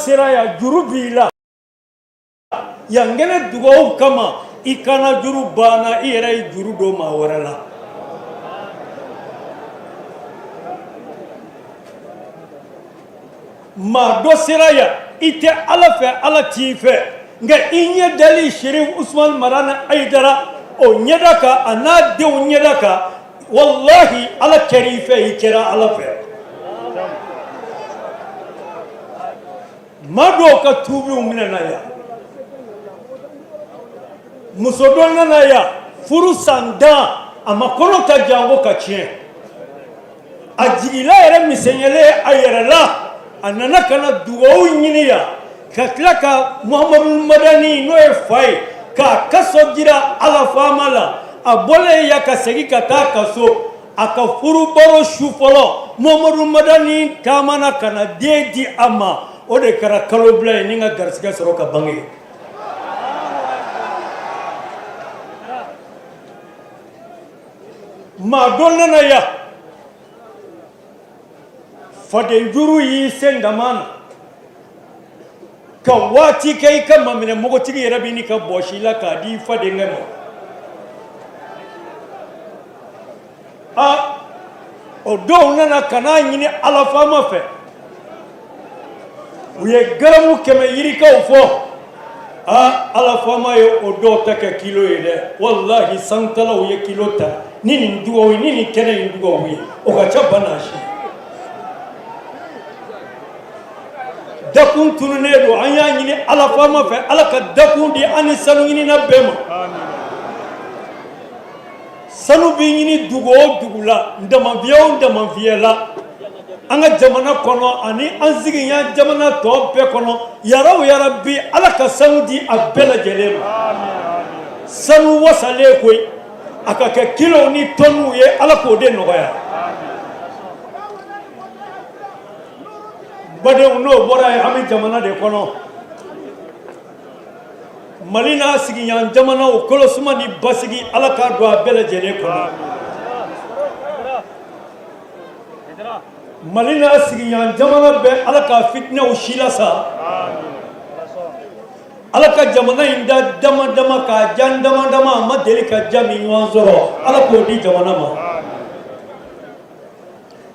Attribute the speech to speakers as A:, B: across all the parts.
A: sera yan, juru b'i la yan kɛnɛ dugawu kama, i kana juru banna, i yɛrɛ ye juru don maa wɛrɛ la. Maa dɔ sera yan, i tɛ Ala fɛ, Ala t'i fɛ, nka i ɲɛ dali Sherif Usman Madani Ayidara o ɲɛda kan, a n'a denw ɲɛda kan, walahi Ala kɛra i fɛ, i kɛra Ala fɛ. Maa dɔw ka tuubiw minɛna yan, muso dɔ nana yan, furu san 10, a ma kɔnɔ ta janko ka tiɲɛ. A jigila yɛrɛ misɛnyalen a yɛrɛ la, a nana ka na dugawu ɲini yan, ka tila ka Muhamadu Madani, n'o ye fa ye, k'a kaso jira Ala faama la. A bɔlen yan ka segin ka taa ka so, a ka furubaro su fɔlɔ, Muhamadu Madani taamana ka na den di a ma. O de kɛra kalo bila ye ni ka garisɛgɛ sɔrɔ ka bange. Maa dɔ nana yan, fadenjuru y'i sen dama na ka waati kɛ, i ka maminɛ mɔgɔtigi yɛrɛ bɛ n'i ka bɔsi la k'a di i fadenkɛ ma. A o dɔw nana ka n'a ɲini Ala faama fɛ, u ye garamu 100 yirikaw fɔ. Aa, Ala faama ye o dɔw ta kɛ kilo ye dɛ. Walahi, sanutalaw ye kilo ta ni nin dugawu ye, ni nin kɛnɛ in dugawu ye, o ka ca ba n'a si. Dakun tununnen don, an y'a ɲini Ala faama fɛ, Ala ka dakun di an ni sanu ɲinina bɛɛ ma. Sanu bɛ ɲini dugu o dugu la, damanfiyɛ o damanfiyɛ la, an ka jamana kɔnɔ ani an sigiɲɔgɔn jamana tɔ bɛɛ kɔnɔ, yaraw yarabi, Ala ka sanu di a bɛɛ lajɛlen ma. Sanu wasalen koyi, a ka kɛ kilow ni tɔnw ye, Ala k'o de nɔgɔya. Badenw, n'o bɔra yen, an bɛ jamana de kɔnɔ, Mali n'a sigiɲɔgɔn jamanaw, kolosuma ni basigi, Ala k'a don a bɛɛ lajɛlen kɔnɔ. Mali n'a sigiɲɔgɔn jamana bɛɛ, Ala ka fitinɛw si lasa. Ala ka jamana in da dama dama k'a jan dama dama, a ma deli ka ja min ɲɔgɔn sɔrɔ, Ala k'o di jamana ma.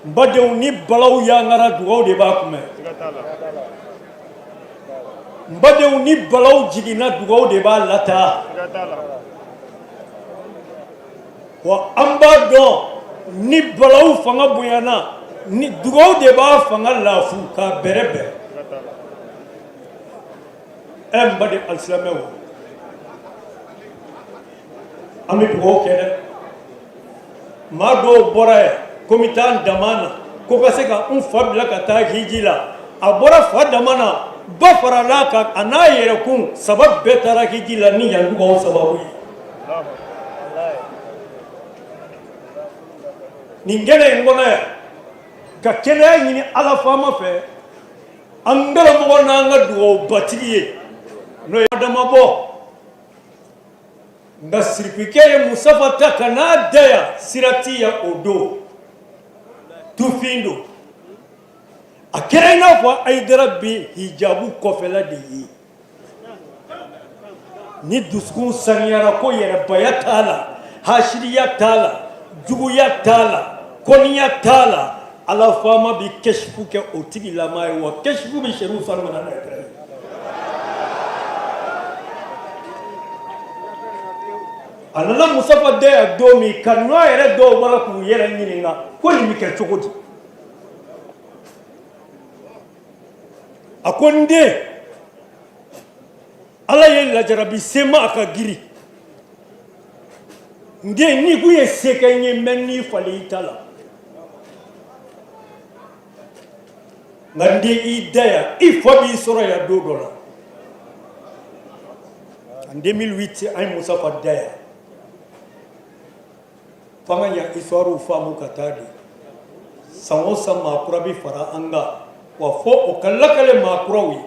A: N badenw, ni balaw yangara, dugaw de b'a kunbɛn. N badenw, ni balaw jiginna, dugaw de b'a lataa. Wa an b'a dɔn, ni balaw fanga bonyana, ni dugaw de b'a fanga lafu k'a bɛrɛbɛn. Ɛ, n baden alisilamɛw, an bɛ dugaw kɛ dɛ. Maa dɔw bɔra yan ko n bɛ taa n dama na, ko ka se ka n fa bila ka taa hiji la. A bɔra fa dama na, ba farala a kan, a n'a yɛrɛkun saba bɛɛ taara hiji la ni yan dugaw sababu ye. Nin kɛnɛ in kɔnɔ yan, ka kɛnɛya ɲini Ala faama fɛ, an karamɔgɔ n'an ka dugawubatigi ye, n'o ye dama bɔ, nka sirifikɛ ye Musafa ta ka n'a da yan, sira ti yan o don, tufin don. A kɛra i n'a fɔ Ayidara bɛ hijabu kɔfɛla de ye. Ni dusukun saniyara, ko yɛrɛbaya t'a la, hasiriya t'a la, juguya t'a la, kɔniya t'a la, Ala faama bɛ kɛsifu kɛ o tigilama ye. Wa kɛsifu bɛ Serifu Usumani Madani Ayidara ye. A nana Musafa da yan don min, ka ɲɔ yɛrɛ dɔw bɔra k'u yɛrɛ ɲininka ko nin bɛ kɛ cogo di. A ko n den, Ala ye lajarabi se ma, a ka girin. N den, n'i kun ye se kɛ n ye, n bɛ n'i falen i ta la. Nka n den, i da yan, i fa b'i sɔrɔ yan don dɔ la. En 2008, an ye Musafa da yan. F'an ka yan histoire faamu ka taa de. San o san, maa kura bɛ fara an kan wa, fo o ka lakale maa kuraw ye,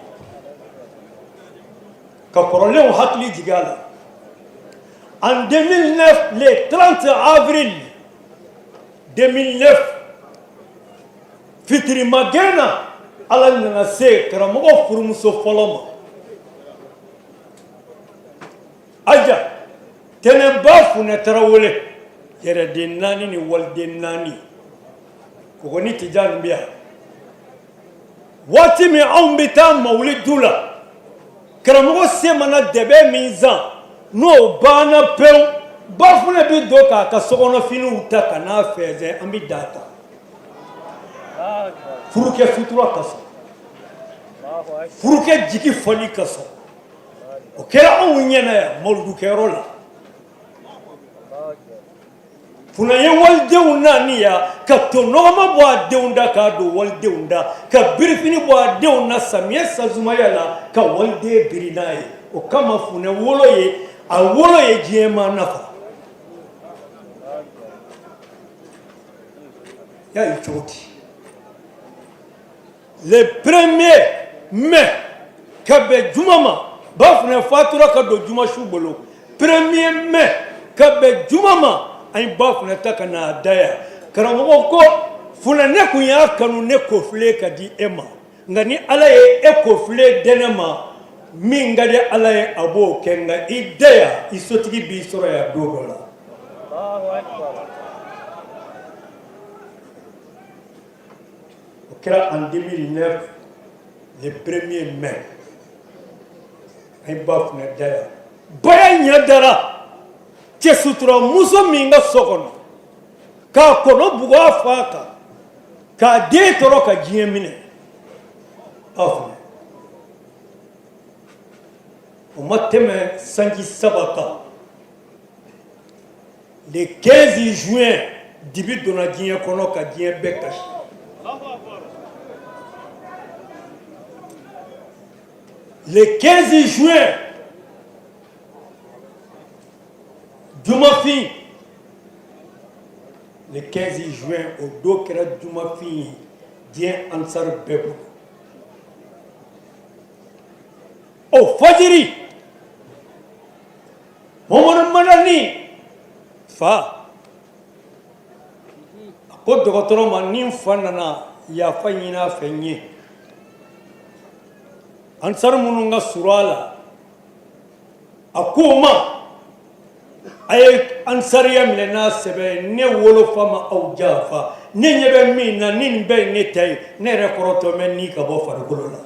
A: ka kɔrɔlenw hakili jigin a la. En 2009, le 30 avril 2009, fitiri magɛn na, Ala nana se karamɔgɔ furumuso fɔlɔ ma, Aja Tɛnɛba Funɛ Tarawele, yɛrɛden naani ni waliden naani. Kɔgɔni Tijani bɛ yan. Waati min anw bɛ taa mawuludu la, karamɔgɔ se mana dɛbɛ min san, n'o banna pewu, Bafunɛ bɛ don k'a ka sokɔnɔfiniw ta ka n'a fɛnsɛn, an bɛ da ta. Furukɛ sutura ka sɔn, furukɛ jigi fali ka sɔn. O kɛra anw ɲɛna yan mawuludukɛyɔrɔ la. Funɛ ye walidenw naani ya ka to nɔgɔma bɔ a denw da k'a don walidenw da, ka birifini bɔ a denw na samiyɛ sasumaya la ka waliden biri n'a ye. O kama Funɛ wolo ye, a wolo ye diɲɛ ma nafa. Y'a ye cogo di? Le premier mai ka bɛn juma ma, Bafunɛ fatura ka don juma su bolo. Premier mai ka bɛn juma ma, an ye Bafunɛ ta ka n'a da yan. Karamɔgɔ ko Funɛ, ne kun y'a kanu ne kɔfilen ka di e ma, nka ni Ala ye e kɔfilen di ne ma, min ka di Ala ye a b'o kɛ, nka i da yan, i sotigi b'i sɔrɔ yan don dɔ la. O kɛra en 2009, le premier mai, an ye Bafunɛ da yan. Baya ɲɛ dara cɛ sutura muso min ka so kɔnɔ, k'a kɔnɔ bugɔ a fa kan, k'a den tɔɔrɔ ka diɲɛ minɛ, Bafunɛ. O ma tɛmɛ sanji 3 kan, le 15 juin, dibi donna diɲɛ kɔnɔ ka diɲɛ bɛɛ kasi. Le 15 juin, jumafin, le 15 juin, o don kɛra jumafin ye diɲɛ ansari bɛɛ bolo. O fajiri, Mamadu Madani fa a ko dɔgɔtɔrɔ ma, ni n fa nana, yafa ɲini a fɛ n ye. Ansari minnu ka surun a la, a ko o ma, a ye ansariya minɛ n'a sɛbɛ ye, ne wolofa ma aw janfa. Ne ɲɛ bɛ min na, ni nin bɛɛ ye ne ta ye, ne yɛrɛ kɔrɔtɔ bɛ ni ka bɔ farikolo la.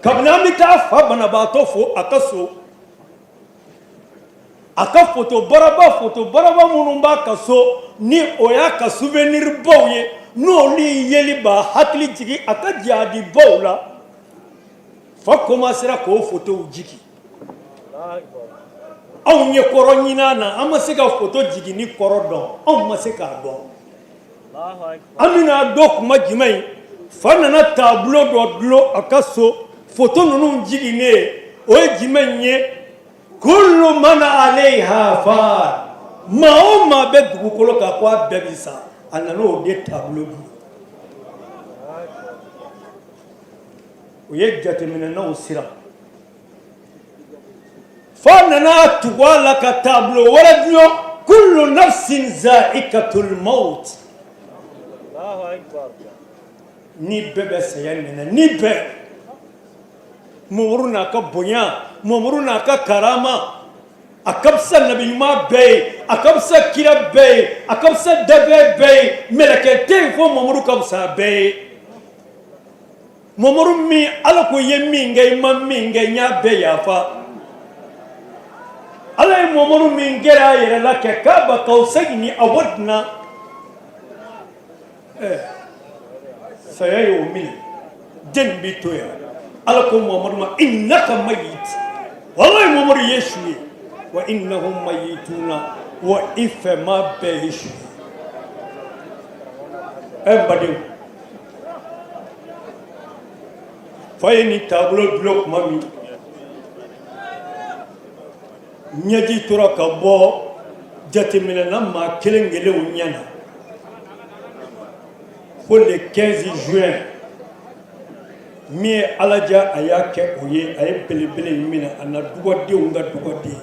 A: Kabini an bɛ taa fa banabaatɔ fo a ka so, a ka foto baraba, foto baraba minnu b'a ka so, ni o y'a ka souvenir baw ye, n'olu yeli b'a hakili jigin a ka jihadi baw la, fa commencera k'o fotow jigin. Anw ye kɔrɔ ɲinin na, an ma se ka foto jiginni kɔrɔ dɔn, anw ma se k'a dɔn. An bɛna dɔn kuma jumɛn ye? Fa nana tableau dɔ dulon a ka so, foto ninnu jiginnen, o ye jumɛn ye? Kullu man alayha fan, maa o maa bɛ dugukolo kan, ko a bɛɛ bɛ sa. A nana o de tableau dulon. O ye jateminɛnaw siran. Fa nana tugu a la ka tableau wɛrɛ dulon: kullu nafsin zaikatul maut. Ni bɛɛ bɛ saya nɛnɛ, ni bɛɛ. Mamadu n'a ka bonya, Mamadu n'a ka karama, a ka fisa nabi ɲuman bɛɛ ye, a ka fisa kira bɛɛ ye, a ka fisa dafɛn bɛɛ ye. Mɛlɛkɛ tɛ yen fo Mamadu ka fisa a bɛɛ ye. Mamadu min Ala ko i ye min kɛ, i ma min kɛ, n y'a bɛɛ yafa. Ala ye Mamadu min gɛrɛ a yɛrɛ la kɛ Kaaba kawsayni aw adna, saya y'o minɛ, den bɛ to yan. Ala ko Mamadu ma: innaka mayit, walayi Mamadu ye su ye, wa innahum mayituna, wa i fɛ maa bɛɛ ye su ye. Ɛ n badenw, fa ye nin taabolo dulon tuma min, ɲɛji tora ka bɔ jateminɛna maa kelen kelenw ɲɛ na fo le 15 juin. Min ye Ala diya, a y'a kɛ o ye. A ye belebele in minɛ, a na dugɔdenw ka dugɔden,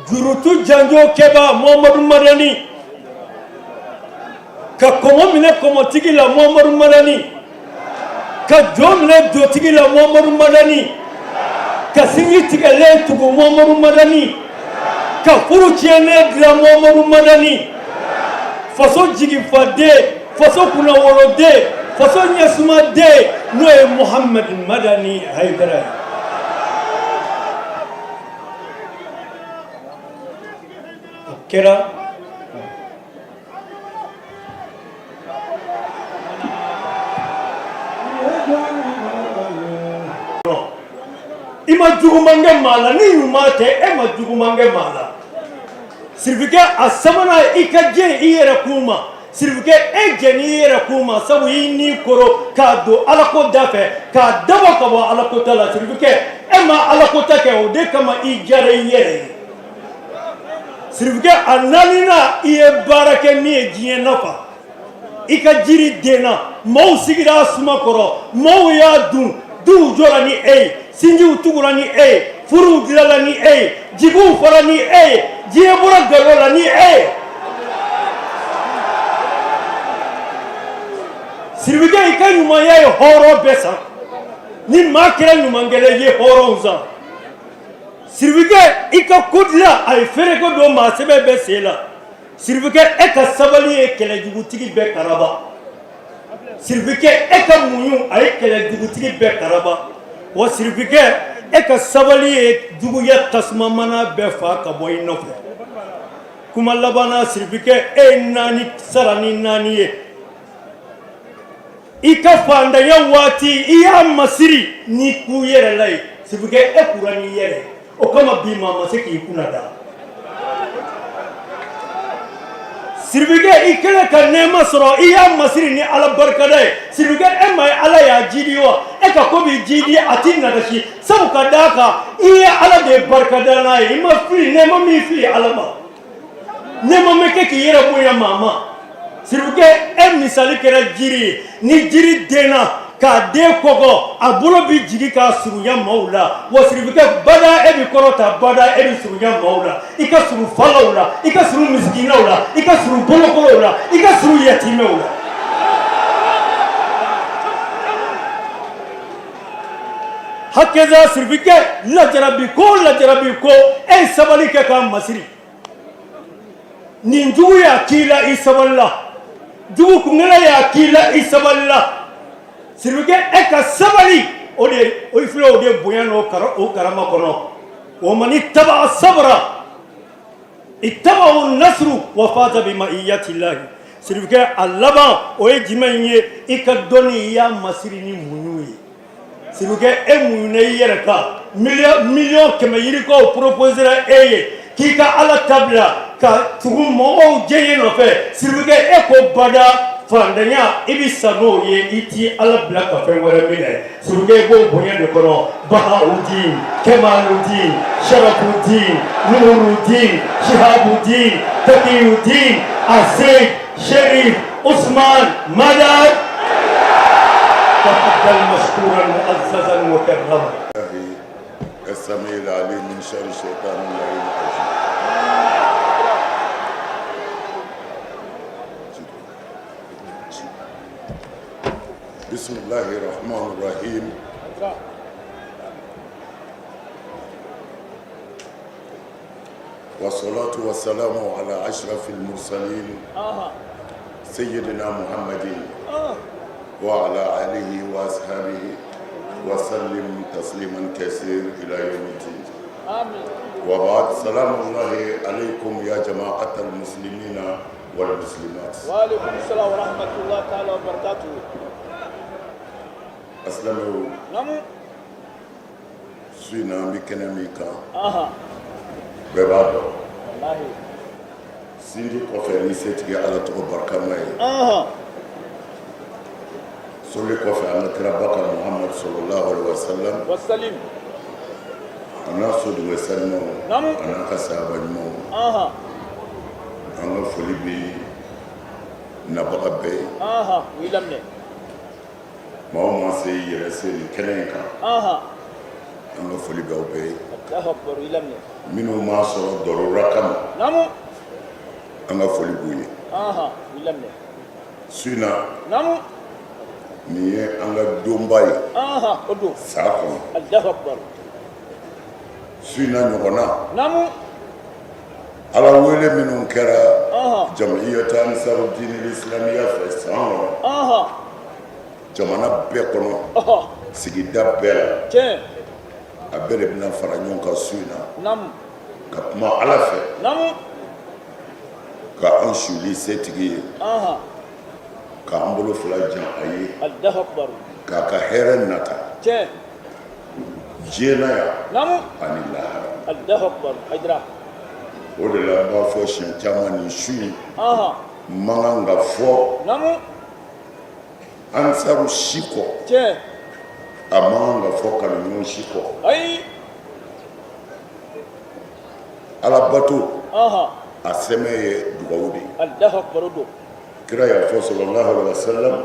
A: jurutu janjo kɛba Mamadu Madani. Ka kɔmɔ minɛ kɔmɔtigi la Muhamadu Madani, ka jo minɛ jotigi la Muhamadu Madani, ka sinji tigɛlen tugu Muhamadu Madani, ka furu tiɲɛnen dilan Muhamadu Madani, faso jigifaden, faso kunnawoloden, faso ɲɛsumaden, n'o ye Muhamadu Madani Hayidara ye. O kɛra I ma juguman kɛ maa la ni ɲuman tɛ, e ma juguman kɛ maa la. Sirifikɛ, a sabanan, i ka jɛn i yɛrɛ kun ma. Sirifikɛ, e jɛn i yɛrɛ kun ma, sabu i ni koro k'a don alako da fɛ, k'a dabɔ ka bɔ alako ta la. Sirifikɛ, e ma alako ta kɛ, o de kama i diyara i yɛrɛ ye. Sirifikɛ, a naaninan, i ye baara kɛ min ye diɲɛ nafa. I ka jiri denna, maaw sigira a suma kɔrɔ, maaw y'a dun, duw jɔra ni e ye, sinjiw tugura ni e ye, furuw dilala ni e ye, jigiw fara ni e ye, diɲɛ bɔra nkalon la ni e ye. Sirifikɛ, i ka ɲumanya ye hɔrɔn bɛɛ san. Ni maa kɛra ɲumankɛla ye, hɔrɔnw san. Sirifikɛ, i ka ko dilan, a ye feereko don maa sɛbɛ bɛɛ sen la. Sirifikɛ, e ka sabali ye kɛlɛjugutigi bɛɛ karaba. Sirifikɛ, e ka muɲu, a ye kɛlɛjugutigi bɛɛ karaba. Wa sirifikɛ, e ka sabali ye juguya tasuma mana bɛɛ fa ka bɔ i nɔfɛ. Kuma labanna, sirifikɛ, e ye naani sara ni naani ye. I ka fantanya waati, i y'a masiri ni ku yɛrɛ la ye. Sirifikɛ, e kura n'i yɛrɛ, o kama bi maa ma se k'i kunna da. Sirifikɛ, i kɛlen ka nɛɛma sɔrɔ, i y'a masiri ni Ala barikada ye. Sirifikɛ, e ma ye Ala y'a jidi wa? E ka ko b'i jidi, a t'i nagasi, sabu ka d'a kan i ye Ala de barikada n'a ye. I ma fili nɛɛma min fili Ala ma, nɛɛma ma kɛ k'i yɛrɛ bonya maa ma. Sirifikɛ, e misali kɛra jiri ye. Ni jiri denna k'a den kɔgɔ, a bolo bɛ jigin k'a surunya maaw la. Wa sirifikɛ, bada e bɛ kɔrɔta, bada e bɛ surunya maaw la. I ka surun falaw la, i ka surun misikinaw la, i ka surun bolokolow la, i ka surun yatimɛw la. Hakɛza sirifikɛ, lajarabi ko lajarabi ko, e ye sabali kɛ k'a masiri. Nin jugu y'a k'i la, i sabalila. Jugu kunkɛla y'a k'i la, i sabalila. Sirifikɛ, e ka sabali, o de o filɛ, o de bonya n'o o karama kɔnɔ. Wa man ittaba sabra ittaba'ahu nasru wa faza bi ma'iyyatillahi. Sirifikɛ, a laban, o ye jumɛn ye? I ka dɔnni, i y'a masiri ni muɲu ye. Sirifikɛ, e muɲuna i yɛrɛ kan. Miliyɔn kɛmɛ yirikaw proposera e ye k'i ka Ala ta bila ka tugu mɔgɔw jɛɲɛ nɔfɛ. Sirifikɛ, e ko bada, fantanya, i bɛ sa n'o ye, i t'i Ala bila ka fɛn wɛrɛ minɛ. Sirifikɛ, i b'o bonya de kɔnɔ. Bahawudin, Kemaludin, Sharafudin, Nurudin, Shihabudin, Takiyudin, Aseyid Sherif Usman Madani, تفضل مشكورا معززا مكرما.
B: السميع العليم من شر الشيطان اللعين الرجيم. بسم الله الرحمن الرحيم. والصلاة والسلام على أشرف المرسلين سيدنا محمد وعلى آله وأصحابه وسلم تسليما كثير إلى يوم الدين. وبعد، سلام الله عليكم يا جماعة المسلمين والمسلمات.
C: وعليكم السلام ورحمة الله تعالى وبركاته.
B: Alisilamɛw.
C: Naamu.
B: Su in na, an bɛ kɛnɛ min kan, bɛɛ b'a dɔn, sinji kɔfɛ ni setigi Ala tɔgɔ barikama ye, soli kɔfɛ an ka kiraba kan Muhamadu sallallahu alaihi wasallam, a n'a soden sanumaw, a n'a ka sahaba ɲumanw. An ka foli bɛ nabaga bɛɛ ye. Maa o maa se yɛrɛ se nin kɛnɛ in kan, an ka foli b'aw bɛɛ ye. Minnu m'a sɔrɔ darura kama, an ka foli b'u ye. Su in na, nin ye an ka donba ye san kɔnɔ. Su in na ɲɔgɔn na, Ala wele minnu kɛra jamiyatu ansaru diinil islamiya fɛ san kɔnɔ, jamana bɛɛ kɔnɔ, sigida bɛɛ la, a bɛɛ de bɛna fara ɲɔgɔn kan su in na ka kuma Ala fɛ. Ka an suli setigi ye k'an bolo fila jan a ye k'a ka hɛrɛ nata diɲɛ na yan ani lahara. O de la n b'a fɔ siɲɛ caman nin su in man kan ka fɔ ansaru si kɔ, a man kan ka fɔ kanuɲɔgɔn si kɔ. Alabato a sɛmɛ ye dugawu de ye. Kira y'a fɔ sallallahu alaihi wasallam,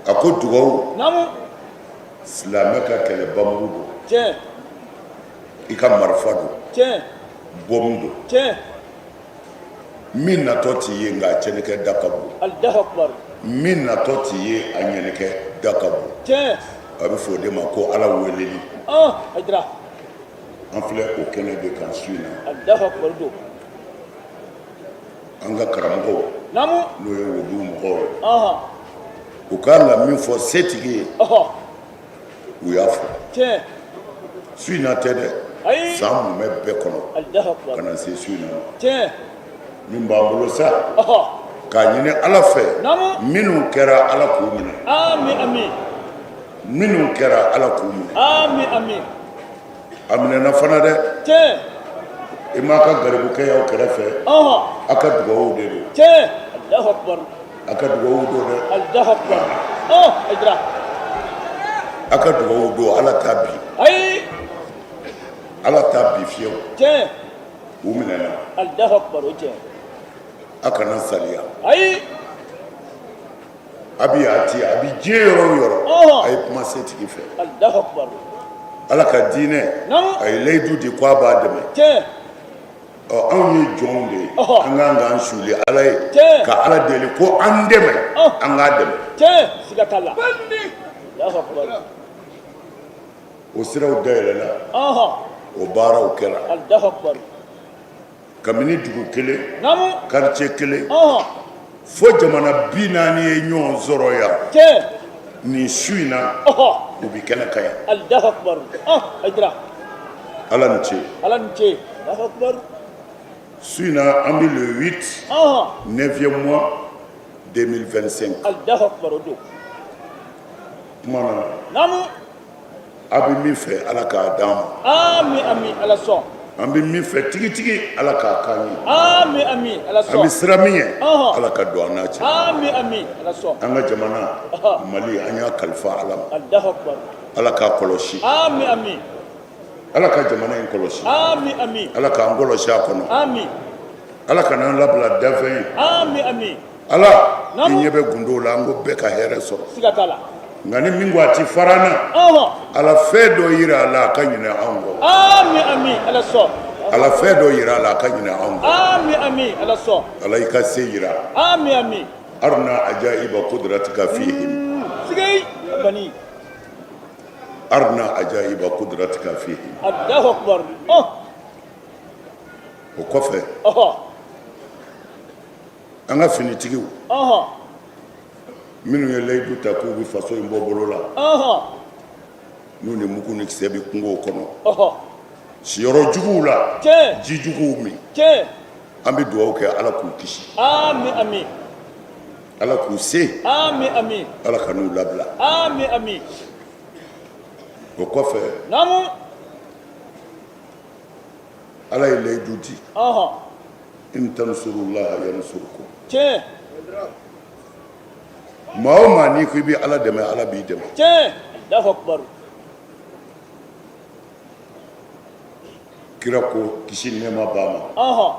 B: a ko dugawu silamɛ ka kɛlɛ bamuru don, i ka marifa don, bɔmu don, min natɔ t'i ye nka a cɛnnikɛ da ka bon, min natɔ t'i ye a ɲɛnikɛ da ka bon. A bɛ fɔ o de ma ko Ala weleli. An filɛ o kɛnɛ de kan su in na.
C: Alahu akubar don.
B: An ka karamɔgɔw, n'o ye wuluw mɔgɔw ye, u ka kan ka min fɔ setigi ye, u y'a fɔ. Su in na tɛ dɛ, san mumɛ bɛɛ kɔnɔ ka na se su in na ma. Min b'an bolo sa, k'a ɲini Ala fɛ, minnu kɛra Ala k'u minɛ. Minnu kɛra Ala k'u minɛ. A minɛna fana dɛ.
C: Tiɲɛ.
B: I m'a ka garibukɛ y'aw kɛrɛfɛ.
C: Ɔhɔn.
B: A ka dugawu de don.
C: Tiɲɛ. Alahu akubaru.
B: A ka dugawu don dɛ.
C: Alahu akubaru. Ɔ Hayidara.
B: A ka dugawu don, Ala t'a bin.
C: Ayi.
B: Ala t'a bin fiyewu.
C: Tiɲɛ.
B: U minɛna.
C: Alahu akubaru, o tiɲɛ.
B: A kana saliya.
C: Ayi.
B: A bɛ a ti a bɛ diɲɛ yɔrɔ o yɔrɔ, a ye kuma setigi fɛ. Ala ka diinɛ, a ye layidu di ko a b'a dɛmɛ. Ɔ anw ye jɔnw de ye, an kan k'an suli Ala ye ka Ala deli ko an dɛmɛ, an k'a dɛmɛ. O siraw dayɛlɛla, o baaraw kɛra. Kabini dugu kelen, quartier kelen, fo jamana 40 ye ɲɔgɔn sɔrɔ yan nin su in na, u bɛ kɛnɛ kan yan. Ala ni ce. Su in na an bɛ le 8 neuvième mois 2025. Tuma na A bɛ min fɛ Ala k'a d'an ma.
C: Ami ami Ala sɔn.
B: An bɛ min fɛ tigitigi Ala k'a k'an ye.
C: Ami ami Ala sɔn.
B: An bɛ siran min ɲɛ. Ɔnhɔn. Ala ka don an n'a cɛ.
C: Ami ami Ala sɔn.
B: An ka jamana. Ɔhɔ. Mali, an y'a kalifa Ala ma.
C: Alahu akibaru.
B: Ala k'a kɔlɔsi.
C: Ami ami.
B: Ala ka jamana in kɔlɔsi.
C: Ami ami.
B: Ala k'an kɔlɔsi a kɔnɔ.
C: Ami.
B: Ala kana an labila dafɛn ye.
C: Ami ami.
B: Ala, i ɲɛ bɛ gundow la, an ko bɛɛ ka hɛrɛ sɔrɔ.
C: Siga t'a la.
B: Nka ni min ko a ti fara an na, Ala fɛn dɔ yira a la a ka ɲinɛ anw kɔ.
C: Ami ami Ala sɔn.
B: Ala fɛn dɔ yira a la a ka ɲinɛ anw kɔ.
C: Ami ami Ala sɔn.
B: Ala i ka se yira.
C: Ami ami.
B: Arina ajaiba kudratika fihim.
C: Sigei bani.
B: Arina ajaiba kudratika fihim.
C: Allahu akbar. Oh.
B: O kɔfɛ. An ka finitigiw minnu ye layidu ta k'u bɛ faso in bɔ bolo la, n'u ni mugu ni kisɛ bɛ kungo kɔnɔ, siyɔrɔ juguw la, ji juguw min, an bɛ dugawu kɛ Ala k'u kisi, Ala k'u se, Ala kan'u labila. O kɔfɛ, Ala ye layidu di. In tansurullaha yansurkum.
C: Tiɲɛ.
B: Maa o maa n'i ko i bɛ Ala dɛmɛ, Ala b'i dɛmɛ.
C: Tiɲɛ. Alahu akibaru.
B: Kira ko kisi ni nɛɛma b'a ma.
C: Ɔnhɔn.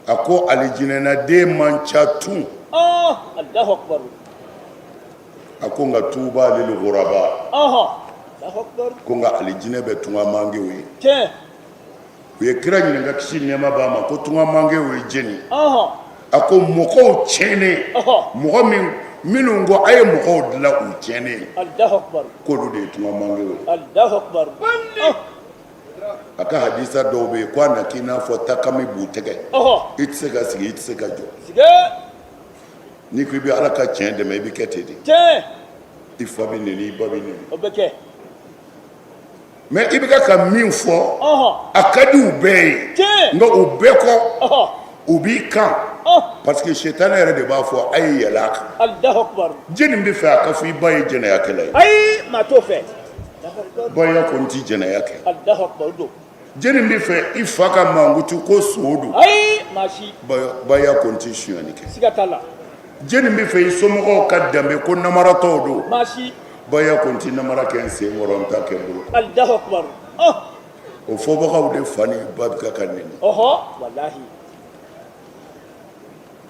B: A ko alijinɛnaden man ca tun.
C: Ɔn Alahu akibaru.
B: A ko nka tuba lil ghuraba.
C: Ɔnhɔn. Alahu akibaru.
B: Ko nka alijinɛ bɛ tungamangew ye.
C: Tiɲɛ.
B: U ye kira ɲininka kisi ni nɛɛma b'a ma ko tungamangew ye jɔni?
C: Ɔnhɔn.
B: A ko mɔgɔw tiɲɛnen, mɔgɔ min minnu ko a ye mɔgɔw dilan u tiɲɛnen, k'olu de ye tungamankew ye. A ka hadisa dɔw bɛ yen ko a na k'i n'a fɔ takami b'u tɛgɛ, i tɛ se ka sigi, i tɛ se ka jɔ. N'i ko i bɛ Ala ka tiɲɛ dɛmɛ, i bɛ kɛ ten de. I fa bɛ neni, i ba bɛ neni.
C: O bɛ kɛ.
B: Mais i bɛ ka min fɔ, a ka di u bɛɛ ye, nka u bɛɛ kɔ u b'i kan, parce que sitanɛ yɛrɛ de b'a fɔ a ye yɛlɛ a kan. Jɛni bɛ fɛ a ka fɔ i ba ye jɛnɛyakɛla ye?
C: Ayi, maa t'o fɛ.
B: Baya ko n tɛ jɛnɛya kɛ. Jɛni bɛ fɛ i fa ka mankutu ko son don?
C: Ayi, maa si.
B: Baya ko n tɛ sonyali kɛ.
C: Siga t'a la.
B: Jɛni bɛ fɛ i somɔgɔw ka danbe ko namaratɔw don?
C: Maa si.
B: Baya ko n tɛ namara kɛ n sen kɔrɔ, n t'a kɛ n bolo.
C: Alahu akubaru.
B: O fɔbagaw de fa ni ba bɛ ka neni.
C: Ɔhɔ, walahi.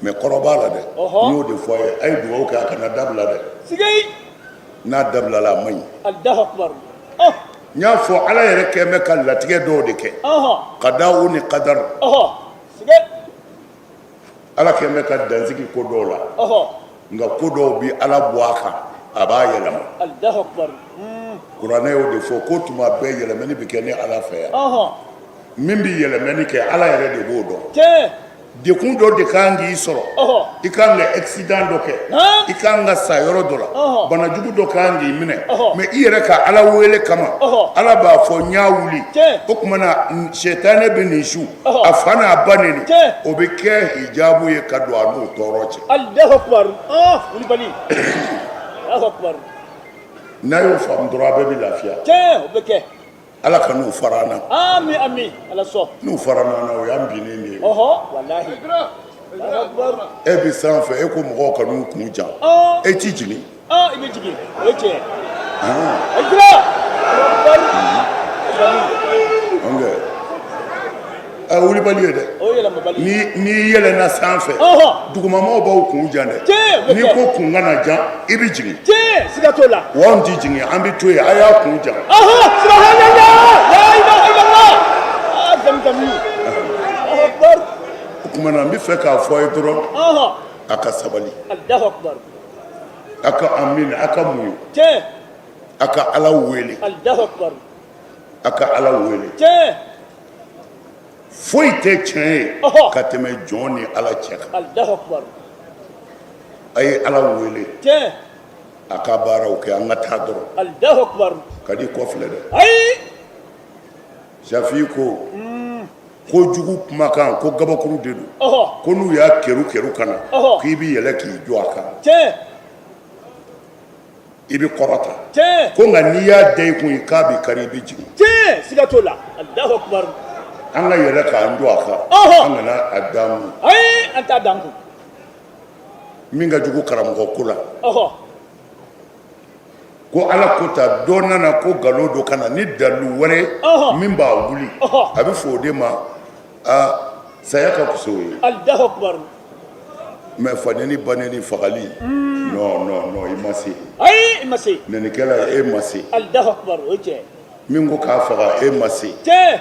B: Mais kɔrɔ b'a la dɛ. N y'o de fɔ a ye, a ye dugawu kɛ a kana dabila dɛ.
C: Siga.
B: N'a dabilala, a man ɲi.
C: Alahu akubaru.
B: N y'a fɔ, Ala yɛrɛ kɛn bɛ ka latigɛ dɔw de kɛ. Ka da u ni kadari.
C: Ɔhɔ, siga.
B: Ala kɛn bɛ ka dansigi ko dɔw la, nka ko dɔw bɛ Ala bɔ a kan, a b'a yɛlɛma. Kuranɛ y'o de fɔ ko tuma bɛɛ yɛlɛmani bɛ kɛ ne Ala fɛ yan. Min bɛ yɛlɛmani kɛ, Ala yɛrɛ de b'o dɔn. Dekun dɔ de kan k'i sɔrɔ, i kan ka accident dɔ kɛ, i kan ka sa yɔrɔ dɔ la, banajugu dɔ kan k'i minɛ, mais i yɛrɛ ka Ala wele kama, Ala b'a fɔ n y'a wuli. O tuma na sɛtanɛ bɛ nin su a fa n'a ba neni, o bɛ kɛ hijabu ye ka don a n'o tɔɔrɔ cɛ.
C: Alahu akubaru, wulibali. Alahu akubaru.
B: N'a y'o faamu dɔrɔn, a bɛɛ bɛ lafiya.
C: Tiɲɛ, o bɛ kɛ.
B: Ala kan'u fara an na.
C: Ami, ami, Ala sɔn.
B: N'u fara an na, o y'an binnen de ye.
C: Ɔhɔ, walahi. Alahu akubaru.
B: E bɛ sanfɛ, e ko mɔgɔw kan'u kun jan, e t'i jigin.
C: I bɛ jigin, o ye tiɲɛ ye. Ayidara. Alahu akubaru.
B: A wulibali ye dɛ.
C: O ye yɛlɛmabali
B: ye. N'i yɛlɛnna sanfɛ, dugumamɔgɔw b'aw kun jan dɛ.
C: Tiɲɛ.
B: N'i ko kun kana jan, i bɛ jigin.
C: Tiɲɛ, siga t'o la.
B: Wa anw tɛ jigin, an bɛ to yen, a y'a kun jan.
C: Subhanallah, la ilaha illallah. Zamzami. Alahu akubaru.
B: O tuma na n bɛ fɛ k'a fɔ a ye dɔrɔn, a ka sabali.
C: Alahu akubaru.
B: A ka amin, a ka muɲu.
C: Tiɲɛ.
B: A ka Ala wele.
C: Alahu akubaru.
B: A ka Ala wele.
C: Tiɲɛ.
B: Foyi tɛ tiɲɛ ye ka tɛmɛ jɔn ni Ala cɛ kan.
C: Alahu akubaru.
B: A ye Ala wele.
C: Tiɲɛ.
B: A ka baaraw kɛ, an ka taa dɔrɔn.
C: Alahu akubaru.
B: Kan'i kɔfilɛ dɛ.
C: Ayi.
B: Shafi ko ko jugu kumakan ko gabakuru de don. Ko n'u y'a keru keru ka na, k'i bɛ yɛlɛ k'i jɔ a kan.
C: Tiɲɛ.
B: I bɛ kɔrɔta. Ko nka n'i y'a da i kun k'a bɛ kari, i bɛ jigin.
C: Tiɲɛ, siga t'o la. Alahu akubaru.
B: An ka yɛlɛ k'an jɔ a kan, an kana a d'an kun.
C: Ayi, an t'a d'an kun.
B: Min ka jugu karamɔgɔ ko la, ko Ala ko ta dɔ nana ko nkalon don ka na ni dalilu wɛrɛ min b'a wuli, a bɛ fɔ o de ma aa saya ka fisa o ye.
C: Alahu akubaru.
B: Mais fa neni, ba neni, fagali, non, non, non, i ma se.
C: Ayi, i ma se.
B: Nɛnikɛla, e ma se.
C: Alahu akubaru, o ye tiɲɛ.
B: Min ko k'a faga, e ma se.
C: Tiɲɛ.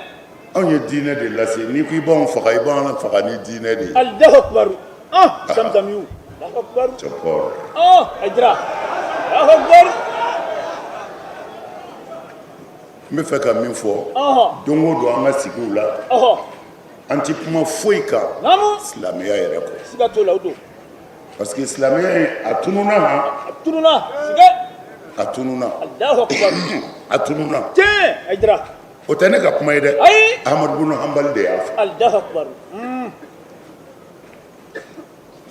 B: Anw ye diinɛ de lase. N'i ko i b'anw faga, i b'an faga ni diinɛ de ye.
C: Alahu akubaru. Zamzamiw. Alahu akubaru.
B: Cɛkɔrɔ.
C: Ayidara. Alahu akubaru.
B: N bɛ fɛ ka min fɔ, don o don an ka sigiw la, an tɛ kuma foyi kan silamɛya yɛrɛ kɔ.
C: Siga t'o la, o don.
B: Parce que silamɛya in, a tununna han.
C: A tununna, siga.
B: A tununna.
C: Alahu akubaru.
B: A tununna.
C: Tiɲɛ, Ayidara.
B: O tɛ ne ka kuma ye dɛ.
C: Ayi.
B: Ahamadu bunu Hanbali de y'a fɔ.
C: Alahu akubaru.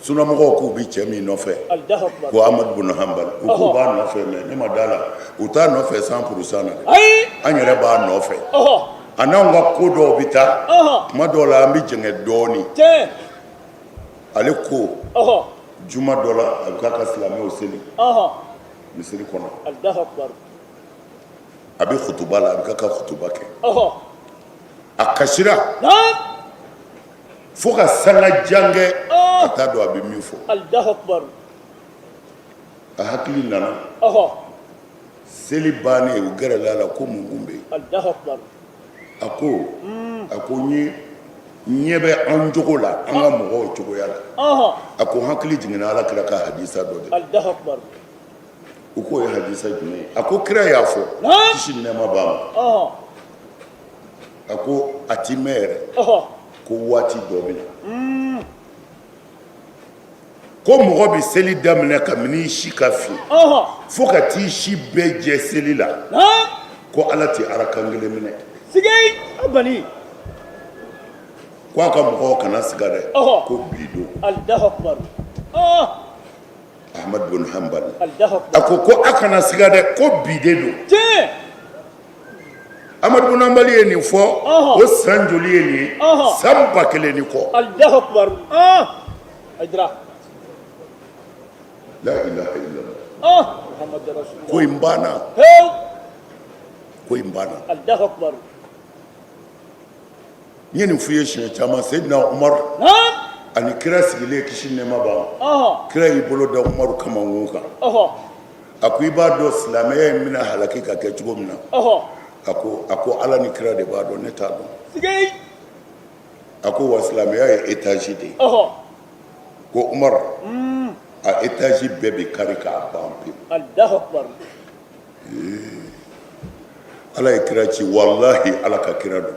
B: Sunamɔgɔw k'u bɛ cɛ min nɔfɛ, ko Amadu bunu Hanbali, u k'u b'a nɔfɛ, mais ne ma da la, u t'a nɔfɛ 100% na dɛ.
C: Ayi.
B: An yɛrɛ b'a nɔfɛ. A n'anw ka ko dɔw bɛ taa, tuma dɔw la an bɛ jɛngɛ dɔɔnin.
C: Tiɲɛ.
B: Ale ko juma dɔ la, a bɛ k'a ka silamɛw seli misiri kɔnɔ.
C: Alahu akubaru.
B: A bɛ kutuba la, a bɛ k'a ka kutuba kɛ. A kasira fo ka sanga jan kɛ, a t'a dɔn a bɛ min fɔ.
C: Alahu akubaru.
B: A hakili nana. Seli bannen, u gɛrɛla a la ko mun kun bɛ yen?
C: Alahu akubaru.
B: A ko n ye N ɲɛ bɛ an jogo la, an ka mɔgɔw cogoya la. A ko hakili jiginna Ala kira ka hadisa dɔ de la. U k'o ye hadisa jumɛn ye? A ko kira y'a fɔ, kisi ni nɛɛma b'a ma, a ko a ti mɛn yɛrɛ, ko waati dɔ bɛ na ko mɔgɔ bɛ seli daminɛ kabini i si ka fin fo ka t'i si bɛɛ jɛ seli la, ko Ala tɛ arakan kelen minɛ. Ko a ka mɔgɔw kana siga dɛ, ko bi don. Ahmad bin Hanbal a ko ko a kana siga dɛ, ko bi de don. Ahmad bin Hanbal ye nin fɔ, o san joli ye nin ye? San 1000 ni kɔ. La ilaha illallah. Ko in banna, ko in banna. N ye nin f'i ye siɲɛ caman. Seydina Umaru ani kira sigilen, kisi ni nɛɛma b'a ma, kira y'i bolo da Umaru kamankun kan. A ko i b'a dɔn silamɛya in bɛna halaki ka kɛ cogo min na? A ko Ala ni kira de b'a dɔn, ne t'a dɔn. A ko wa silamɛya ye étage de ye. Ko Umaru, a étage bɛɛ bɛ kari k'a ban pewu. Ala ye kira ci, walahi Ala ka kira don.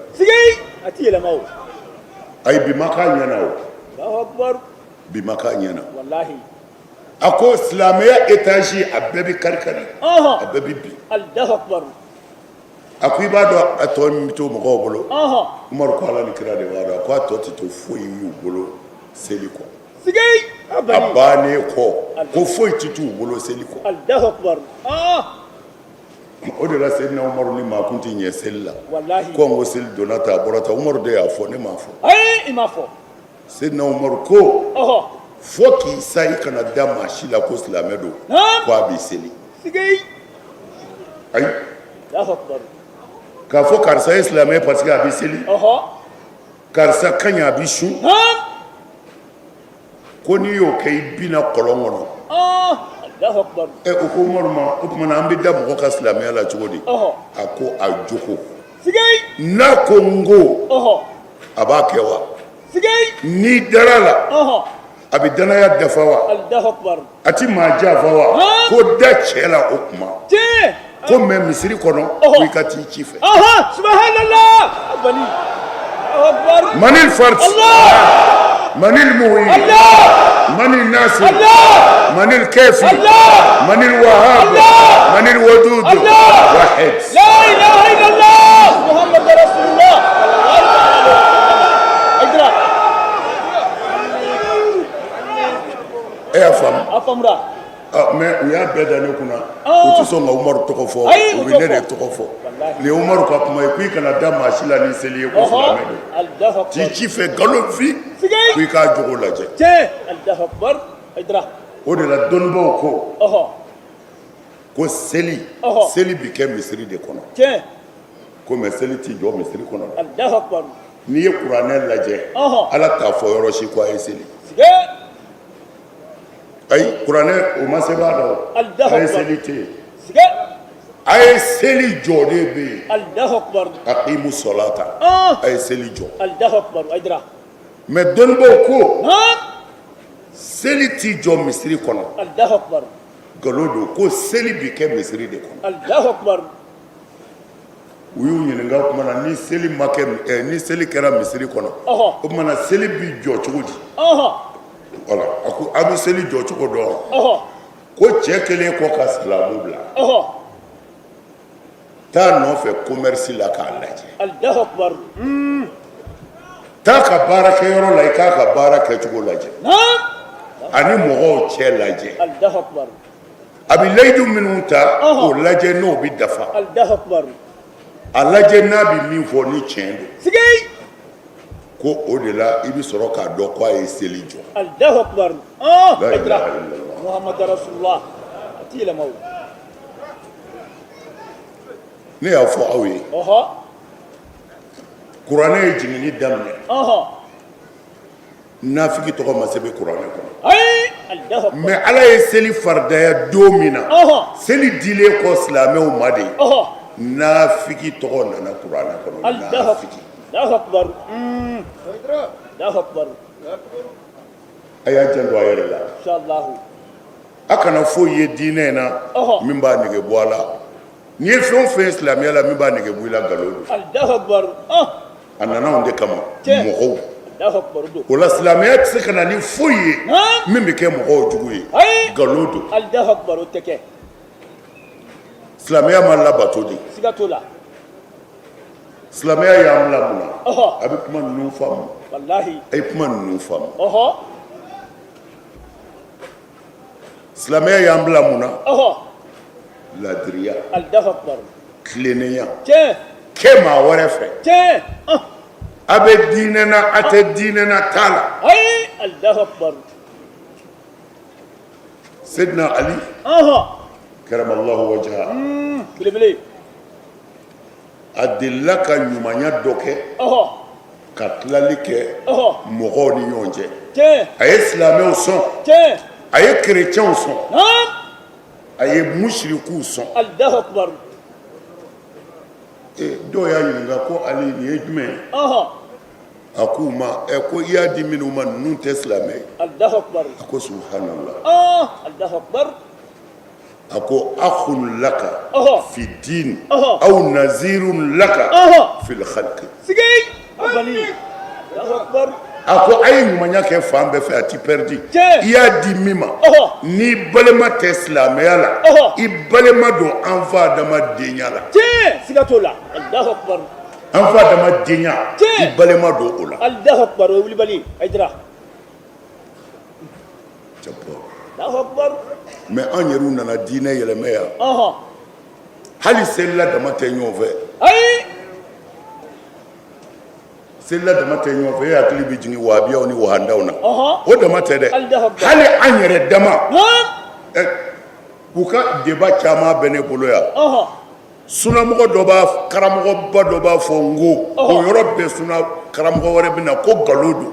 C: A ti yɛlɛma o.
B: Ayi, bi ma k'a ɲɛna o, bi ma k'a ɲɛna. A ko silamɛya étage a bɛɛ bɛ kari kari, a bɛɛ bɛ bin. A ko i b'a dɔn a tɔ min bɛ to mɔgɔw bolo? Umaru ko Ala ni kira de b'a dɔn. A ko a tɔ tɛ to foyi y'u bolo seli kɔ. A bannen kɔ, ko foyi tɛ t'u bolo seli kɔ. O de la Seydina Umaru ni maa kun tɛ ɲɛ seli la. Ko n ko seli donna tan, a bɔra tan. Umaru de y'a fɔ, ne m'a fɔ.
C: Ayi, i m'a fɔ.
B: Seydina Umaru ko fo k'i sa, i kana da maa si la ko silamɛ don ko a bɛ seli. Ayi, k'a fɔ karisa ye silamɛ parce que a bɛ seli, karisa ka ɲi, a bɛ sun, ko n'i y'o kɛ, i binna kɔlɔn kɔnɔ. Ɛ, o ko Umaru ma, o tuma na an bɛ da mɔgɔ ka silamɛya la cogo di? A ko a jogo, n'a ko n ko, a b'a kɛ wa? N'i dara la, a bɛ danaya dafa wa? A ti maa janfa wa? Ko da cɛ la o kuma ko mais misiri kɔnɔ, ko i ka t'i ci fɛ. Manil fard, manil muhyi, manil nasir, manil kafi, manil wahab, manil wadud, wahid.
C: La ilaha illallah Muhammad rasulullah. Aidara.
B: E y'a faamu?
C: A faamura.
B: Mais u y'a bɛɛ da ne kunna, u tɛ sɔn ka Umaru tɔgɔ fɔ, u bɛ ne de tɔgɔ fɔ. Nin ye Umaru ka kuma ye, ko i kana da maa si la ni seli ye ko silamɛ don, t'i ci fɛ nkalon fin, ko i k'a jogo lajɛ. O de la dɔnnibaaw ko ko seli seli bi kɛ misiri de kɔnɔ, ko mais seli tɛ jɔ misiri kɔnɔ. N'i ye kuranɛ lajɛ, Ala t'a fɔ yɔrɔ si ko a ye seli. Ayi, kuranɛ o ma sɛbɛn a la o. A ye seli tɛ yen, a ye seli jɔ de bɛ yen. Aqimu solata, a ye seli jɔ. Mais dɔnnibaaw ko seli tɛ jɔ misiri kɔnɔ, nkalon don, ko seli bi kɛ misiri de kɔnɔ. U y'u ɲininka o tuma na, ni seli ma kɛ, ni seli kɛra misiri kɔnɔ, o tuma na seli bi jɔ cogo di? Voilà, a ko a bɛ seli jɔ cogo dɔn? Ko cɛ kelen kɔ ka silamɛw bila, taa nɔfɛ commerce la k'a lajɛ, taa ka baarakɛyɔrɔ la, i k'a ka baara kɛcogo lajɛ, ani mɔgɔw cɛ lajɛ, a bɛ layidu minnu ta, o lajɛ n'o bɛ dafa, a lajɛ n'a bɛ min fɔ ni tiɲɛ don. Ko o de la i bɛ sɔrɔ k'a dɔn ko a ye seli jɔ. La ilaha illallah. Ne y'a fɔ aw ye, kuranɛ ye jiginni daminɛ, nafigi tɔgɔ ma sɛbɛn kuranɛ kɔnɔ. Mais Ala ye seli faridaya don min na, seli dilen kɔ silamɛw ma de, nafigi tɔgɔ nana kuranɛ kɔnɔ, nafigi. A y'a janto a yɛrɛ la. A kana foyi ye diinɛ in na min b'a nege bɔ a la. N'i ye fɛn o fɛn ye silamɛya la min b'a nege bɔ i la, nkalon don. A nana anw de kama mɔgɔw. O la silamɛya tɛ se ka na ni foyi ye min bɛ kɛ mɔgɔw jugu ye, nkalon don. Silamɛya ma labato de. Silamɛya y'an bila mun na? A bɛ kuma ninnu faamu, a ye kuma ninnu faamu. Silamɛya y'an bila mun na? Ladiriya, tilennenya, kɛ maa wɛrɛ fɛ. A bɛ diinɛ na, a tɛ diinɛ na t'a la. Seydina Ali karamallahu wajha a delila ka ɲumanya dɔ kɛ ka tilali kɛ mɔgɔw ni ɲɔgɔn cɛ. A ye silamɛw sɔn, a ye kerecɛnw sɔn, a ye musirikuw sɔn. Dɔw y'a ɲininka ko Ali, nin ye jumɛn ye? A k'u ma ɛ ko i y'a di minnu ma, ninnu tɛ silamɛ ye. A ko subhanallah. A ko akhun laka fi din aw nazirun laka fil khalqi. A ko a ye ɲumanya kɛ fan bɛɛ fɛ, a ti perdi. I y'a di min ma, n'i balima tɛ silamɛya la, i balima don an fa adamadenya la.
C: Siga t'o la.
B: An fa adamadenya, i balima don o la.
C: Allahu akbar, o ye wulibali Hayidara.
B: Mais an yɛrɛw nana diinɛ yɛlɛmɛ yan. Hali selila dama tɛ ɲɔgɔn fɛ. Selila dama tɛ ɲɔgɔn fɛ. E hakili bɛ jigin wahabiyaw ni wahandaw na. O dama tɛ dɛ, hali an yɛrɛ dama, u ka débat caman bɛ ne bolo yan. Sunamɔgɔ dɔ b'a, karamɔgɔba dɔ b'a fɔ n ko o yɔrɔ bɛɛ, suna karamɔgɔ wɛrɛ bɛ na ko nkalon don.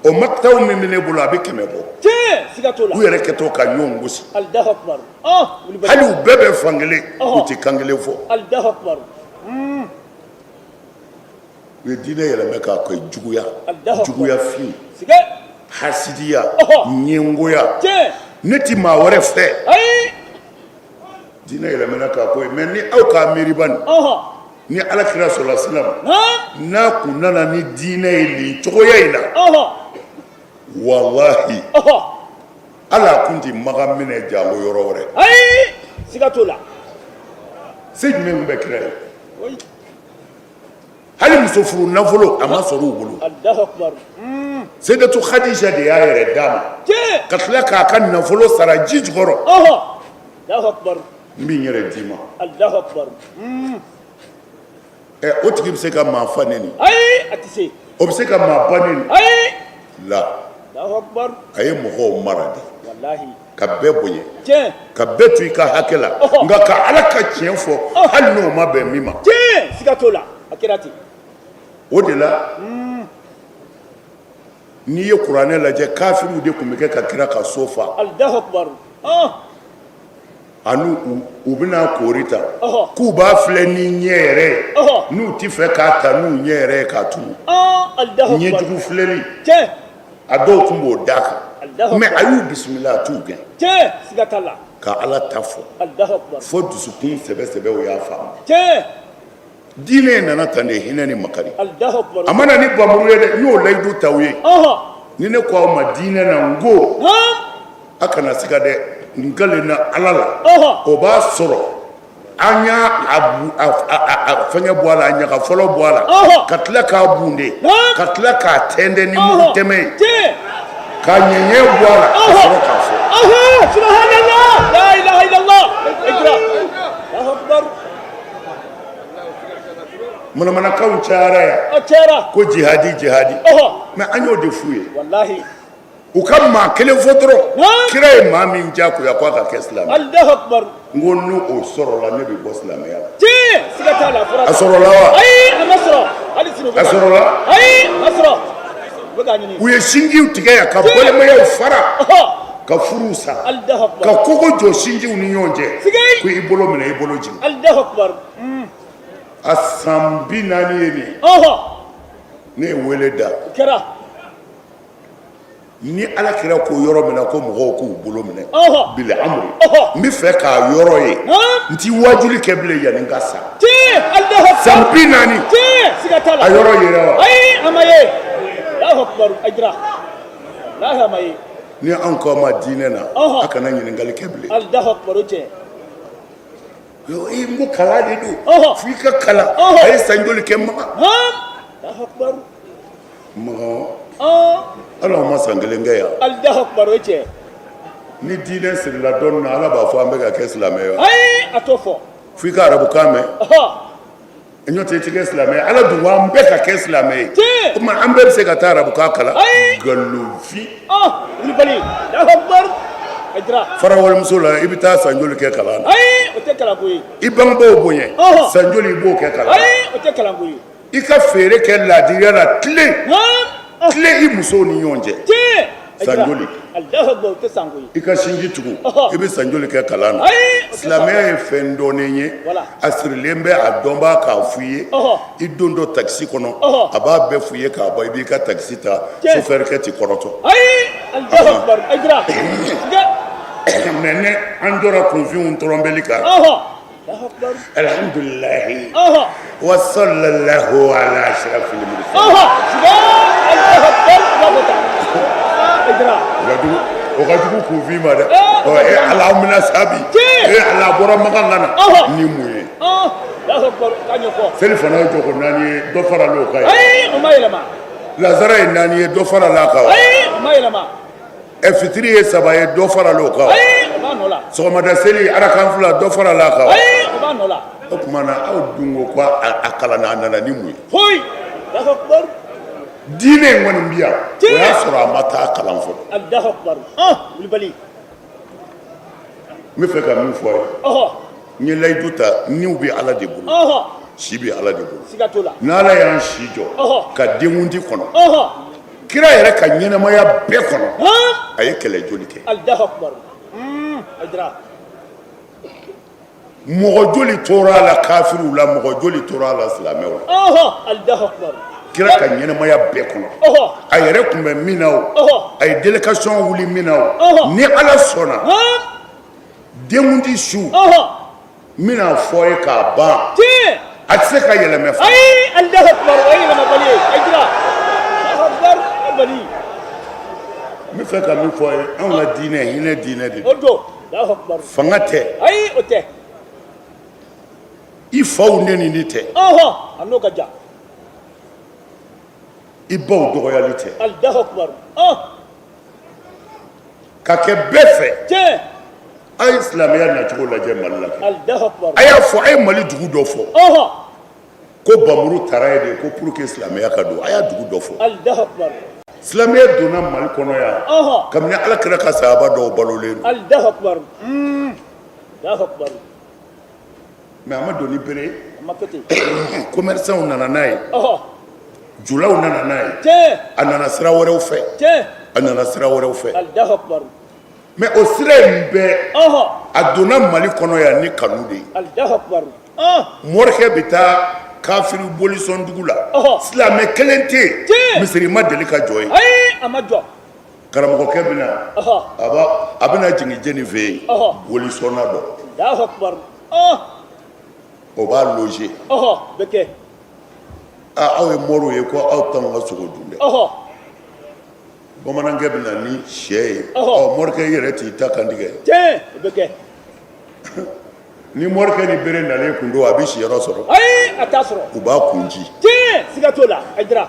B: O makitaw min bɛ ne bolo, a bɛ 100 bɔ.
C: Siga t'o la.
B: U yɛrɛ kɛtɔ ka ɲɔgɔn gosi, hali u bɛɛ bɛ fan kelen, u tɛ kan kelen fɔ. U ye diinɛ yɛlɛmɛ k'a kɛ juguya, juguya fin, hasidiya, ɲɛngoya. Ne tɛ maa wɛrɛ fɛ. Diinɛ yɛlɛmɛna k'a ko ye. Mais ni aw k'a miiriba nin ni ala kira sɔrɔla silam, n'a kun nana ni diinɛ ye nin cogoya in na, walahi ala kun tɛ Makan minɛ janko yɔrɔ wɛrɛ.
C: Ayi, siga t'o la.
B: Se jumɛn tun bɛ kira ye? Hali muso furu nafolo a ma sɔrɔ u bolo. Seyidatu Khadija de y'a yɛrɛ d'a ma ka tila k'a ka nafolo sara ji jukɔrɔ. N bɛ n yɛrɛ d'i ma. Ɛ, o tigi bɛ se ka maa fa neni?
C: Ayi, a tɛ se.
B: O bɛ se ka maa ba neni? La, a ye mɔgɔw mara de ka bɛɛ bonya, ka bɛɛ to i ka hakɛ la, nka ka ala ka tiɲɛ fɔ hali n'o ma bɛn min ma.
C: Siga t'o la, a kɛra ten.
B: O de la n'i ye kuranɛ lajɛ, kafiriw de tun bɛ kɛ ka kira ka so fa. Ani u bɛna koori ta k'u b'a filɛ ni ɲɛ yɛrɛ ye, n'u tɛ fɛ k'a ta n'u ɲɛ yɛrɛ ye k'a tunu. Ɲɛjugu filɛli, a dɔw tun b'o d'a kan, mais a y'u bisimila, a t'u gɛn. Ka ala ta fɔ fo dusukun sɛbɛ sɛbɛw y'a faamu. Diinɛ nana tan de, hinɛ ni makari. A ma na ni npanmuru ye dɛ. N y'o layidu ta aw ye. Ni ne ko aw ma diinɛ na, n ko a kana siga dɛ, n kalenna ala la, o b'a sɔrɔ an y'a fɛngɛ bɔ a la, a ɲaga fɔlɔ bɔ a la, ka tila k'a bunde, ka tila k'a tɛntɛn ni mugu tɛmɛ ye, k'a ɲɛɲɛ bɔ a la, ka sɔrɔ k'a fɔ.
C: Subhanallah, la ilaha illallah.
B: Manamanakanw cayara yan.
C: A cayara.
B: Ko jihadi, jihadi. Mais an y'o de f'u ye.
C: Walahi.
B: U ka maa kelen fɔ dɔrɔn, kira ye maa min diyagoya ko a ka kɛ silamɛ.
C: Alahu akibaru.
B: N ko n'o o sɔrɔla, ne bɛ bɔ silamɛya la.
C: Tiɲɛ, siga t'a la.
B: A sɔrɔla wa?
C: Ayi, a ma sɔrɔ. Hali sini u bɛ
B: A sɔrɔla?
C: Ayi, a ma sɔrɔ. U bɛ k'a ɲini.
B: U ye sinjiw tigɛ yan, ka balemayaw fara, ka furuw sa,
C: Alahu akibaru.
B: Ka kogo jɔ sinjiw ni ɲɔgɔn cɛ.
C: Sigi.
B: Ko i bolo minɛ, i bolo jigin.
C: Alahu akibaru.
B: A san 40 ye nin ye. Ne ye wele da.
C: O kɛra.
B: Ni ala kira ko yɔrɔ min na ko mɔgɔw k'u bolo minɛ bil amri, n bɛ fɛ k'a yɔrɔ ye. N ti wajuli kɛ bilen yanni n ka sa. San 40.
C: Siga t'a la.
B: A yɔrɔ yera wa?
C: Ayi, a ma ye. Allahu akbar, Hayidara, walahi a ma ye.
B: Ni anw ko ma diinɛ na, a kana ɲininkali kɛ bilen.
C: Allahu akbar, o tiɲɛ.
B: N ko kalan de don, f'i ka kalan. A ye san joli kɛ Makan?
C: Allahu akbar.
B: Makan, hali an ma san kelen kɛ yan.
C: Allahu akbar, o tiɲɛ.
B: Ni diinɛ sirila dɔnni na, Ala b'a fɔ an bɛ ka kɛ silamɛ ye wa?
C: Ayi, a t'o fɔ.
B: F'i ka arabukan mɛn. N'o tɛ i tɛ kɛ silamɛ ye. Ala dun ko an bɛɛ ka kɛ silamɛ ye. O tuma an bɛɛ bɛ se ka taa arabukan kalan? Nkalonfin.
C: Wulibali, Allahu akbar, Hayidara.
B: Fara walimuso la, i bɛ taa san joli kɛ kalan na?
C: Ayi, o tɛ kalanko ye.
B: I bangebaaw bonya, san joli i b'o kɛ kalan na?
C: Ayi, o tɛ kalanko ye.
B: I ka feere kɛ laadiriya la, tilen tilen i musow ni ɲɔgɔn cɛ, san joli? I ka sinji tugu, i bɛ san joli kɛ kalan na? Silamɛya ye fɛn dɔnnen ye, a sirilen bɛ a dɔnbaa k'a f'i ye. I don dɔ takisi kɔnɔ, a b'a bɛɛ f'i ye k'a ban, i b'i ka takisi ta, sofɛrikɛ tɛ kɔrɔtɔ. Mais ne an jɔra kunfinw tɔrɔnbɛli kan. Alhamdulilahi wa sallallahu ala ashrafil mursalin. O ka jugu kunfin ma dɛ. E Ala, an bɛna sa bi. E Ala, a bɔra Makan ka na ni mun ye? Selifana ye jɔko naani ye, dɔ farala o kan ye. Lazara ye naani ye, dɔ farala a kan wa? Ɛ, fitiri ye saba ye, dɔ farala o kan. Sɔgɔmada seli arakan fila, dɔ farala a kan. O tuma na aw dun ko ko a kalanna, a nana ni mun ye? Diinɛ in kɔni bi yan, o y'a sɔrɔ a ma taa kalan fɔlɔ. N bɛ fɛ ka min fɔ a ye, n ye layidu ta, niw bɛ Ala de bolo, si bɛ Ala de bolo. N'Ala y'an si jɔ ka denkundi kɔnɔ, kira yɛrɛ ka ɲɛnamaya bɛɛ kɔnɔ, a ye kɛlɛ joli kɛ? Mɔgɔ joli tora a la kafiriw la, mɔgɔ joli tora a la silamɛw la? Kira ka ɲɛnamaya bɛɛ kɔnɔ, a yɛrɛ tun bɛ min na o, a ye délégation wuli min na o, ni Ala sɔnna, denkundi su, n bɛna fɔ ye k'a ban, a tɛ se ka yɛlɛmɛ fana.
C: Ayi, Alahu akibaru, o ye yɛlɛmabali ye, Hayidara, Alahu akibaru, bali.
B: N bɛ fɛ ka min fɔ a ye, anw ka diinɛ, hinɛ diinɛ de
C: don. O don, Alahu akibaru.
B: Fanga tɛ.
C: Ayi, o tɛ.
B: I faw nenini tɛ.
C: A n'o ka jan.
B: I baw dɔgɔyali tɛ.
C: Alahu akibaru.
B: Ka kɛ bɛɛ fɛ.
C: Tiɲɛ.
B: A ye silamɛya nacogo lajɛ Mali la. Alahu akibaru. A y'a fɔ, a ye Mali dugu dɔ fɔ. Ko Bamuru taara yen de ko pour que silamɛya ka don. A y'a dugu dɔ fɔ.
C: Alahu akibaru.
B: Silamɛya donna Mali kɔnɔ yan. Kabini Ala kira ka sahaba dɔw balolen don.
C: Alahu akibaru. Alahu akibaru.
B: Mais a ma don ni bere ye.
C: A ma kɛ ten.
B: Commerçants nana n'a ye. Julaw nana n'a ye.
C: Tiɲɛ.
B: A nana sira wɛrɛw fɛ.
C: Tiɲɛ.
B: A nana sira wɛrɛw fɛ.
C: Alahu akibaru.
B: Mais o sira in bɛɛ, a donna Mali kɔnɔ yan ni kanu de ye.
C: Alahu akibaru.
B: Morikɛ bɛ taa kafiri bolisɔn dugu la. Silamɛ kelen tɛ yen.
C: Tiɲɛ.
B: Misiri ma deli ka jɔ yen.
C: Ayi, a ma jɔ.
B: Karamɔgɔkɛ bɛ na, a bɛna jigin jɛni fɛ yen? Bolisɔnna dɔ.
C: Alahu akibaru.
B: O b'a loger.
C: Bɛ kɛ.
B: Aw ye moriw ye ko aw t'anw ka sogo dun dɛ. Bamanankɛ bɛ na ni sɛ ye. Ɔ, morikɛ yɛrɛ t'i ta kantigɛ.
C: Tiɲɛ, o bɛ kɛ.
B: Ni morikɛ ni bere nalen kun don, a bɛ siyɔrɔ sɔrɔ?
C: Ayi, a t'a sɔrɔ.
B: U b'a kun ci.
C: Tiɲɛ, siga t'o la, Hayidara.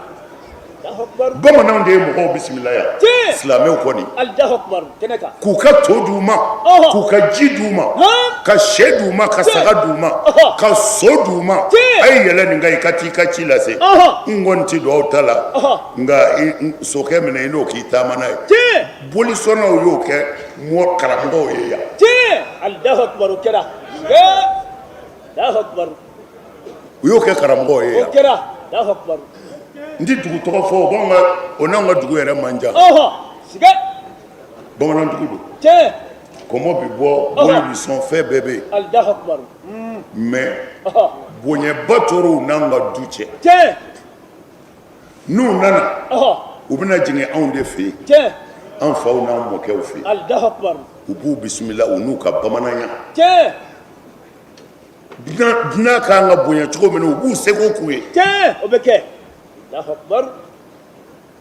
B: Bamananw de ye mɔgɔw bisimila yan.
C: Tiɲɛ.
B: Silamɛw kɔni.
C: Alahu akibaru, kɛnɛ kan.
B: K'u ka to d'u ma. K'u ka ji d'u ma. Ka sɛ d'u ma, ka saga d'u ma, ka so d'u ma.
C: Tiɲɛ.
B: A ye yɛlɛ nin kan, i ka t'i ka ci lase. N kɔni tɛ don aw ta la. Nka sokɛ minɛ, i n'o k'i taama n'a ye.
C: Tiɲɛ.
B: Bolisɔnnaw y'o kɛ karamɔgɔw ye yan.
C: Tiɲɛ, Alahu akibaru, o kɛra. Alahu akibaru.
B: U y'o kɛ karamɔgɔw ye
C: O
B: yan.
C: kɛra, Alahu akibaru.
B: N ti dugu tɔgɔ fɔ, o b'anw ka, o n'anw ka dugu yɛrɛ man jan.
C: Siga.
B: Bamanan dugu don.
C: Tiɲɛ.
B: Kɔmɔ bɛ bɔ, boli bɛ sɔn, fɛn bɛɛ bɛ yen.
C: Alahu akibaru.
B: Mais bonyaba tor'u n'an ka du cɛ.
C: Tiɲɛ.
B: N'u nana, u bɛna jigin anw de fɛ yen, an faw n'an mɔkɛw fɛ
C: yen,
B: u b'u bisimila u n'u ka bamananya. Dunan ka kan ka bonya cogo min na, u b'u seko k'u ye.
C: O bɛ kɛ.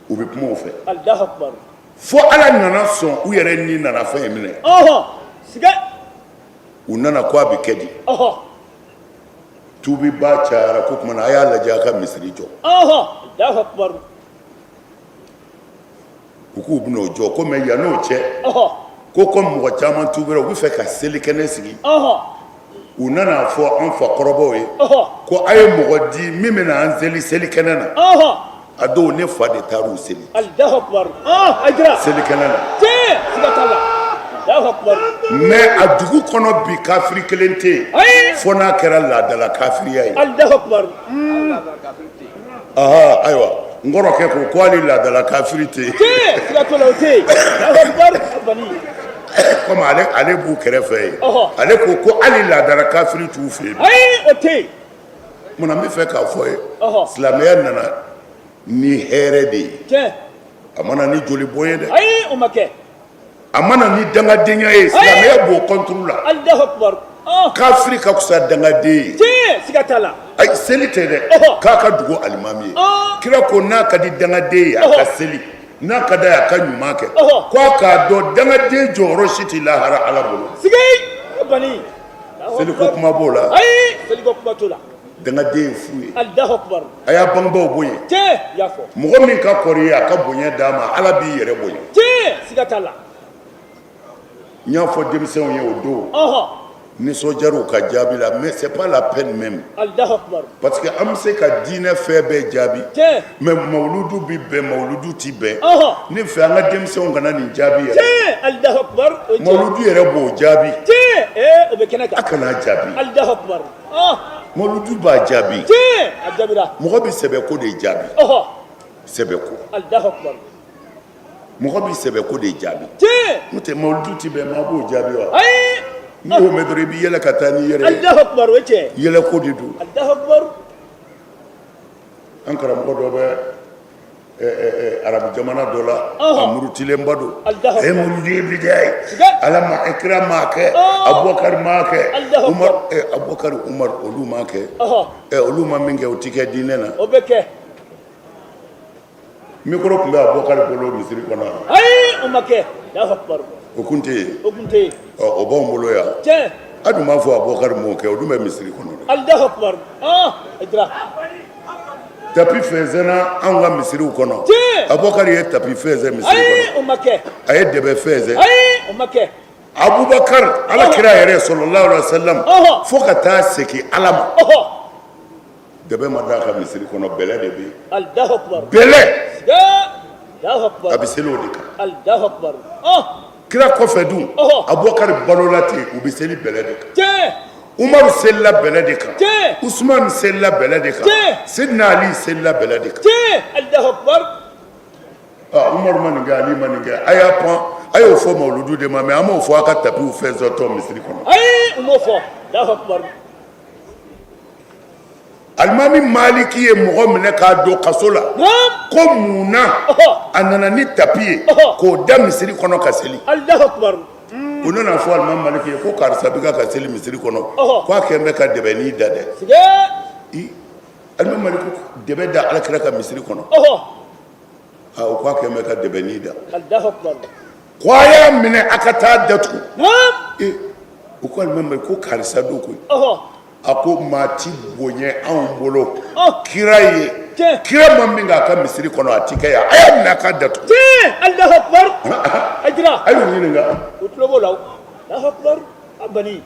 B: U bɛ kuma u fɛ fo Ala nana sɔn, u yɛrɛ ni nana fɛn in minɛ. U nana ko a bɛ kɛ di? Tuubiba cayara ko tuma na a y'a lajɛ a ka misiri jɔ. U k'u bɛn'o jɔ ko mais yann'o cɛ, ko comme mɔgɔ caman tuubira, u bɛ fɛ ka selikɛnɛ sigi. U nana fɔ an fakɔrɔbaw ye ko a ye mɔgɔ di min bɛna an seli selikɛnɛ na. A don ne fa de taar'u seli selikɛnɛ na. Mais a dugu kɔnɔ bi, kafiri kelen tɛ yen fo n'a kɛra laadala kafiriya ye. Ayiwa, n kɔrɔkɛ ko ko hali laadala kafiri tɛ yen, komi ale b'u kɛrɛfɛ yen, ale ko ko hali laadala kafiri t'u fɛ
C: yen.
B: Munna n bɛ fɛ k'a fɔ ye, silamɛya nana ni hɛrɛ de ye, a ma na ni joli bɔn ye dɛ.
C: Ayi, o ma kɛ.
B: A ma na ni dangadenya ye. Silamɛya b'o contre la. Kafiri ka fisa dangaden
C: ye. Siga t'a la.
B: Ayi, seli tɛ dɛ, k'a ka dugu alimami ye. Kira ko n'a ka di dangaden ye, a ka seli, n'a ka d'a ye, a ka ɲuman kɛ. Ko a k'a dɔn dangaden jɔyɔrɔ si tɛ lahara Ala bolo. Seliko kuma b'o la?
C: Ayi, seliko kuma t'o la.
B: Dangaden ye fu ye.
C: Alahu akubar.
B: A y'a bangebaaw bonya.
C: Tiɲɛ, i y'a fɔ.
B: Mɔgɔ min ka kɔrɔ i ye, a ka bonya d'a ma, Ala b'i yɛrɛ bonya.
C: Tiɲɛ, siga t'a la.
B: N y'a fɔ denmisɛnw ye o don. Nisɔndiyara u ka jaabi la, mais c'est pas la peine même.
C: Alahu akubar.
B: Parce que an bɛ se ka diinɛ fɛn bɛɛ jaabi. Mais mawuludu bi bɛn, mawuludu ti bɛn. Ne fɛ, an ka denmisɛnw kana nin jaabi yɛrɛ.
C: Tiɲɛ, Alahu akubar.
B: Mawuludu yɛrɛ b'o jaabi.
C: Tiɲɛ, ee, o bɛ kɛnɛ kan.
B: A kana jaabi.
C: Alahu akubar.
B: Mawuludu b'a jaabi.
C: Tiɲɛ, a jaabira.
B: Mɔgɔ bɛ sɛbɛ ko de jaabi. Sɛbɛ ko.
C: Alahu akubar.
B: Mɔgɔ bɛ sɛbɛ ko de jaabi.
C: Tiɲɛ.
B: N'o tɛ, mawuludu ti bɛn, maa b'o jaabi wa?
C: Ayi.
B: N'i y'o mɛn dɔrɔn, i bɛ yɛlɛ ka taa n'i yɛrɛ ye.
C: Alahu akubar, o ye tiɲɛ.
B: Yɛlɛ ko de don.
C: Alahu akubar.
B: An karamɔgɔ dɔ bɛ arabu jamana dɔ la, a murutilenba don. E mawuludu ye bidiya ye, Ala ma, kira m'a kɛ, Abubakari m'a kɛ, Umar, Abubakari, Umar, olu m'a kɛ. Olu ma min kɛ, o ti kɛ diinɛ na.
C: O bɛ kɛ.
B: Micro tun bɛ Abubakari bolo misiri kɔnɔ.
C: Ayi, o ma kɛ. Alahu akubar.
B: O kun tɛ yen.
C: O kun tɛ yen.
B: Ɔ, o b'anw bolo yan.
C: Tiɲɛ.
B: A dun b'a fɔ Abubakari m'o kɛ, o dun bɛ misiri kɔnɔ dɛ.
C: Alahu akubar. Ayidara.
B: Tapi fɛnsɛnna anw ka misiriw kɔnɔ.
C: Tiɲɛ.
B: Abubakari ye tapi fɛnsɛn misiri kɔnɔ.
C: Ayi, o ma kɛ.
B: A ye dɛbɛ fɛnsɛn.
C: Ayi, o ma kɛ.
B: Abubakari, Ala kira yɛrɛ sallallahu alaihi wasallam, fo ka taa segin Ala ma. Dɛbɛ ma d'a ka misiri kɔnɔ, bɛlɛ de bɛ yen.
C: Alahu akubar.
B: Bɛlɛ.
C: Alahu akubar.
B: A bɛ seli o de kan.
C: Alahu akubar.
B: Kira kɔfɛ dun, Abubakari balola ten, u bɛ seli bɛlɛ de kan.
C: Tiɲɛ.
B: Umaru selila bɛlɛ de kan.
C: Tiɲɛ.
B: Usumani selila bɛlɛ de kan.
C: Tiɲɛ.
B: Sidina Ali selila bɛlɛ de kan.
C: Tiɲɛ. Alahu akubar.
B: Aa, Umaru ma nin kɛ, Ali ma nin kɛ, a y'a pan, a y'o fɔ mawuludu de ma, mais an m'o fɔ a ka tapiw fɛnsɛntɔ misiri kɔnɔ.
C: Ayi, u m'o fɔ. Alahu akubar.
B: Alimami Maliki ye mɔgɔ minɛ k'a don kaso la ko mun na a nana ni tapi ye k'o da misiri kɔnɔ ka seli. U nana fɔ alimami Maliki ye ko karisa bɛ ka seli misiri kɔnɔ, ko a kɛlen bɛ ka dɛbɛnin da dɛ. Alimami Maliki ko dɛbɛ da Ala kira ka misiri kɔnɔ? O ko a kɛlen bɛ ka dɛbɛnin da. Ko a y'a minɛ, a ka taa datugu. U ko alimami Maliki ko karisa don koyi. A ko maa ti bonya anw bolo kira ye, kira ma min k'a ka misiri kɔnɔ, a ti kɛ yan, a y'a minɛ a k'a datugu.
C: Alahu akubar. Ayidara.
B: A y'u ɲininka.
C: U tulo b'o la. Alahu akubar. A bani.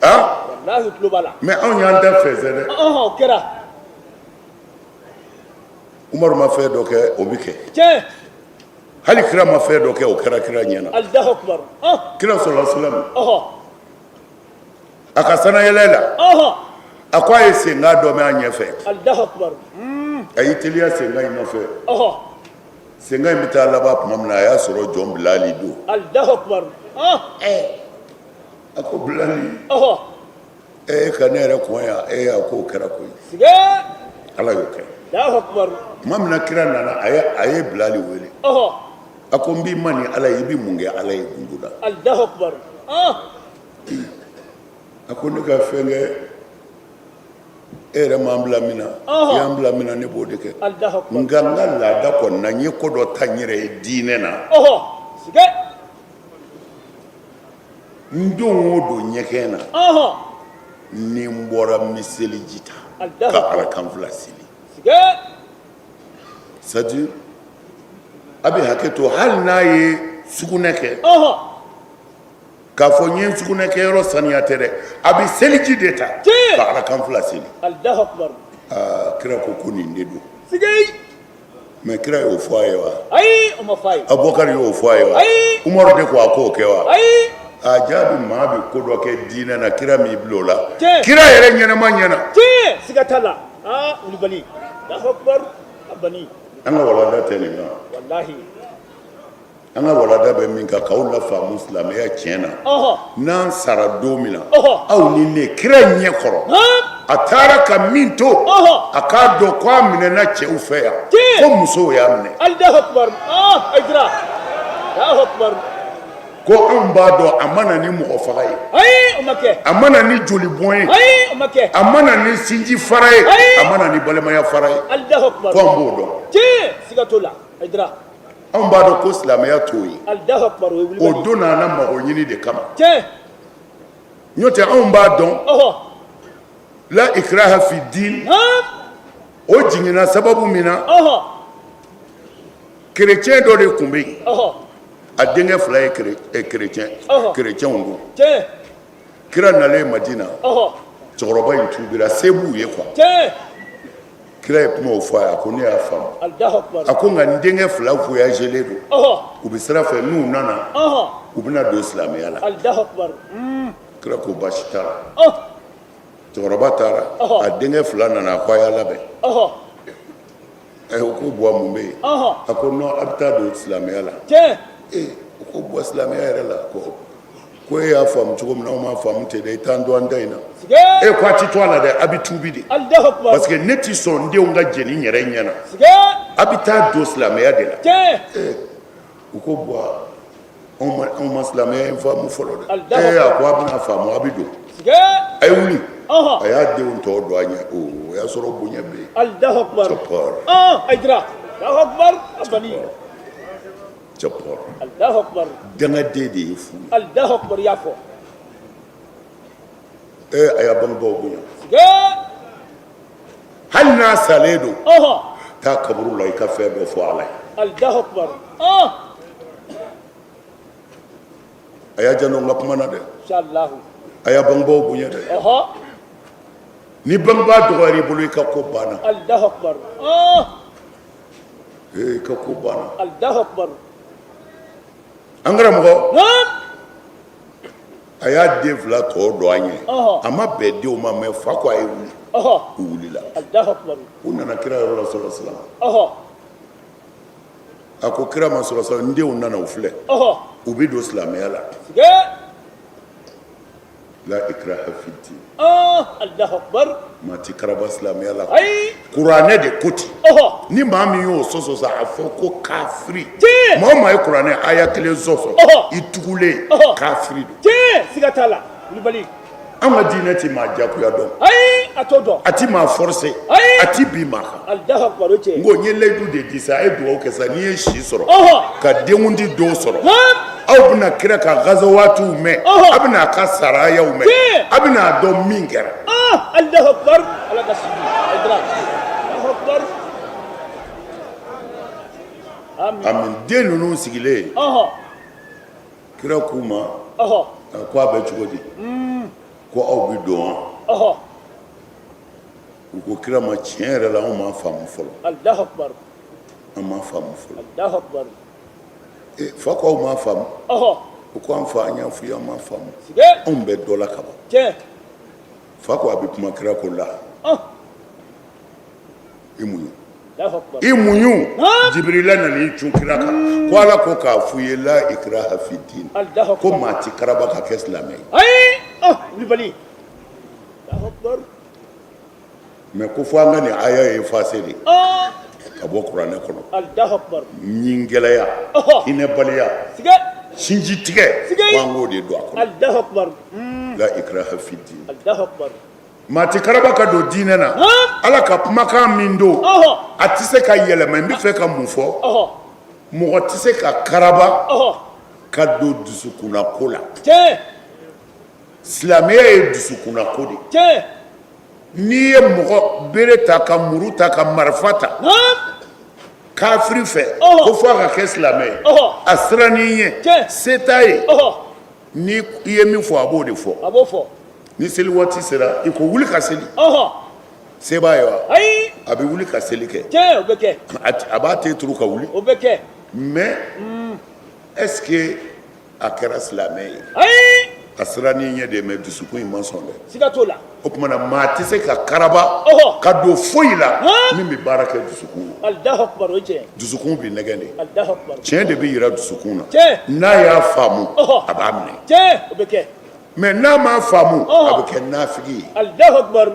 C: Walahi, u tulo b'a la.
B: Mais anw y'an da fɛnsɛ dɛ.
C: O kɛra.
B: Umaru ma fɛn dɔ kɛ, o bɛ kɛ.
C: Tiɲɛ.
B: Hali kira ma fɛn dɔ kɛ, o kɛra kira ɲɛna.
C: Alahu akubar.
B: Kira sallallahu alaihi wasallam. A ka sanayɛlɛ la, a ko a ye senkan dɔ mɛn a ɲɛfɛ. A y'i teliya senkan in nɔfɛ. Senkan in bɛ taa laban tuma min na, a y'a sɔrɔ jɔn Bilali don. A ko Bilali, e ka ne yɛrɛ kɔn yan? E, a k'o kɛra koyi, Ala y'o kɛ. Tuma min na kira nana, a ye Bilali wele, a ko n b'i ma ni Ala ye, i bɛ mun kɛ Ala ye gundo la? A ko ne ka fɛn kɛ, e yɛrɛ m'an bila min na, i y'an bila min na, ne b'o de kɛ. Nka n ka laada kɔni na, n ye ko dɔ ta n yɛrɛ ye diinɛ na. N don o don ɲɛgɛn na, ni n bɔra, n bɛ seliji ta ka arakan fila seli. C'est-à-dire, a bɛ hakɛ to, hali n'a ye sugunɛ kɛ, k'a fɔ n ye sugunɛ kɛyɔrɔ saniya tɛ dɛ, a bɛ seliji de ta ka arakan fila seli. Kira ko ko nin de don. Mais kira y'o fɔ a ye wa?
C: Ayi, o ma fɔ a ye.
B: Abubakar y'o fɔ a ye wa?
C: Ayi.
B: Umaru de ko a k'o kɛ wa?
C: Ayi.
B: A jaabi, maa bɛ ko dɔ kɛ diinɛ na, kira m'i bila o la. Kira yɛrɛ ɲɛnama ɲɛna.
C: Tiɲɛ, siga t'a la. Aa, wulibali, Alahu akibaru, a bani.
B: An ka walanda tɛ nin kan.
C: Walahi.
B: An ka walanda bɛ min kan, k'aw lafaamu silamɛya tiɲɛ na, n'an sara don min na, aw ni ne kira ɲɛ kɔrɔ, a taara ka min to, a k'a dɔn ko a minɛna cɛw fɛ yan, ko musow y'a minɛ, ko anw b'a dɔn a ma na ni mɔgɔ faga ye, a ma na ni jolibɔn ye, a ma na ni sinji fara ye, a ma na ni balimaya fara ye, ko an b'o dɔn. Anw b'a dɔn ko silamɛya t'o ye, o donna an na mago ɲini de kama. N'o tɛ, anw b'a dɔn la ikraha fi din, o jiginna sababu min na, kerecɛn dɔ de tun bɛ yen, a denkɛ fila ye kerecɛnw don. Kira nalen Madina, cɛkɔrɔba in tubira, se b'u ye quoi. Kira ye kuma fɔ a ye, a ko ne y'a faamu. A ko nka n denkɛ fila voyagelen don, u bɛ sira fɛ, n'u nana, u bɛna don silamɛya la. Kira ko baasi t'a la. Cɛkɔrɔba taara, a denkɛ fila nana, a ko a y'a labɛn. U ko Buwa, mun bɛ yen? A ko non, a bɛ taa don silamɛya la. Ee, u ko Buwa, silamɛya yɛrɛ la ko ko e y'a faamu cogo min na, anw m'a faamu ten dɛ, i t'an to an ta in na. E ko a ti to a la dɛ, a bɛ tuubi de, parce que ne ti sɔn n denw ka jeni n yɛrɛ ɲɛ na, a bɛ taa don silamɛya de la. U ko Buwa, anw ma silamɛya in faamu fɔlɔ dɛ. Ee, a ko a bɛna faamu, a bɛ don, a ye wuli. A y'a denw tɔ don a ɲɛ, o y'a sɔrɔ bonya bɛ yen. Cɛpɔr, cɛpɔr, dangaden de ye fu ye. Ee, a y'a bangebaaw bonya, hali n'a salen don, taa kaburu la, i ka fɛn dɔ fɔ Ala ye. A y'a janto n ka kuma na dɛ, a y'a bangebaaw bonya dɛ. Ni bangebaa dɔgɔyara i bolo, i ka ko banna, i ka ko banna. An karamɔgɔ, a y'a den fila tɔ don a ɲɛ, a ma bɛn denw ma, mais fa ko a ye wuli, u wulila, u nana kira yɔrɔ la sɔrɔ silam. A ko kira ma sɔrɔ sa, n denw nana, u filɛ, u bɛ don silamɛya la. La ikraha fi din. Maa ti karaba silamɛya la, kuranɛ de ko ten. Ni maa min y'o sɔsɔ sa, a fɔ ko kafiri. Maa o maa ye kuranɛ aya kelen sɔsɔ, i tugulen kafiri
C: don. Siga t'a la, wulibali.
B: An ka diinɛ tɛ maa jagoya dɔn.
C: Ayi, a t'o dɔn.
B: A tɛ maa forcer.
C: Ayi.
B: A tɛ bin maa kan.
C: Alahu akibaru, o tiɲɛ.
B: N ko n ye layidu de di sa, a ye dugawu kɛ sa, n'i ye si sɔrɔ, ka denkundi don sɔrɔ, aw bɛna kira ka gazawatiw mɛn, aw bɛna a ka sarayaw mɛn, aw bɛna a dɔn min kɛra.
C: Alahu akibaru, Ala ka si di. Alahu akibaru.
B: Amin. Den ninnu sigilen, kira k'u ma ko a bɛ cogo di, ko aw bɛ don wa? U ko kira ma, tiɲɛ yɛrɛ la, anw m'a faamu fɔlɔ, an m'a faamu fɔlɔ. Fa ko aw m'a faamu? U ko an fa, an y'a f'i ye, an m'a faamu, anw bɛ dɔ la kaban. Fa ko a bɛ kuma, kira ko la, i muɲu, i muɲu. Jibirila nana i cun kira kan ko Ala ko k'a f'u ye la ikraha fi din, ko maa ti karaba ka kɛ silamɛ ye.
C: Ayi, wulibali.
B: Mais ko fo an ka nin aya effacer de ka bɔ kuranɛ kɔnɔ. Ɲin gɛlɛya, hinɛbaliya, sinji tigɛ, ko an k'o de don a
C: kɔnɔ.
B: La ikraha fi din. Maa tɛ karaba ka don diinɛ na. Ala ka kumakan min don, a tɛ se ka yɛlɛma. N bɛ fɛ ka mun fɔ? Mɔgɔ tɛ se ka karaba ka don dusukunna ko la. Silamɛya ye dusukunna ko de ye. N'i ye mɔgɔ bere ta ka muru ta ka marifa ta kafiri fɛ ko fo a ka kɛ silamɛ ye, a sirann'i ɲɛ, se t'a ye, ni i ye min fɔ, a b'o de fɔ. Ni seli waati sera, i ko wuli ka seli, se b'a ye wa? A bɛ wuli ka seli kɛ, a b'a ten turu ka wuli. Mais est-ce que a kɛra silamɛ ye?
C: Ayi.
B: A sirann'i ɲɛ de, mais dusukun in ma sɔn dɛ.
C: Siga t'o la.
B: O tuma na, maa tɛ se ka karaba ka don foyi la min bɛ baara kɛ dusukun
C: na. Alahu akibaru, o ye tiɲɛ.
B: Dusukun bɛ nɛgɛn de.
C: Alahu akibaru.
B: Tiɲɛ de bɛ yira dusukun na. N'a y'a faamu, a b'a minɛ.
C: Tiɲɛ, o bɛ kɛ.
B: Mais n'a m'a faamu, a bɛ kɛ nafigi ye.
C: Alahu akibaru.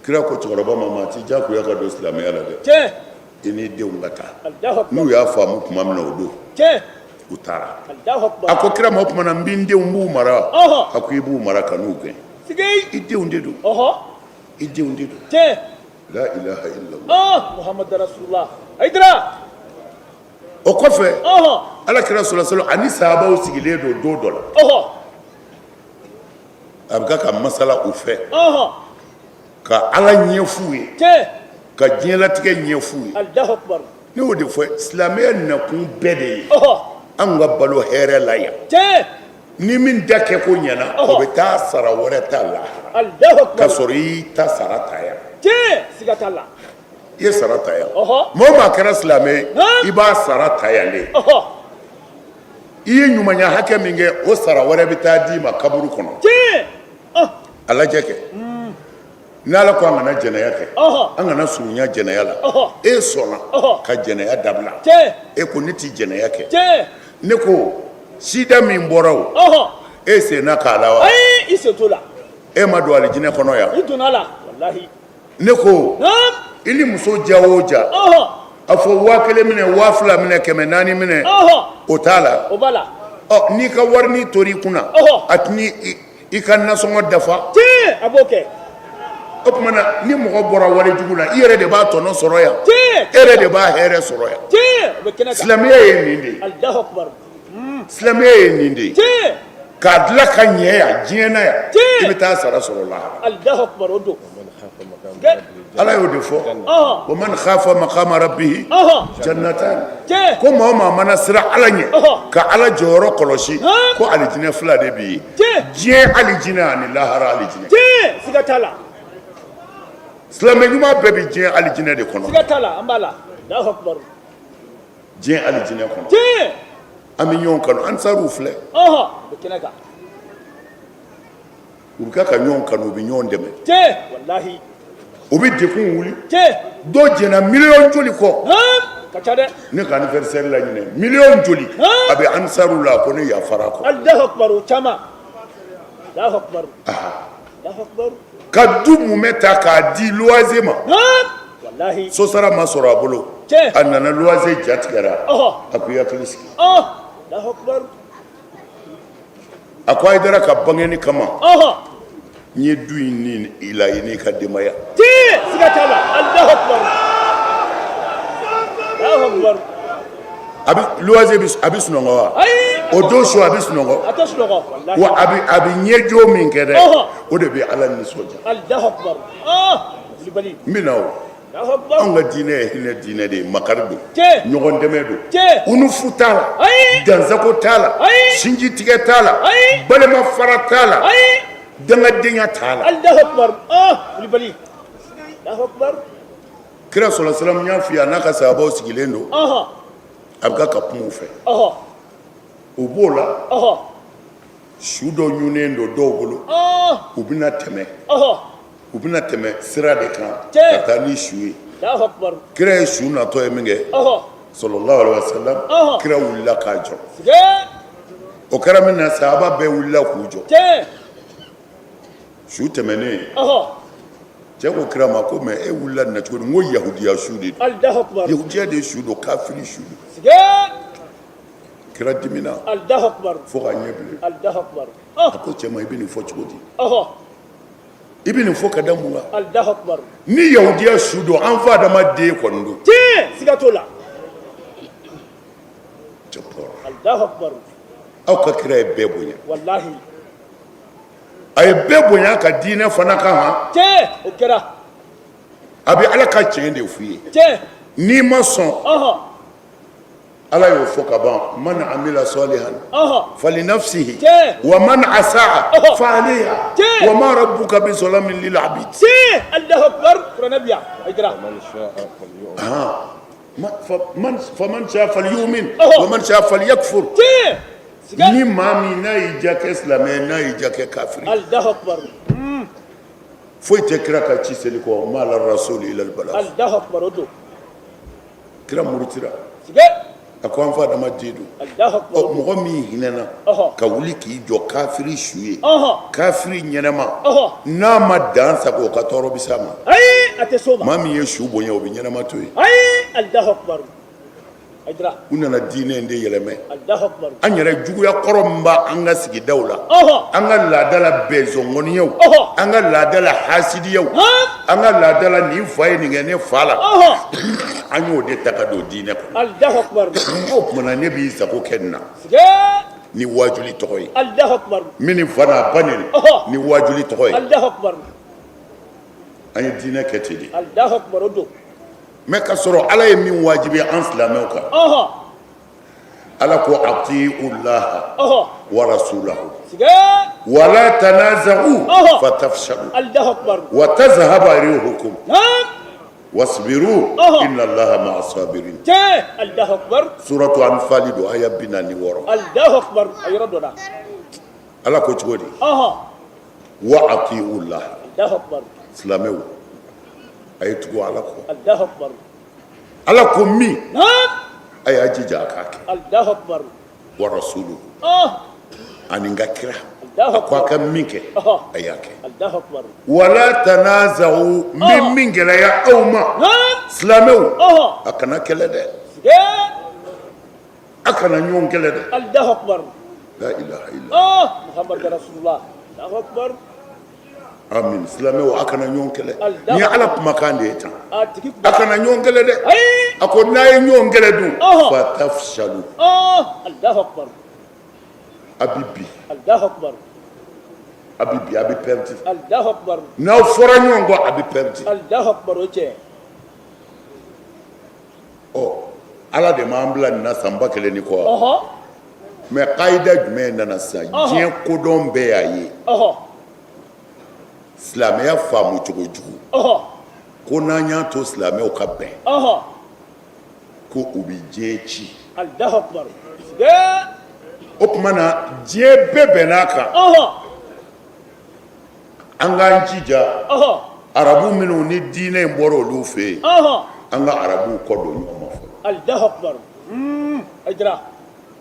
B: Kira ko cɛkɔrɔba ma, maa t'i diyagoya ka don silamɛya la dɛ. I n'i denw ka taa. N'u y'a faamu tuma min na, o don u taara. A ko kira ma, o tuma na n bɛ n denw, n b'u mara. A ko i b'u mara, kan'u gɛn, i denw de don, i denw de don. La ilaha illallah.
C: Muhammadu rasulullah. Hayidara.
B: O kɔfɛ, ala kira sallallahu alaihi wasallam ani sahabaw sigilen don don dɔ la, a bɛ ka masala u fɛ, ka ala ɲɛf'u ye, ka diɲɛlatigɛ ɲɛf'u ye. Ne y'o de fɔ, silamɛya nakun bɛɛ de ye anw ka balo hɛrɛ la yan. Ni min da kɛ ko ɲɛna, o bɛ taa sara wɛrɛ ta lahara ka sɔrɔ i y'i ta sara ta yan. I ye sara ta yan. Maa o maa kɛra silamɛ ye, i b'a sara ta yan de. I ye ɲumanya hakɛ min kɛ, o sara wɛrɛ bɛ taa d'i ma kaburu kɔnɔ. A lajɛ kɛ, n'ala ko an kana jɛnɛya kɛ, an kana surunya jɛnɛya la, e sɔnna ka jɛnɛya dabila, e ko ne tɛ jɛnɛya kɛ. Ne ko sida min bɔra, o e senna k'a la wa?
C: I sen t'o la.
B: E ma don alijinɛ kɔnɔ yan?
C: I donna la, walahi.
B: Ne ko i ni muso ja o ja, a fɔ 1000 minɛ, 2000 minɛ, 400 minɛ, o t'a la.
C: O b'a la.
B: Ɔ, n'i ka warini tor'i kunna, a tɛ i ka nasɔngɔ dafa.
C: A b'o kɛ.
B: O tuma na, ni mɔgɔ bɔra wale jugu la, i yɛrɛ de b'a tɔnɔ sɔrɔ yan, e yɛrɛ de b'a hɛrɛ sɔrɔ yan. Silamɛya ye nin de ye. Silamɛya ye nin de ye, k'a dilan ka ɲɛ yan diɲɛ na yan, i bɛ taa sara sɔrɔ lahara. Ala y'o de fɔ, wa man khafa maqama rabbihi jannatan. Ko maa o maa mana siran ala ɲɛ, ka ala jɔyɔrɔ kɔlɔsi, ko alijinɛ fila de b'i ye, diɲɛ alijinɛ ani lahara alijinɛ.
C: Siga t'a la.
B: Silamɛ ɲuman bɛɛ bɛ diɲɛ alijinɛ de kɔnɔ.
C: Siga t'a la, an b'a la. Alahu akibaru.
B: Diɲɛ alijinɛ kɔnɔ, an bɛ ɲɔgɔn kanu. Ansaruw filɛ, u bɛ ka ɲɔgɔn kanu, u bɛ ɲɔgɔn dɛmɛ, u bɛ degun wuli. Dɔ jɛnna miliyɔn joli kɔ ne ka anniversaire la ɲinɛ, miliyɔn joli a bɛ ansaruw la, ko ne yafara a kɔ. Ka du mumɛ ta k'a di luwanze ma, sosara ma sɔrɔ a bolo, a nana, luwanze jatigɛra, a ko i hakili sigi. A ko Hayidara ka bangeni kama, n ye du in ni i la, i n'i ka denbaya.
C: Siga t'a la. Alahu akibaru, Alahu akibaru.
B: A bɛ luwanze bɛ a bɛ sunɔgɔ wa? O don su a bɛ sunɔgɔ?
C: A tɛ sunɔgɔ, walahi.
B: Wa a bɛ ɲɛjɔ min kɛ dɛ, o de bɛ Ala nisɔndiya.
C: Alahu akibaru, wulibali.
B: N bɛ na o.
C: Alahu akibaru.
B: Anw ka diinɛ ye hinɛ diinɛ de ye, makari don, ɲɔgɔn dɛmɛ don, unufu t'a la, dansago t'a la, sinji tigɛ t'a la, balima fara t'a la, dangadenya t'a la.
C: Alahu akibaru, wulibali. Alahu akibaru.
B: Kira sɔlɔ salam y'a f'i ye, a n'a ka sahabaw sigilen don, a bɛ ka kuma u fɛ. U b'o la, su dɔ ɲunnen don dɔw bolo, u bɛna tɛmɛ, u bɛna tɛmɛ sira de kan ka taa ni su ye. Kira ye su natɔ ye min kɛ, sallallahu alaihi wasallam, kira wulila k'a jɔ. O kɛra min na, sahaba bɛɛ wulila k'u jɔ. Su tɛmɛnen. Cɛ ko kira ma ko mais e wulila nin na cogo di? N ko yahudiya su de don.
C: Alahu akibaru.
B: Yahudiya de su don, kafiri su don.
C: Siga.
B: Kira dimina.
C: Alahu akibaru.
B: Fo k'a ɲɛ bilen.
C: Alahu akibaru.
B: A ko cɛ ma, i bɛ nin fɔ cogo di? I bɛ nin fɔ ka da mun kan?
C: Alahu akibaru.
B: Ni yahudiya su don, an fa Adama den kɔni don.
C: Tiɲɛ, siga t'o la.
B: Cɛkɔrɔ.
C: Alahu akibaru.
B: Aw ka kira ye bɛɛ bonya.
C: Walahi.
B: A ye bɛɛ bonya ka diinɛ fana kan han.
C: Tiɲɛ, o kɛra.
B: A bɛ Ala ka tiɲɛ de f'u ye.
C: Tiɲɛ.
B: N'i ma sɔn. Ala y'o fɔ ka ban, man amila salihan falinafsihi wa man asaa fa alayha wa ma rabbuka bi zalamin lil abid.
C: Tiɲɛ, Alahu akibaru, kuranɛ bi yan Hayidara.
B: Faman shaa falyumin wa man shaa falyakfur.
C: Tiɲɛ.
B: Ni maa min n'a y'i diya kɛ silamɛ ye, n'a y'i diya kɛ kafiri.
C: Alahu akibaru.
B: Foyi tɛ kira ka ci seli kɔ, ma ala rasuli illa al balagh.
C: Alahu akibaru, o don.
B: Kira murutira, a ko an fa Adama den don. Ɔ, mɔgɔ min hinɛna ka wuli k'i jɔ kafiri su ye, kafiri ɲɛnama, n'a ma dan sago, o ka tɔɔrɔ bɛ s'a ma.
C: Ayi, a tɛ s'o ma.
B: Maa min ye su bonya, o bɛ ɲɛnama to yen.
C: Ayi, Alahu akibaru.
B: U nana diinɛ in de yɛlɛmɛ. An yɛrɛ juguya kɔrɔ min b'an ka sigidaw la, an ka laada la bɛnzɔngɔniyaw, an ka laada la hasidiyaw, an ka laada la nin fa ye nin kɛ ne fa la, an y'o de ta ka don diinɛ kɔnɔ. O tuma na, ne b'i sago kɛ nin na ni waajuli tɔgɔ ye, min ni fa n'a ba neni ni waajuli tɔgɔ ye. An ye diinɛ kɛ ten de. Mais ka sɔrɔ Ala ye min wajibi an silamɛw kan, Ala ko atiiwu laha wa rasulahu wala tanaza'u fatafshalu wa tazhaba rihukum wasbiru inna Allaha ma'a sabirin. Suratu Anfali don, aya 46. Ala ko cogo di? Wa atiiwu laha, silamɛw, a ye tugu Ala kɔ. Ala ko min, a y'a jija a k'a kɛ. Wa rasuluhu, ani n ka kira, a ko a ka min kɛ, a y'a kɛ. Wala tanaza'u, n bɛ min gɛlɛya aw ma silamɛw, a kana kɛlɛ dɛ, a kana ɲɔgɔn kɛlɛ dɛ.
C: Allahu akbar.
B: La ilaha illa.
C: Oh, Muhammad Rasulullah. Allahu akbar.
B: Amin. Silamɛw, a kana ɲɔgɔn kɛlɛ. Nin ye Ala kumakan de ye tan. A kana ɲɔgɔn kɛlɛ dɛ. A ko n'a ye ɲɔgɔn kɛlɛ dun, fatafshalu.
C: Oh, Allahu akbar.
B: A bɛ bin.
C: Allahu akbar.
B: A bɛ bin, a bɛ pɛrɛdi.
C: Allahu akbar.
B: N'aw fɔra ɲɔgɔn kɔ, a bɛ pɛrɛdi.
C: Allahu akbar, o tiɲɛ.
B: Ɔ, Ala de m'an bila nin na san 1000 ni kɔ wa? Mais kayida jumɛn nana sisan? Diɲɛ kodɔn bɛɛ y'a ye, silamɛya faamu cogo jugu, ko n'an y'a to silamɛw ka bɛn, ko u bɛ diɲɛ ci. O tuma na, diɲɛ bɛɛ bɛnn'a kan, an k'an jija, arabu minnu ni diinɛ in bɔra olu fɛ yen, an ka arabuw kɔ don ɲɔgɔn ma fɔlɔ.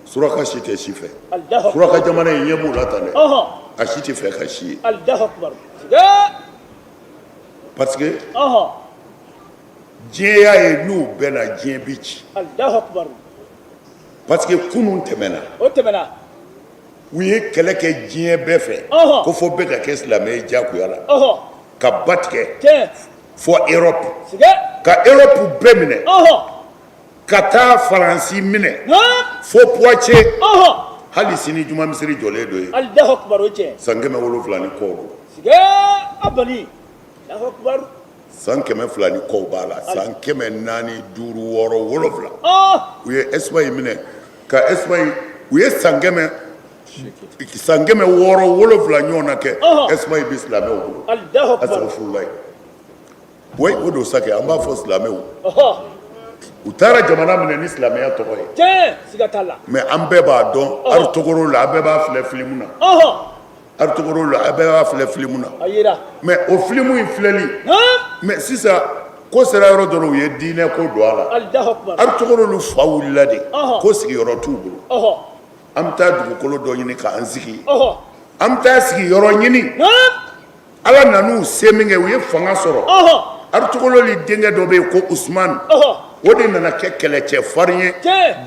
B: Suraka si tɛ si fɛ, suraka jamana in ɲɛ b'u la tan dɛ, a si tɛ fɛ ka si ye, parce que diɲɛ y'a ye n'u bɛnna, diɲɛ bɛ ci, parce que kunun tɛmɛna, u ye kɛlɛ kɛ diɲɛ bɛɛ fɛ ko fo bɛɛ ka kɛ silamɛ ye diyagoya la, ka ba tigɛ fo Europe, ka Europe bɛɛ minɛ, ka taa Faransi minɛ fo Poitiers. Hali sini juma misiri jɔlen don yen, san 700 ni kɔ don. San 200 ni kɔ b'a la, san 400 500 600 700. U ye Espagne minɛ ka Espagne, u ye san 600 700 ɲɔgɔn na kɛ Espagne bɛ silamɛw bolo. Asafurulayi, oui, o don sa kɛ, an b'a fɔ silamɛw, u taara jamana minɛ ni silamɛya tɔgɔ ye. Mais an bɛɛ b'a dɔn, Arutogoro la, an bɛɛ b'a filɛ filimu na. Arutogoro la, a bɛɛ b'a filɛ filimu na. Mais o filimu in filɛli, mais sisan ko sera yɔrɔ dɔ la, u ye diinɛ ko don a la. Arutogoro fa wulila de ko sigiyɔrɔ t'u bolo, an bɛ taa dugukolo dɔ ɲini k'an sigi, an bɛ taa sigiyɔrɔ ɲini. Ala nan'u se min kɛ, u ye fanga sɔrɔ. Arutuguloli denkɛ dɔ bɛ yen ko Usumani, o de nana kɛ kɛlɛcɛ farin ye.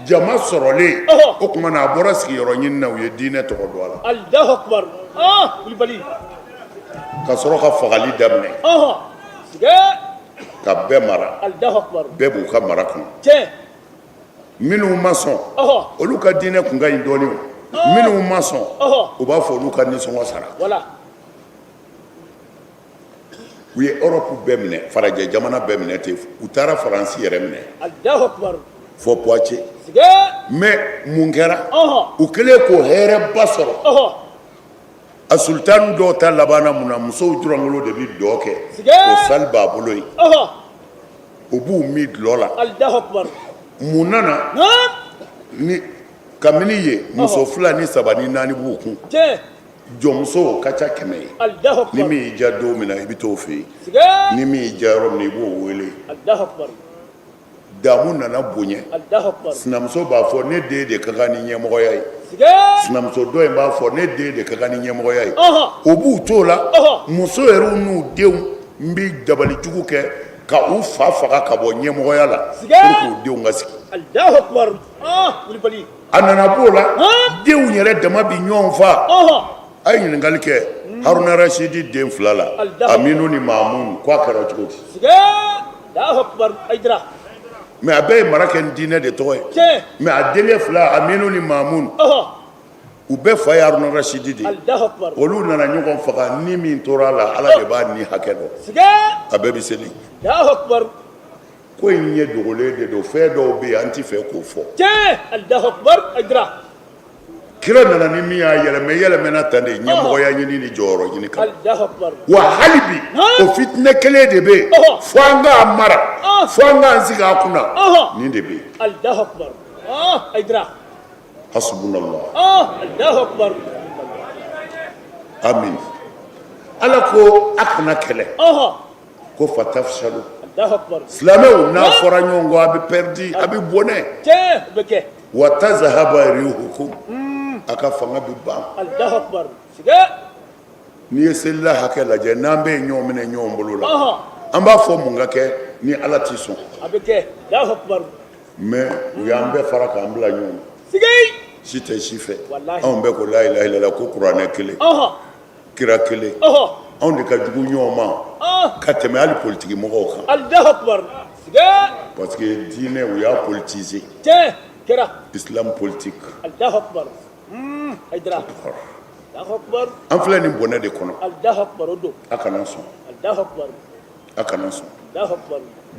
B: Jama sɔrɔlen, o tuma na, a bɔra sigiyɔrɔ ɲini na, u ye diinɛ tɔgɔ don a la.
C: Alahu akubar, Kulibali.
B: Ka sɔrɔ ka fagali daminɛ, ka bɛɛ mara.
C: Alahu akubar.
B: Bɛɛ b'u ka mara kɔnɔ. Minnu ma sɔn, olu ka diinɛ kun ka ɲi dɔɔnin. Minnu ma sɔn, u b'a fɔ olu ka nisɔngɔ sara. U ye Europe bɛɛ minɛ, farajɛ jamana bɛɛ minɛ ten. U taara Faransi yɛrɛ minɛ fɔ Poitiers. Mais mun kɛra? U kɛlen k'o hɛrɛba sɔrɔ, a sultani dɔw ta labanna mun na? Musow jɔrɔnkolo de bɛ dɔn kɛ, o salle b'a bolo yen, u b'u min dulɔ la. Mun nana ni kabini yen, muso fila ni saba ni naani b'u kun, jɔnmuso ka ca 100 ye. Ni min y'i diya don min na, i bɛ t'o fɛ yen. Ni min y'i diya yɔrɔ min na, i b'o wele. Damu nana bonya. Sinamuso b'a fɔ ne den de ka kan ni ɲɛmɔgɔya ye, sinamuso dɔ in b'a fɔ ne den de ka kan ni ɲɛmɔgɔya ye. O b'u t'o la, muso yɛrɛ n'u denw n bɛ dabali jugu kɛ ka u fa faga ka bɔ ɲɛmɔgɔya la pour que u denw ka sigi. A nana b'o la, denw yɛrɛ dama bɛ ɲɔgɔn faa. A ye ɲininkali kɛ Haruna Rasidi den fila la, Aminu ni Mamun, ko a kɛra cogo di? Mais a bɛɛ ye mara kɛ ni diinɛ de tɔgɔ ye. Mais a denkɛ fila, Aminu ni Mamun, u bɛɛ fa ye Haruna Rasidi de ye. Olu nana ɲɔgɔn faga. Ni min tora a la, Ala de b'a ni hakɛ dɔn. A bɛɛ bɛ seli. Ko in ɲɛ dogolen de don. Fɛn dɔw bɛ yen, an tɛ fɛ k'o fɔ. Kira nana ni min y'a yɛlɛmɛ, yɛlɛmɛna tan de, ɲɛmɔgɔya ɲini ni jɔyɔrɔ ɲini kan. Wa hali bi, o fitinɛ kelen de bɛ yen, fo an k'a mara, fo an k'an sigi a kunna. Nin de bɛ yen. Hasbunallah, amin. Ala ko a kana kɛlɛ ko fatafshalu. Silamɛw, n'a fɔra ɲɔgɔn kɔ, a bɛ pɛridi, a bɛ bɔnɛ. Wa tazhaba rihukum, a ka fanga bɛ ban. N'i ye selila hakɛ lajɛ, n'an bɛ ye ɲɔgɔn minɛ ɲɔgɔn bolo la, an b'a fɔ mun ka kɛ ni Ala tɛ sɔn? Mais u y'an bɛɛ fara k'an bila ɲɔgɔn na, si tɛ si fɛ. Anw bɛɛ ko la ilaha illallah, ko kuranɛ kelen, kira kelen. Anw de ka jugu ɲɔgɔn ma ka tɛmɛ hali politiki mɔgɔw kan, parce que diinɛ, u y'a politiser, islam politique. An filɛ nin bɔnɛ de kɔnɔ. A kana sɔn, a kana sɔn.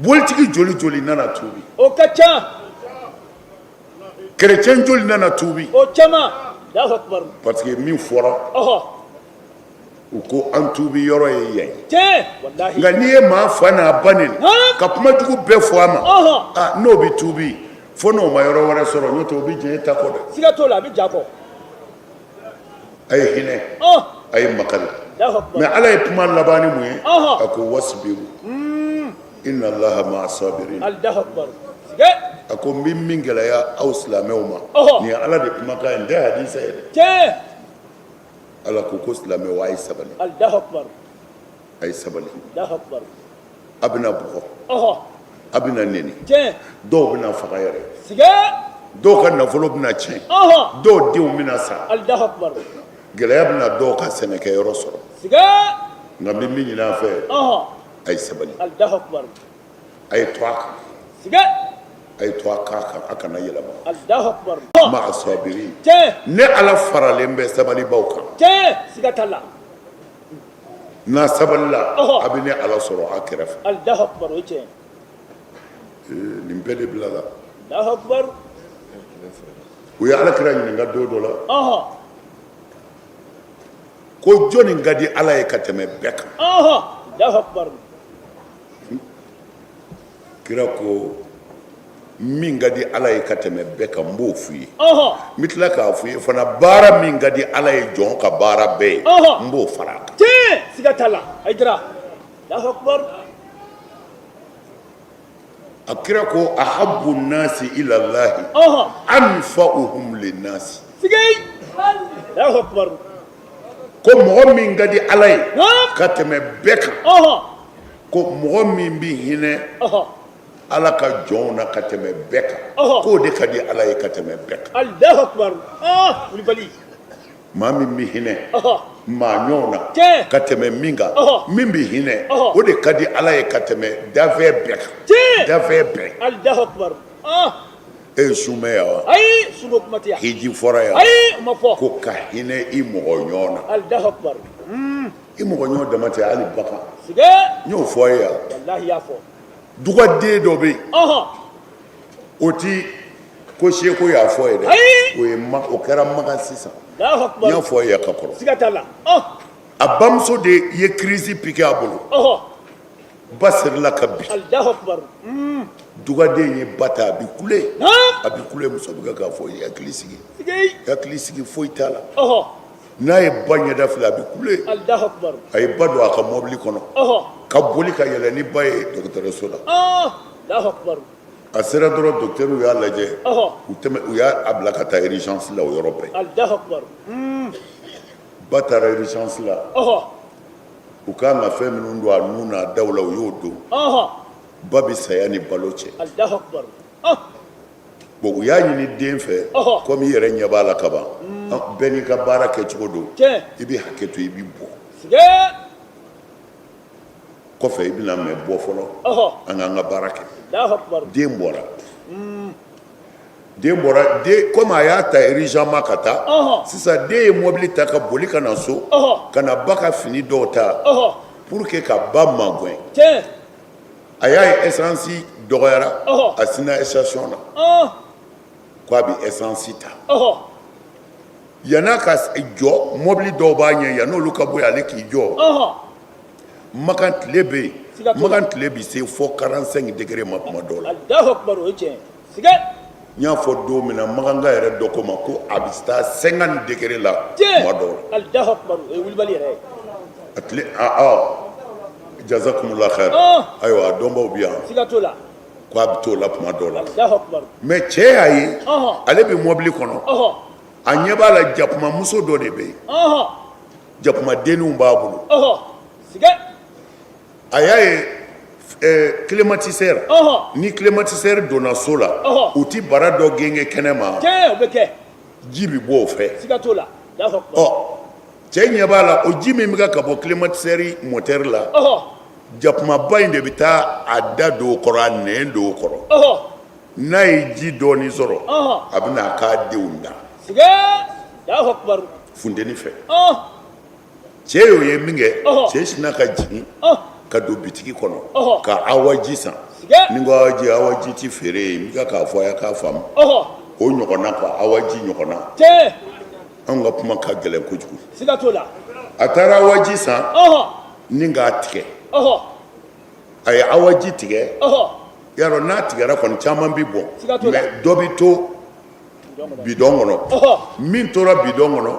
B: Bolitigi joli joli nana tuubi?
C: O ka ca.
B: Kerecɛn joli nana tuubi?
C: O caman.
B: Parce que min fɔra, u ko an tuubi yɔrɔ ye yan ye. Nka n'i ye maa fa n'a ba neni ka kuma jugu bɛɛ fɔ a ma, n'o bɛ tuubi, fo n'o ma yɔrɔ wɛrɛ sɔrɔ, n'o tɛ o bɛ jɛn e ta kɔ dɛ.
C: Siga t'o la, a bɛ jɛn a kɔ.
B: A ye hinɛ, a ye makari. Mais Ala ye kuma laban ni mun ye? A ko wasbiru inna Allaha ma'a sabirin. A ko n bɛ min gɛlɛya aw silamɛw ma, nin ye Ala de kumakan ye, nin tɛ hadisa ye dɛ. Ala ko ko silamɛw, a ye sabali, a ye sabali. A bɛna bugɔ, a bɛna neni, dɔw bɛna faga yɛrɛ, dɔw ka nafolo bɛna tiɲɛ, dɔw denw bɛna sa, gɛlɛya bɛna dɔw ka sɛnɛkɛyɔrɔ sɔrɔ. Nka n bɛ min ɲini a fɛ, a ye sabali, a ye to a kan, a ye to a kan, a kana yɛlɛma. Ma'a sabirin, ne Ala faralen bɛ sabalibaw kan.
C: Siga t'a la.
B: N'a sabalila, a bɛ ne Ala sɔrɔ a kɛrɛfɛ. Nin bɛɛ de bilala. U ye Ala kira ɲininka don dɔ la ko jɔnni ka di Ala ye ka tɛmɛ bɛɛ kan? Kira ko min ka di Ala ye ka tɛmɛ bɛɛ kan, n b'o f'i ye. N bɛ tila k'a f'i ye fana, baara min ka di Ala ye jɔn ka baara bɛɛ ye, n b'o fara a kan.
C: Siga t'a la, Hayidara.
B: A kira ko ahabbu nasi ila Allahi anfa'uhum linnasi. Ko mɔgɔ min ka di Ala ye ka tɛmɛ bɛɛ kan, ko mɔgɔ min bɛ hinɛ Ala ka jɔnw na ka tɛmɛ bɛɛ kan, k'o de ka di Ala ye ka tɛmɛ bɛɛ kan.
C: Alahu akibaru, wulibali.
B: Maa min bɛ hinɛ maa ɲɔgɔn na ka tɛmɛ min kan, min bɛ hinɛ, o de ka di Ala ye ka tɛmɛ dafɛn bɛɛ kan, dafɛn bɛɛ.
C: Alahu akibaru.
B: E ye sun mɛn yan wa?
C: Ayi, sunko kuma tɛ yan.
B: Hiji fɔra yan?
C: Ayi, o ma fɔ.
B: Ko ka hinɛ i mɔgɔ ɲɔgɔn na.
C: Alahu akibaru.
B: I mɔgɔ ɲɔgɔn dama tɛ, hali bagan.
C: Siga.
B: N y'o fɔ a ye yan.
C: Walahi, i y'a fɔ.
B: Dugaden dɔ bɛ yen. O ti ko seko y'a fɔ ye dɛ.
C: Ayi.
B: O ye ma o kɛra Makan sisan.
C: Alahu akibaru.
B: N y'a fɔ a ye yan ka kɔrɔ.
C: Siga t'a la.
B: A bamuso de ye crise piqué a bolo. Ba serila ka bin.
C: Alahu akibaru.
B: Dugaden ye ba ta, a bɛ kule. A bɛ kule, muso bɛ k'a fɔ i hakili sigi. I hakili sigi, foyi t'a la. N'a ye ba ɲɛda filɛ, a bɛ kule.
C: Alahu akibaru.
B: A ye ba don a ka mɔbili kɔnɔ. Ka boli ka yɛlɛ ni ba ye dɔgɔtɔrɔso la.
C: Alahu akibaru.
B: A sera dɔrɔn, docteur y'a lajɛ. U tɛmɛ, u y'a bila ka taa urgence la o yɔrɔ bɛɛ.
C: Alahu akibaru.
B: Ba taara urgence la. U kan ka fɛn minnu don a nun n'a daw la, u y'o don. Ba bɛ saya ni balo cɛ.
C: Alahu akibaru.
B: Bon, u y'a ɲini den fɛ, komi i yɛrɛ ɲɛ b'a la kaban, bɛɛ n'i ka baara kɛcogo don, i bɛ hakɛ to, i bɛ bɔ kɔfɛ, i bɛna mɛ bɔ fɔlɔ, an k'an ka baara kɛ. Den bɔra, den bɔra, den komi a y'a ta urgemment ka taa sisan, den ye mobili ta ka boli ka na so, ka na ba ka fini dɔw ta pour que ka ba magɛn. A y'a ye essence dɔgɔyara, a sinna station na k'a bɛ essence ta. Yann'a ka jɔ, mobili dɔw b'a ɲɛ, yann'olu ka bɔ yen, ale k'i jɔ. Makan tile bɛ yen, Makan tile bɛ se fo 45 degrés ma tuma dɔw la. N y'a fɔ don min na, Makanka yɛrɛ dɔ ko ma ko a bɛ taa 50 degrés la tuma dɔw la. A tile jazakumullah khair. Ayiwa, a dɔnbaw bɛ yan. Ko a bɛ t'o la tuma dɔw la. Mais cɛ y'a ye, ale bɛ mɔbili kɔnɔ, a ɲɛ b'a la, jakumamuso dɔ de bɛ yen, jakumadenninw b'a bolo. A y'a ye climatiseur, ni climatiseur donna so la, u ti bara dɔ genge kɛnɛ ma, ji bɛ bɔ o fɛ. Ɔ, cɛ ɲɛ b'a la, o ji min bɛ ka bɔ climatiseur moteur la, jakumaba in de bɛ taa a da don o kɔrɔ, a nɛn don o kɔrɔ. N'a ye ji dɔɔni sɔrɔ, a bɛ n'a k'a denw da funteni fɛ. Cɛ y'o ye min kɛ, cɛ sinna ka jigin ka don bitigi kɔnɔ ka awaji san. Ni ko awaji, awaji ti feere yen, n bɛ k'a fɔ a ye k'a faamu o ɲɔgɔnna quoi, awaji ɲɔgɔnna. Anw ka kuma ka gɛlɛn kojugu. A taara awaji san ni k'a tigɛ. A ye awaji tigɛ, yarɔ n'a tigɛra kɔni, caman bɛ bɔn, mais dɔ bɛ to bidɔn kɔnɔ. Min tora bidɔn kɔnɔ,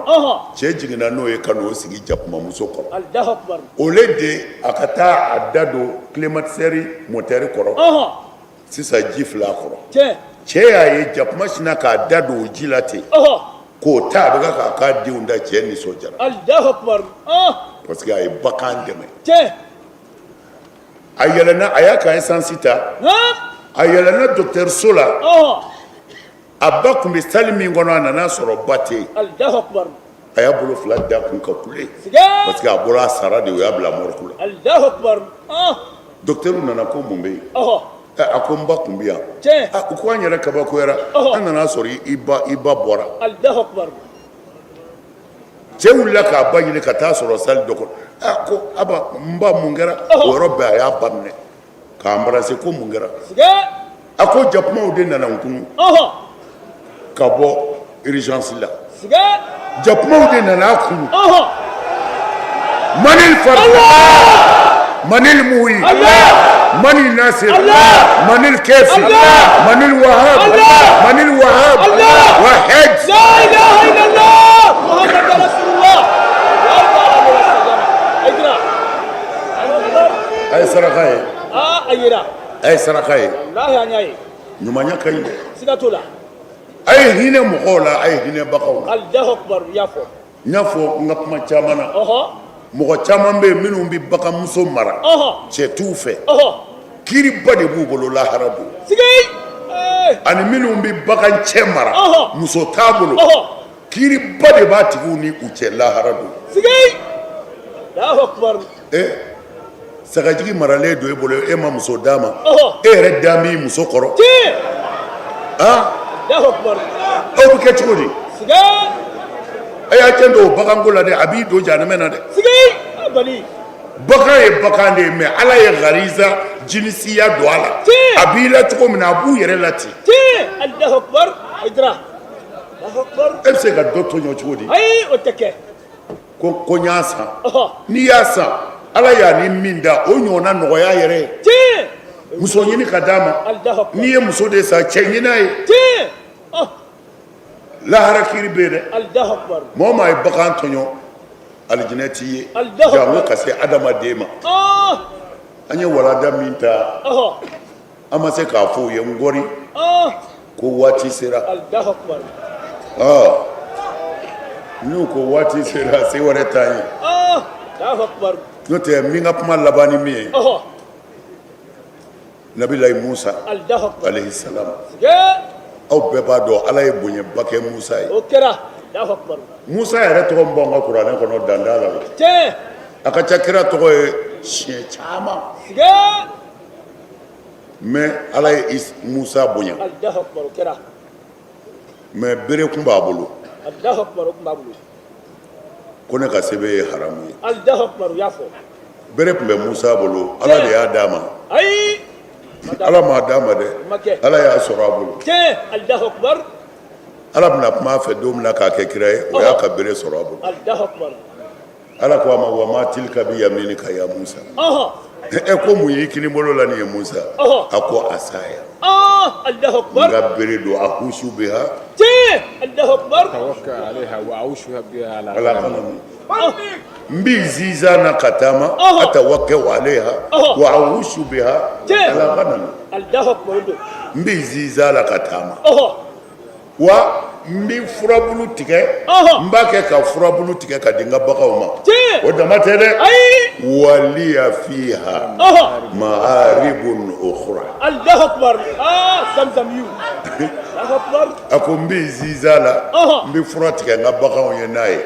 B: cɛ jiginna n'o ye ka n'o sigi jakumamuso kɔrɔ. Au lieu de a ka taa a da don climatiseur moteur kɔrɔ, sisan ji filɛ a kɔrɔ. Cɛ y'a ye jakuma sinna k'a da don o ji la ten k'o ta, a bɛ k'a k'a denw da. Cɛ nisɔndiyara parce que a ye bagan dɛmɛ. A yɛlɛnna, a y'a ka essence ta, a yɛlɛnna dɔgɔtɔrɔso la. A ba tun bɛ salle min kɔnɔ, a nana sɔrɔ ba tɛ yen. A y'a bolo fila da kun ka kule parce que a bɔra, a sara de, u y'a bila morgue la. Docteur nana ko mun bɛ yen? A ko n ba tun bɛ yan. U ko an yɛrɛ kabakoyara, an nana sɔrɔ i ba bɔra. Cɛ wulila k'a ba ɲini ka taa sɔrɔ salle dɔ kɔnɔ. Ko aba, n ba, mun kɛra? O yɔrɔ bɛɛ, a y'a ba minɛ k'a embrasser. Ko mun kɛra? A ko jakumaw de nana n kunu ka bɔ urgence la. Jakumaw de nana a kunu. Manil fari, manil muhi, manil nasir, manil kefi, manil wahab, manil wahab wahid.
C: La ilaha illallah Muhammad Rasulullah.
B: A ye saraka ye.
C: Aa, a yera.
B: A ye saraka ye.
C: Walahi, an y'a ye.
B: Ɲumanya ka ɲi dɛ.
C: Siga t'o la.
B: A ye hinɛ mɔgɔw la, a ye hinɛ baganw na.
C: Allahu akbar, i y'a fɔ.
B: N y'a fɔ n ka kuma caman na, mɔgɔ caman bɛ yen minnu bɛ baganmuso mara, cɛ t'u fɛ, kiiriba de b'u bolo lahara don, ani minnu bɛ bagancɛ mara, muso t'a bolo, kiiriba de b'a tigiw ni u cɛ lahara don. Sagajigi maralen don e bolo, e ma muso d'a ma, e yɛrɛ dan b'i muso kɔrɔ, aw bɛ kɛ cogo di? A y'a janto o baganko la dɛ, a b'i don jahanama na dɛ. Bagan ye bagan de ye, mais Ala ye gariza jinisiya don a la, a b'i la cogo min na, a b'u yɛrɛ la ten. E bɛ se ka dɔ tɔɲɔ cogo di? Ko n y'a san, n'i y'a san, Ala y'a ni min da o ɲɔgɔnna nɔgɔya yɛrɛ ye. Muso ɲini ka d'a ma, n'i ye muso de san, cɛ ɲini a ye. Lahara kiri bɛ yen dɛ. Mɔgɔ maa ye bagan tɔɲɔ, alijinɛ t'i ye, janko ka se adamaden ma. An ye walanda min ta, an ma se k'a fɔ u ye n kɔri ko waati sera. N'u ko waati sera, se wɛrɛ t'an ye. N'o tɛ, n bɛ n ka kuma laban ni min ye, Nabilayi Musa alayhi salam, aw bɛɛ b'a dɔn Ala ye bonyaba kɛ Musa ye. Musa yɛrɛ tɔgɔ min b'anw ka kuranɛ kɔnɔ, dan t'a la. A ka ca kira tɔgɔ ye siɲɛ caman. Mais Ala ye Musa bonya, mais bere kun b'a bolo. Ko ne ka sɛbɛn ye haramu ye. Bere tun bɛ Musa bolo, Ala de y'a d'a ma. Ala m'a d'a ma dɛ, Ala y'a sɔrɔ a bolo. Ala bɛna kuma a fɛ don min na k'a kɛ kira ye, o y'a ka bere sɔrɔ a bolo. Ala ko a ma wa ma tilka bi yaminika ya Musa. E ko mun y'i kini bolo la nin ye Musa? A ko asaya, n ka bere don, ahusu biha ala ganami, n b'i sinsin na ka taama, atawakkau alayha wa ahushu biha ala ganami, n b'i sinsin la ka taama, wa n bɛ furabulu tigɛ, n b'a kɛ ka furabulu tigɛ ka di n ka baganw ma. O dama tɛ dɛ, waliya fiha maaribun ukhra. A ko n bɛ sinsin la, n bɛ fura tigɛ n ka baganw ye n'a ye,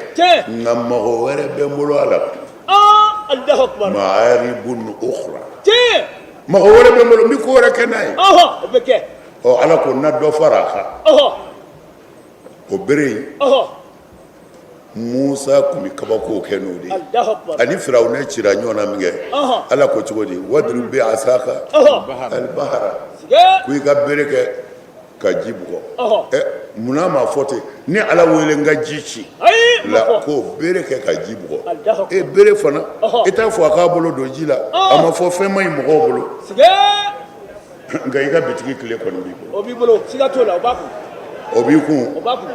B: nka mago wɛrɛ bɛ n bolo a la, maaribun ukhra, mago wɛrɛ bɛ n bolo, n bɛ ko wɛrɛ kɛ n'a ye. Ɔ Ala ko na dɔ fara a kan. O bere in, Musa tun bɛ kabakow kɛ n'o de ye. Ani Firawunɛ cira ɲɔgɔn na min kɛ, Ala ko cogo di? Wadrib bi asaka albahara, ko i ka bere kɛ ka ji bugɔ. Ɛ munna m'a fɔ ten ni Ala wele n ka ji ci la, ko bere kɛ ka ji bugɔ? E bere fana, i t'a fɔ a k'a bolo don ji la, a ma fɔ fɛn man ɲi mɔgɔw bolo. Nka i ka bitigi clé kɔni b'i bolo.
C: O b'i bolo, siga t'o la, o b'a kun.
B: O b'i kun.
C: O b'a kun.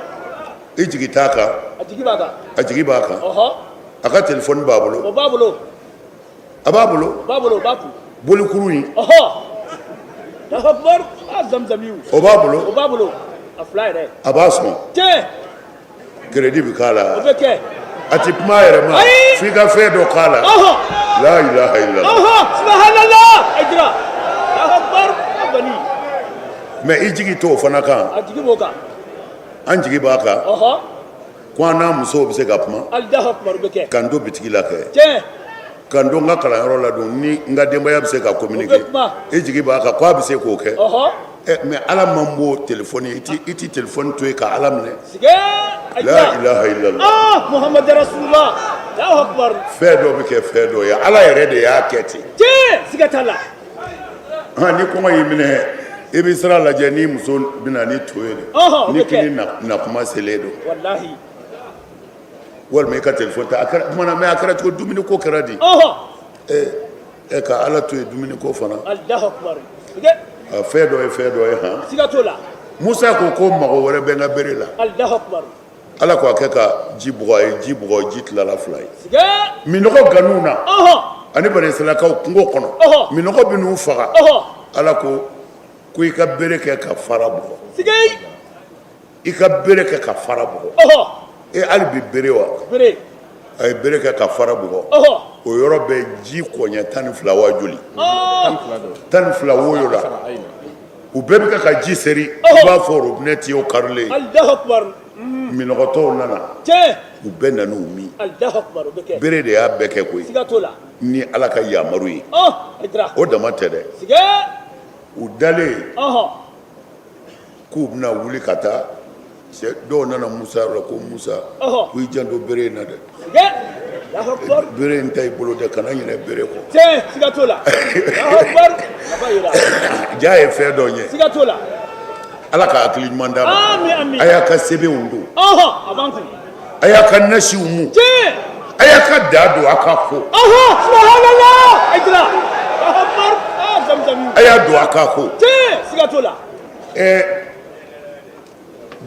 B: I jigi t'a kan.
C: A jigi b'a kan.
B: A jigi b'a kan. A ka telefɔni b'a bolo.
C: O b'a bolo.
B: A b'a bolo.
C: O b'a bolo, o b'a kun.
B: Bolikurun in.
C: Allahu akbar, ah zamzamiw.
B: O b'a bolo.
C: O b'a bolo. A fila yɛrɛ.
B: A b'a sɔn.
C: Tiɲɛ.
B: Crédit bɛ k'a la.
C: O bɛ kɛ.
B: A tɛ kuma a yɛrɛ ma.
C: Ayi.
B: F'i ka fɛn dɔ k'a la. La ilaha illallah.
C: Subhanallah. Ayidara. Allahu akbar. Bani.
B: Mais i jigi t'o fana kan.
C: A jigi b'o kan.
B: An jigi b'a kan. Ko an n'a musow bɛ se ka kuma.
C: Allahu akbar, o bɛ kɛ.
B: Ka n to bitigi la kɛ.
C: Tiɲɛ.
B: Ka n to n ka kalanyɔrɔ la dun, ni n ka denbaya bɛ se ka communiquer.
C: O bɛ kuma.
B: I jigi b'a kan k'a bɛ se k'o kɛ. Mais Ala man bon téléphone ye, i ti téléphone to yen ka Ala minɛ. La ilaha illallah.
C: Ah Muhammad rasulullah. Allahu akbar.
B: Fɛn dɔ bɛ kɛ fɛn dɔ ye, Ala yɛrɛ de y'a kɛ ten.
C: Tiɲɛ, siga t'a la.
B: Hɔn, ni kɔngɔ y'i minɛ, i bɛ sira lajɛ ni muso bɛ na ni to ye de. Ni kini na kuma selen don.
C: Walahi.
B: Walima i ka téléphone ta, a kɛra kumana, mais a kɛra cogo, dumuni ko kɛra di? Ɛ ka Ala to yen dumuni ko fana.
C: Allahu akbar.
B: Fɛn dɔ ye fɛn dɔ ye han.
C: Siga t'o la.
B: Musa ko ko mago wɛrɛ bɛ n ka bere la.
C: Allahu akbar.
B: Ala ko a kɛ ka ji bugɔ, a ye ji bugɔ, ji tilala fila ye. Minɔgɔ gan'u na. Ani bani Israilakaw kungo kɔnɔ. Minɔgɔ bɛ n'u faga. Ala ko ko i ka bere kɛ ka fara bugɔ. I ka bere kɛ ka fara bugɔ. E hali bi bere wa?
C: Bere.
B: A ye bere kɛ ka fara bugɔ. O yɔrɔ bɛɛ ji kɔɲɛ 12 wa joli? 12 woyo la. U bɛɛ bɛ kɛ ka ji seri i b'a fɔ robinet tuyau karilen.
C: Alahu akibaru.
B: Minɔgɔtɔw nana.
C: Tiɲɛ.
B: U bɛɛ nan'u min.
C: Alahu akibaru o bɛ kɛ.
B: Bere de y'a bɛɛ kɛ koyi.
C: Siga t'o la.
B: Ni Ala ka yamaru ye.
C: Hayidara.
B: O dama tɛ dɛ.
C: Siga.
B: U dalen. K'u bɛna wuli ka taa dɔw nana Musa yɔrɔ ko Musa ko i janto bere in na dɛ bere in ta i bolo dɛ kana ɲinɛ bere kɔ
C: siga t'o la
B: ja ye fɛn dɔ ɲɛ
C: siga t'o la
B: Ala ka hakili ɲuman d'a ma a y'a ka sɛbɛnw don
C: a b'an kun
B: a y'a ka nasiw mun a y'a ka daa don a ka ko a y'a don a ka ko
C: siga t'o la
B: ɛɛ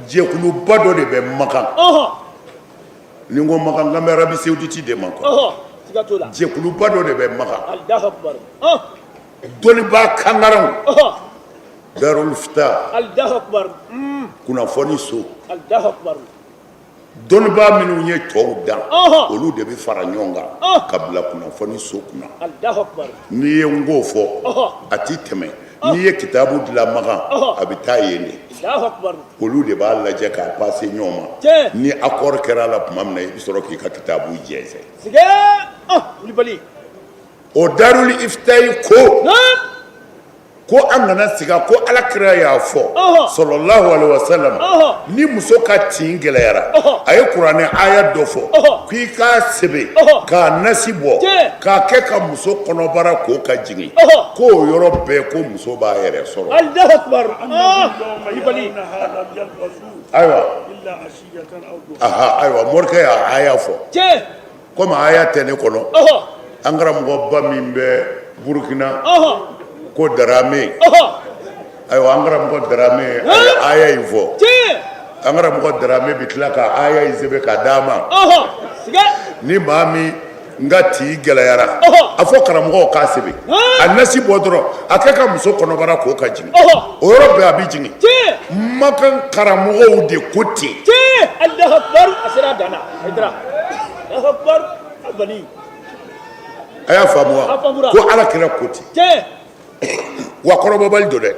B: jɛkuluba dɔ de bɛ Makan ni n ko Makan n kan bɛ Arabie Saoudite de ma quoi jɛkuluba dɔ de bɛ Makan dɔnnibaa kangaranw Darul Ifta kunnafoni so dɔnnibaa minnu ye tɔw dan olu de bɛ fara ɲɔgɔn kan ka bila kunnafoni so kunna n'i ye n ko fɔ a tɛ tɛmɛ n'i ye kitabu dilan Makan a bɛ taa yen de olu de b'a lajɛ k'a passer ɲɔgɔn ma ni accord kɛra a la tuma min na i bɛ sɔrɔ k'i ka kitabu jɛnsɛn o Darul Iftayi ko ko an kana siga ko ala kira y'a fɔ sɔlɔlahu alaihi wasallam ni muso ka tin gɛlɛyara a ye kuranɛ aya dɔ fɔ k'i k'a sɛbɛn k'a nasi bɔ k'a kɛ ka muso kɔnɔbara ko ka jigin k'o yɔrɔ bɛɛ ko muso b'a yɛrɛ sɔrɔ ayiwa ayiwa morikɛ y'a aya fɔ komi aya tɛ ne kɔnɔ an karamɔgɔba min bɛ Burukina ko Darame ayiwa an karamɔgɔ Darame a ye aya in fɔ an karamɔgɔ Darame bɛ tila ka aya in sɛbɛn ka d'a ma ni maa min n ka tin gɛlɛyara a fɔ karamɔgɔw k'a sɛbɛn a nasi bɔ dɔrɔn a kɛ ka muso kɔnɔbara ko ka jigin o yɔrɔ bɛɛ a bɛ jigin Makan karamɔgɔw de ko ten a y'a faamu wa ko ala kira ko ten wa kɔrɔbɔbali don dɛ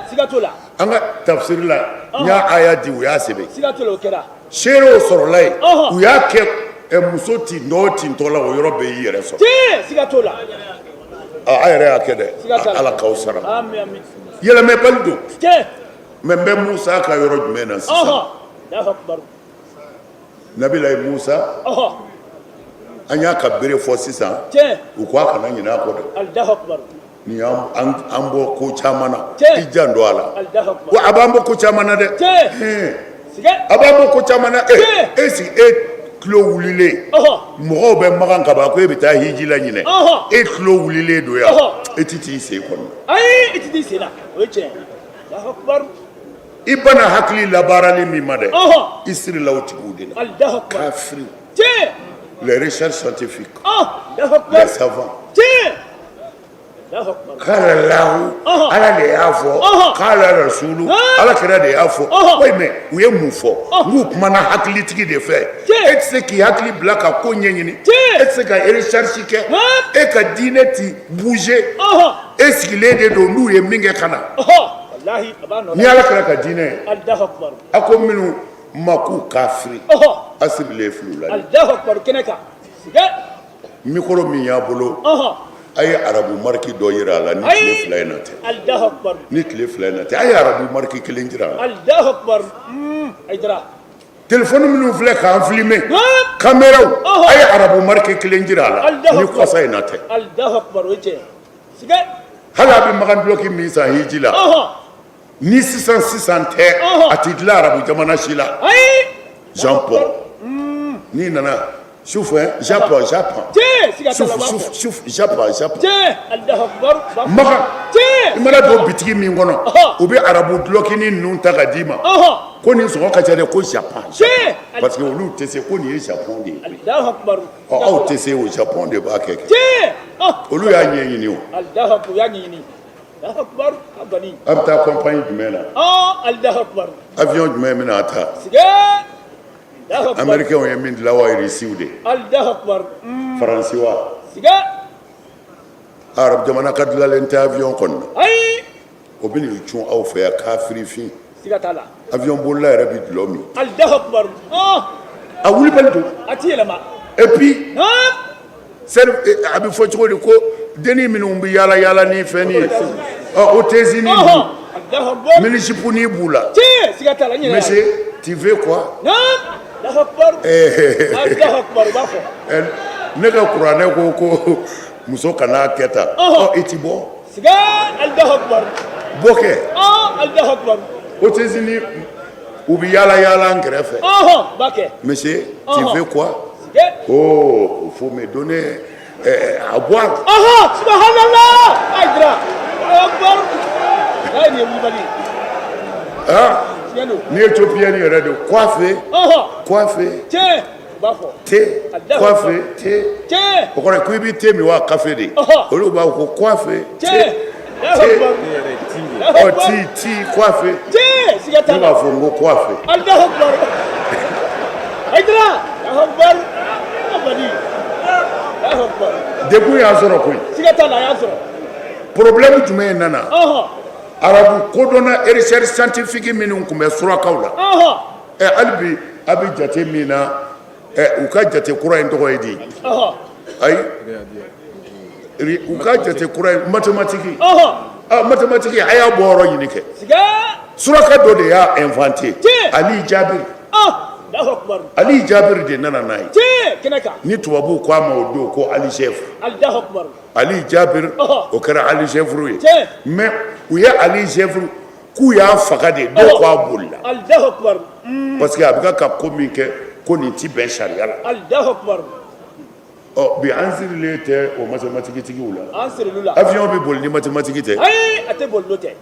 C: siga t'o la
B: an ka tafsiri la n y'a aya di u y'a sɛbɛn
C: siga t'o la o kɛra
B: seerew sɔrɔla yen u y'a kɛ muso tintɔ o tintɔ la o yɔrɔ bɛɛ y'i yɛrɛ sɔrɔ
C: siga t'o la
B: a yɛrɛ y'a kɛ dɛ ala k'aw sara yɛlɛmɛbali don mais n bɛ Musa ka yɔrɔ jumɛn na sisan Nabilayi Musa an y'a ka bere fɔ sisan u ko a kana ɲinɛ a kɔ dɛ nin y'an bɔ ko caman na i janto a la wa a b'an bɔ ko caman na dɛ a b'an bɔ ko caman na e sigi e tulo wulilen mɔgɔw bɛ Makan ka ban ko e bɛ taa hiji la ɲinɛ e tulo wulilen don yan e tɛ t'i sen kɔnɔ
C: ayi i tɛ t'i sen na o ye tiɲɛ ye
B: I banna hakili labaarali min ma dɛ i sirila o tigiw de la kafiri les recherches scientifiques les savants qala Allahu ala de y'a fɔ qala rasulu ala kira de y'a fɔ oui mais u ye mun fɔ n'u kumana hakilitigi de fɛ e tɛ se k'i hakili bila ka ko ɲɛɲini e tɛ se ka recherche kɛ e ka diinɛ ti bouger e sigilen de don n'u ye min kɛ ka na ni ala kira ka diinɛ ye a ko minnu ma k'u kafiri a sirilen filɛ u la micro min y'a bolo a ye arabu mariki dɔ jira a la ni tile fila in na tɛ ni tile fila in na tɛ a ye arabu mariki kelen jira a la telefɔni minnu filɛ k'an filmer kameraw a ye arabu mariki kelen jira a la ni kɔsa in na tɛ hali a bɛ makan dulɔki min san hiji la ni sisan sisan tɛ a tɛ dilan arabu jamana si la Jean Paul n'i nana sufɛ Japon Japon suf Japon Japon Makan i mana don bitigi min kɔnɔ u bɛ arabu dulɔkinin ninnu ta ka d'i ma ko nin sɔngɔ ka ca dɛ ko Japon parce que olu tɛ se ko nin ye Japon de ye ɔ aw tɛ se o Japon de b'a kɛ kɛ olu y'a ɲɛɲini o a bɛ taa compagnie jumɛn na avion jumɛn bɛna a ta. Américains ye min dilan wa, Irisiw de, Faransi wa, arabu jamana ka dilanlen tɛ avion kɔni na.
C: Ayi.
B: O bɛ n'i cun aw fɛ yan, kafirifin.
C: Siga t'a la.
B: Avion bolila yɛrɛ bɛ dulɔ min.
C: Alahu akubar.
B: A wulibali don.
C: A ti yɛlɛma.
B: Et puis a bɛ fɔ cogo di ko dennin minnu bɛ yaala yaala ni fɛn ye, ɔ hôtesse ni mini-jupe ni b'u la.
C: Tiɲɛ, siga t'a la, n yɛrɛ.
B: Monsieur, tu veux quoi?
C: Alahu akubar. Alahu akubar, u b'a fɔ.
B: Ne ka kuranɛ ko ko muso kana kɛ tan. Ɔ, i ti bɔ.
C: Siga, Alahu akubar.
B: Bɔ kɛ.
C: Alahu akubar.
B: Hôtesse ni u bɛ yaala yaala an kɛrɛfɛ.
C: U b'a kɛ.
B: Monsieur, tu veux quoi? Oh, il faut me donner à boire.
C: Subhanallah. Aïdra. Akbar. Ayi, nin ye wulibali ye.
B: Ah,
C: Tiɲɛ don.
B: ni éthiopien yɛrɛ don, coiffe, coiffe.
C: Tiɲɛ, u b'a fɔ.
B: Thé, coiffe, thé.
C: Tiɲɛ.
B: O kɔrɔ ye ko i bɛ thé min wa café de. Olu b'a fɔ ko coiffe, thé.
C: Alahu akbar.
B: Ɔ, ti ti coiffe.
C: Tiɲɛ, siga t'a
B: Ne
C: la.
B: b'a fɔ n ko coiffe.
C: Alahu akbar. Aïdra. Alahu akbar. Abadi. Alahu akbar.
B: Degun y'a sɔrɔ koyi.
C: Siga t'a la, a y'a sɔrɔ.
B: Problème jumɛn nana? Arabu kodɔnna, recherche scientifique minnu tun bɛ surakaw la. Ɛ, hali bi a bɛ jate min na, ɛ, u ka jate kura in tɔgɔ ye di? Ayi, u ka jate kura in, mathématique. Ah, mathématique, a y'a bɔ yɔrɔ ɲini kɛ. Suraka dɔ de y'a inventé. Ali Jabiri. Ali Jabiri de nana n'a ye. Ni tubabuw ko a ma o don ko algèbre. Ali Jabiri, o kɛra algèbre ye. Mais u ye algèbre k'u y'a faga de, dɔw ko a bolila. Parce que a bɛ ka ko min kɛ, ko nin ti bɛn sariya la. Ɔ, bi an sirilen tɛ o mathématique tigiw la.
C: An siril'u la.
B: Avion bɛ boli ni mathématique tɛ?
C: Ayi, a tɛ boli n'o tɛ.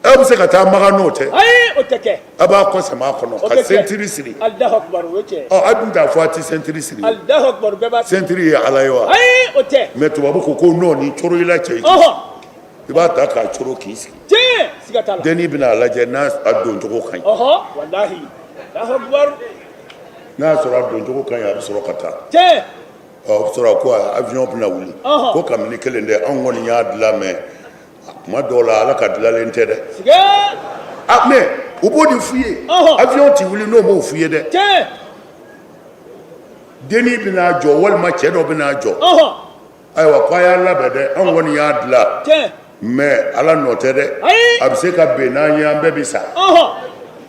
B: Aw bɛ se ka taa Makan n'o tɛ?
C: Ayi, o tɛ kɛ.
B: A b'a kɔ sama a kɔnɔ ka ceinture siri.
C: Alahu akubar, o ye tiɲɛ.
B: Ɔ, a dun t'a fɔ a tɛ ceinture siri.
C: Alahu akubar, bɛɛ b'a.
B: Ceinture ye Ala ye wa?
C: Ayi, o tɛ.
B: Mais tubabu ko ko non, ni coro i la cɛ, i b'a ta k'a coro k'i sigi.
C: Tiɲɛ, siga t'a la.
B: Dennin bɛna a lajɛ n'a a doncogo ka ɲi.
C: Walahi. Alahu akubar.
B: N'a y'a sɔrɔ a doncogo ka ɲi, a bɛ sɔrɔ ka taa.
C: Tiɲɛ.
B: Ɔ, o bɛ sɔrɔ ko avion bɛna wuli. Ko kabini kelen dɛ, anw kɔni y'a dilan, mais tuma dɔw la Ala ka dilanlen tɛ dɛ. Ah, mais u b'o de f'u ye. Avion tɛ wuli n'o m'o f'u ye dɛ. Dennin bɛna jɔ walima cɛ dɔ bɛna jɔ. Ayiwa, ko a y'a labɛn dɛ, anw kɔni y'a dilan. Mais Ala nɔ tɛ dɛ. A bɛ se ka ben n'an ye, an bɛɛ bɛ sa.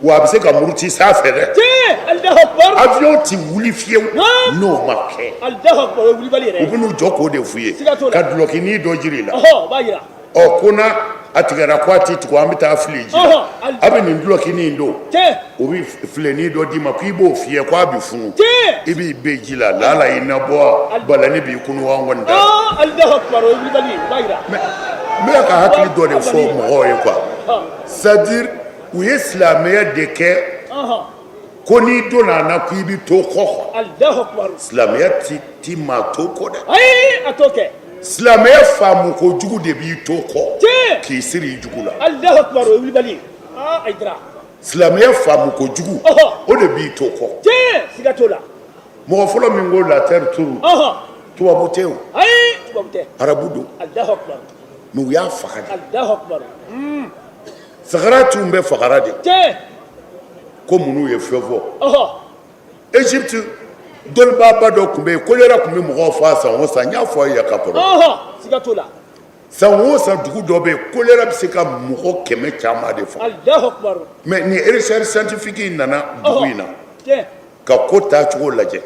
B: Wa a bɛ se ka muruti sanfɛ dɛ. Avion tɛ wuli fiyewu n'o ma kɛ. U bɛn'u jɔ k'o de f'u ye. Ka dulɔkinin dɔ jira i la. Ɔ, ko n'a a tigɛra, ko a tɛ tugu, an bɛ taa fili ji la. A bɛ nin dulɔkinin don. U bɛ filenin dɔ d'i ma k'i b'o fiyɛ, ko a bɛ funu. I b'i ben ji la, lala i na bɔ, balani b'i kunu, an kɔni t'a. N bɛ ka hakili dɔ de fɔ mɔgɔw ye quoi. C'est à dire u ye silamɛya de kɛ ko n'i donna a na, ko i bɛ to kɔ. Silamɛya ti maa to kɔ dɛ.
C: Ayi, a t'o kɛ.
B: Silamɛya faamu kojugu de b'i to kɔ k'i siri i jugu la.
C: Alahu akubar, o ye wulibali ye. Aa, Ayidara.
B: Silamɛya faamu kojugu, o de b'i to kɔ.
C: Tiɲɛ, siga t'o la.
B: Mɔgɔ fɔlɔ min ko la terre tourne, tubabu tɛ o.
C: Ayi, tubabu tɛ.
B: Arabu don.
C: Alahu akubar.
B: Mais u y'a faga de.
C: Alahu akubar.
B: Sagara tun bɛ fagara de. Ko minnu ye fɛn fɔ. Egypte dɔnnibaaba dɔ tun bɛ yen, kolera tun bɛ mɔgɔw faa san o san, n y'a fɔ a ye ka kɔrɔ.
C: Siga t'o la.
B: San o san, dugu dɔ bɛ yen, kolera bɛ se ka mɔgɔ 100 caman de faga.
C: Alahu akubar.
B: Mais ni recherche scientifique in nana dugu in na ka ko taacogo lajɛ,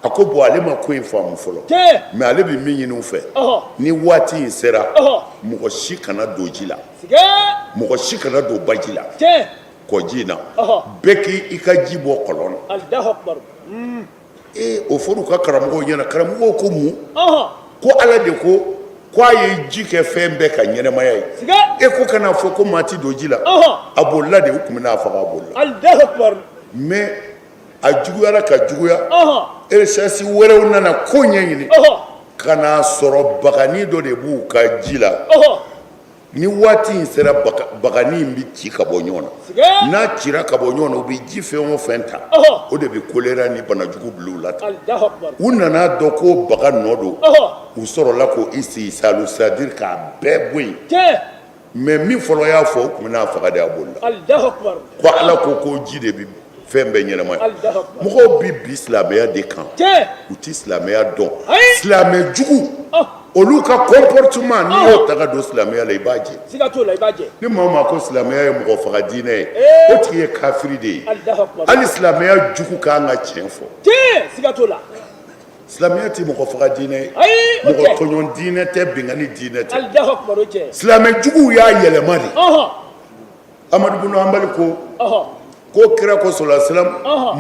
B: a ko bon, ale ma ko in faamu fɔlɔ, mais ale bɛ min ɲini u fɛ, ni waati in sera, mɔgɔ si kana don ji la, mɔgɔ si kana don baji la, kɔji in na, bɛɛ k'i ka ji bɔ kɔlɔn na. Ee, o fɔra u ka karamɔgɔw ɲɛna, karamɔgɔw ko mun? Ko Ala de ko ko a ye ji kɛ fɛn bɛɛ ka ɲɛnamaya ye, e ko kana fɔ ko maa ti don ji la. A bolila de, u tun bɛn'a faga, a bolila. Mais a juguyara ka juguya, recherche wɛrɛw nana ko ɲɛɲini ka n'a sɔrɔ bagani dɔ de b'u ka ji la. Ni waati in sera bagani in bɛ ci ka bɔ ɲɔgɔn na, n'a cira ka bɔ ɲɔgɔn na, u bɛ ji fɛn o fɛn ta, o de bɛ kolera ni banajugu bila u la tan. U nana dɔn ko baga nɔ don, u sɔrɔla ko istisalu, c'est à dire k'a bɛɛ bɔ yen. Mais min fɔlɔ y'a fɔ, o tun bɛn'a faga de, a bolila. Ko Ala ko ko ji de bɛ fɛn bɛɛ ɲɛnamaya. Mɔgɔw bɛ bi silamɛya de kan, u tɛ silamɛya dɔn. Silamɛ jugu, olu ka comportement, n'i y'o ta ka don silamɛya la, i b'a jɛ.
C: Siga t'o la, i b'a jɛ.
B: Ni maa o maa ko silamɛya ye mɔgɔ faga diinɛ ye, o tigi ye kafiri de ye. Hali silamɛya jugu ka kan ka tiɲɛ fɔ.
C: Siga t'o la.
B: Silamɛya tɛ mɔgɔ faga diinɛ ye, mɔgɔ tɔɲɔ diinɛ tɛ, binkanni diinɛ
C: tɛ.
B: Silamɛ juguw y'a yɛlɛma de. Amadu bunu Hanbali ko ko kira ko sɔla salam,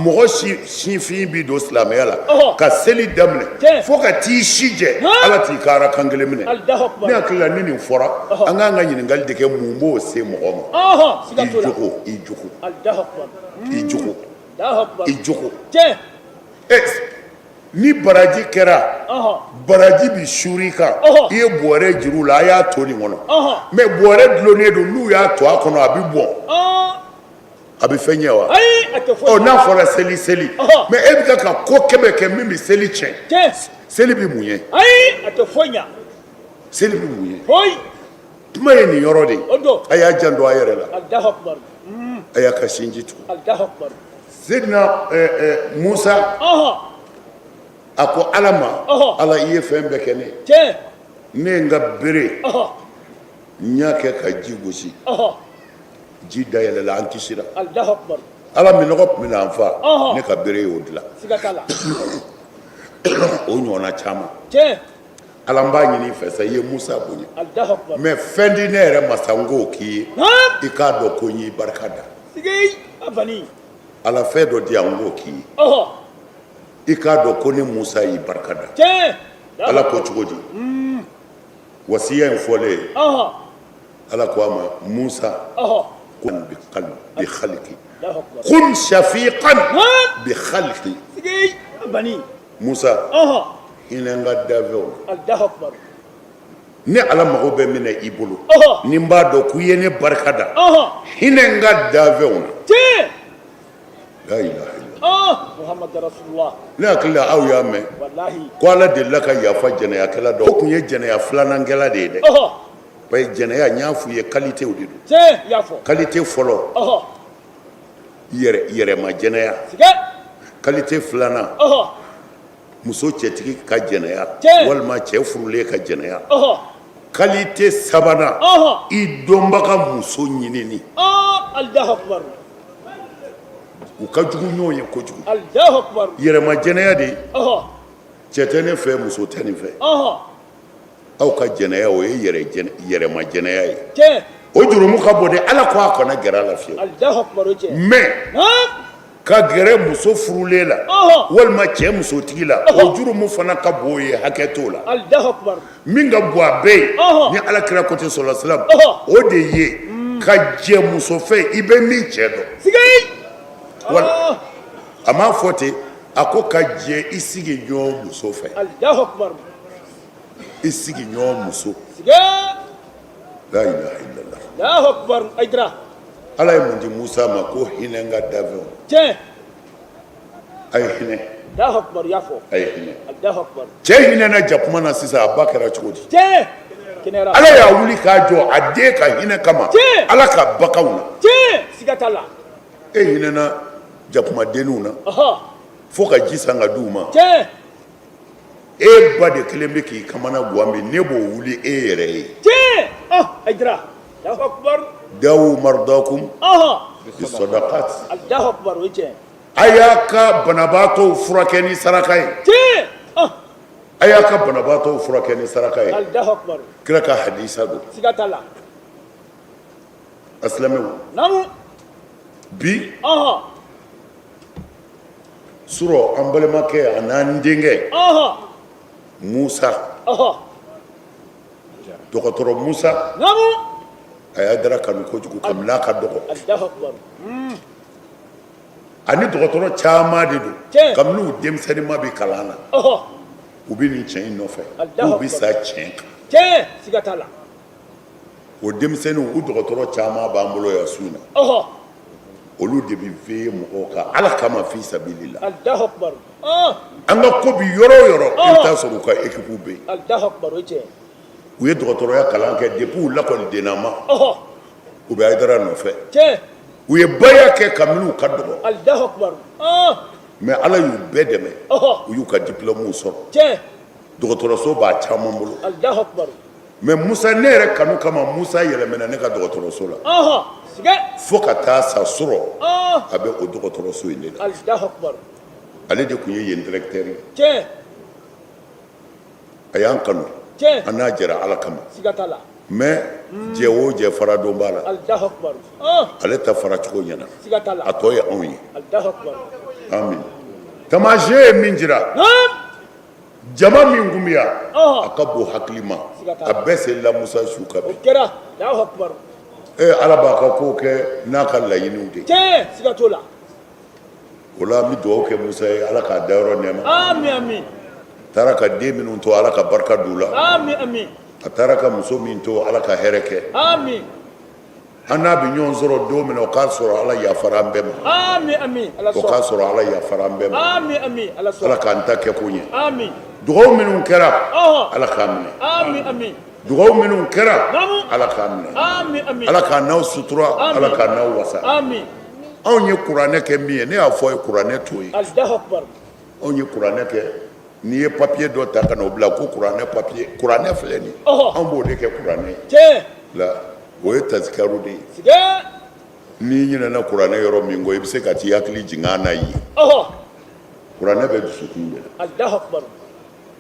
B: mɔgɔ sifin bɛ don silamɛya la ka seli daminɛ fo ka t'i si jɛ, Ala t'i ka arakan kelen minɛ. Ne hakili la, ni nin fɔra, an k'an ka ɲininkali de kɛ: mun b'o se mɔgɔ ma? I jogo, i jogo, i jogo, i jogo. Ni baraji kɛra, baraji bɛ suuru i kan. I ye bɔrɛ juru la, a y'a to nin kɔnɔ, mais bɔrɛ dulonnen don, n'u y'a to a kɔnɔ, a bɛ bɔn, a bɛ fɛn ɲɛ wa? Ɔ, n'a fɔra seli, seli, mais e bɛ ka ko kɛmɛ kɛ min bɛ seli tiɲɛ, seli bɛ mun ɲɛ? Seli bɛ mun ɲɛ? Kuma ye nin yɔrɔ de ye. A y'a janto a yɛrɛ la, a y'a ka sinji tugu. Seydina Musa a ko Ala ma, Ala, i ye fɛn bɛɛ kɛ ne ye, ne ye n ka bere n y'a kɛ ka ji gosi, ji dayɛlɛla, an kisira. Ala, minnɔgɔ tun bɛna an faa, ne ka bere y'o dilan. O ɲɔgɔnna caman. Ala, n b'a ɲini i fɛ sa, i ye Musa bonya, mais fɛn di ne yɛrɛ ma sa, n k'o k'i ye, i k'a dɔn ko n y'i barika da. Ala, fɛn dɔ di yan, n k'o k'i ye, i k'a dɔn ko ne Musa y'i barika da. Ala ko cogo di? Wasiya in fɔlen, Ala ko a ma: Musa, bi khaliki kun shafiqan bi khaliki. Musa, hinɛ n ka danfɛnw. Ne Ala mago bɛ min na i bolo, ni n b'a dɔn k'i ye ne barika da, hinɛ n ka danfɛnw na. La ilaha illallah.
C: Muhammad rasulullah.
B: Ne hakili la, aw y'a mɛn ko Ala delila ka yafa jɛnɛyakɛla dɔ. O tun ye jɛnɛya filanankɛla de ye dɛ. Parce que jɛnɛya, n y'a f'u ye, qualitéw de don. Qualité fɔlɔ, yɛrɛma jɛnɛya. Qualité filanan, muso cɛtigi ka jɛnɛya walima cɛ furulen ka jɛnɛya. Qualité sabanan, i dɔnbaga muso ɲinini. U ka jugu ɲɔgɔn ye kojugu. Yɛrɛma jɛnɛya de, cɛ tɛ ne fɛ, muso tɛ nin fɛ, aw ka jɛnɛya, o ye yɛrɛma jɛnɛya ye. O jurumu ka bon dɛ. Ala ko a kana gɛrɛ a la fiyewu. Mais ka gɛrɛ muso furulen la walima cɛ musotigi la, o jurumu fana ka bon ye, hakɛ t'o la. Min ka bon a bɛɛ ye, ni Ala kira ko ten sɔla salam, o de ye ka jɛ muso fɛ i bɛ min cɛ dɔn. Wala a m'a fɔ ten, a ko ka jɛ i sigiɲɔgɔn muso fɛ, i sigiɲɔgɔn muso. La ilaha illallah.
C: Allahu akbar, Aidara.
B: Ala ye mun di Musa ma? Ko hinɛ n ka danfɛnw. A ye hinɛ.
C: Allahu akbar, y'a fɔ.
B: A ye hinɛ.
C: Allahu akbar.
B: Cɛ hinɛna jakuma na sisan, a ba kɛra cogo di?
C: Tiɲɛ.
B: Ala y'a wuli k'a jɔ a den ka hinɛ kama. Ala ka baganw na.
C: Tiɲɛ, siga t'a la.
B: E hinɛna jakumadenninw na fo ka ji san ka di u ma.
C: Tiɲɛ.
B: E ba de kelen bɛ k'i kamana gan bi, ne b'o wuli e yɛrɛ ye.
C: Tiɲɛ, Aidara. Allahu akbar.
B: Dawu mardakum bisadaqat.
C: Allahu akbar, o ye tiɲɛ.
B: A y'a ka banabaatɔw furakɛ ni saraka ye.
C: Tiɲɛ.
B: A y'a ka banabaatɔw furakɛ ni saraka ye.
C: Allahu akbar.
B: Kira ka hadisa don.
C: Siga t'a la.
B: A silamɛw.
C: Naamu.
B: Bi. Surɔ, an balimakɛ a n'an denkɛ Musa, dɔgɔtɔrɔ Musa, a y'a dara kanu kojugu kabini a ka dɔgɔ. Ani dɔgɔtɔrɔ caman de don, kabini u denmisɛnninma bɛ kalan na, u bɛ nin cɛ in nɔfɛ, u bɛ sa tiɲɛ kan.
C: Siga t'a la.
B: O denmisɛnninw, u dɔgɔtɔrɔ caman b'an bolo yan su in na. Olu de bɛ veiller mɔgɔw kan Ala kama fi sabilila.
C: Alahu akibaru. Ɔn!
B: An ka ko bi yɔrɔ o yɔrɔ, i bɛ taa sɔrɔ u ka équipe bɛ yen.
C: Alahu akibaru, o ye tiɲɛ ye.
B: U ye dɔgɔtɔrɔya kalan kɛ depuis u lakɔlidennama. U bɛ Hayidara nɔfɛ.
C: Tiɲɛ.
B: U ye baya kɛ kabini u ka dɔgɔ.
C: Alahu akibaru. Ɔn!
B: Mais Ala y'u bɛɛ dɛmɛ. U y'u ka diplôme sɔrɔ.
C: Tiɲɛ.
B: Dɔgɔtɔrɔso b'a caman bolo.
C: Alahu akibaru.
B: Mais Musa, ne yɛrɛ kanu kama, Musa yɛlɛmɛna ne ka dɔgɔtɔrɔso la. Fo ka taa sa sɔrɔ a bɛ o dɔgɔtɔrɔso in de la. Ale de tun ye yen directeur ye. A y'an kanu, an n'a jɛra Ala kama. Mais jɛ o jɛ, fara don b'a la. Ale ta fara cogo ɲɛna, a tɔ ye anw ye. Amin. Taamasiyɛn ye min jira, jama min tun bɛ yan, a ka bon hakili ma, a bɛɛ selila Musa su kan bi. Ee, Ala b'a ka ko kɛ n'a ka laɲiniw de ye. O la, an bɛ dugawu kɛ Musa ye, Ala k'a dayɔrɔ nɛɛma. Taara ka den minnu to, Ala ka barika d'u la. A taara ka muso min to, Ala ka hɛrɛ kɛ. An n'a bɛ ɲɔgɔn sɔrɔ don min na, o k'a sɔrɔ Ala yafara an bɛɛ ma. O k'a sɔrɔ Ala yafara an bɛɛ ma. Ala k'an ta kɛ ko ɲɛ. Dugawu minnu kɛra, Ala k'a minɛ. Dugawu minnu kɛra, Ala k'a minɛ. Ala k'an n'aw sutura, Ala k'an n'aw wasa. Anw ye kuranɛ kɛ min ye, ne y'a fɔ a ye, kuranɛ t'o ye. Anw ye kuranɛ kɛ, n'i ye papiye dɔ ta ka n'o bila ko kuranɛ papiye, kuranɛ filɛ nin, anw b'o de kɛ kuranɛ ye la. O ye tasikaru de ye. N'i ɲinɛna kuranɛ yɔrɔ min kɔ, i bɛ se ka t'i hakili jigin a na yen. Kuranɛ bɛ dusukun de la.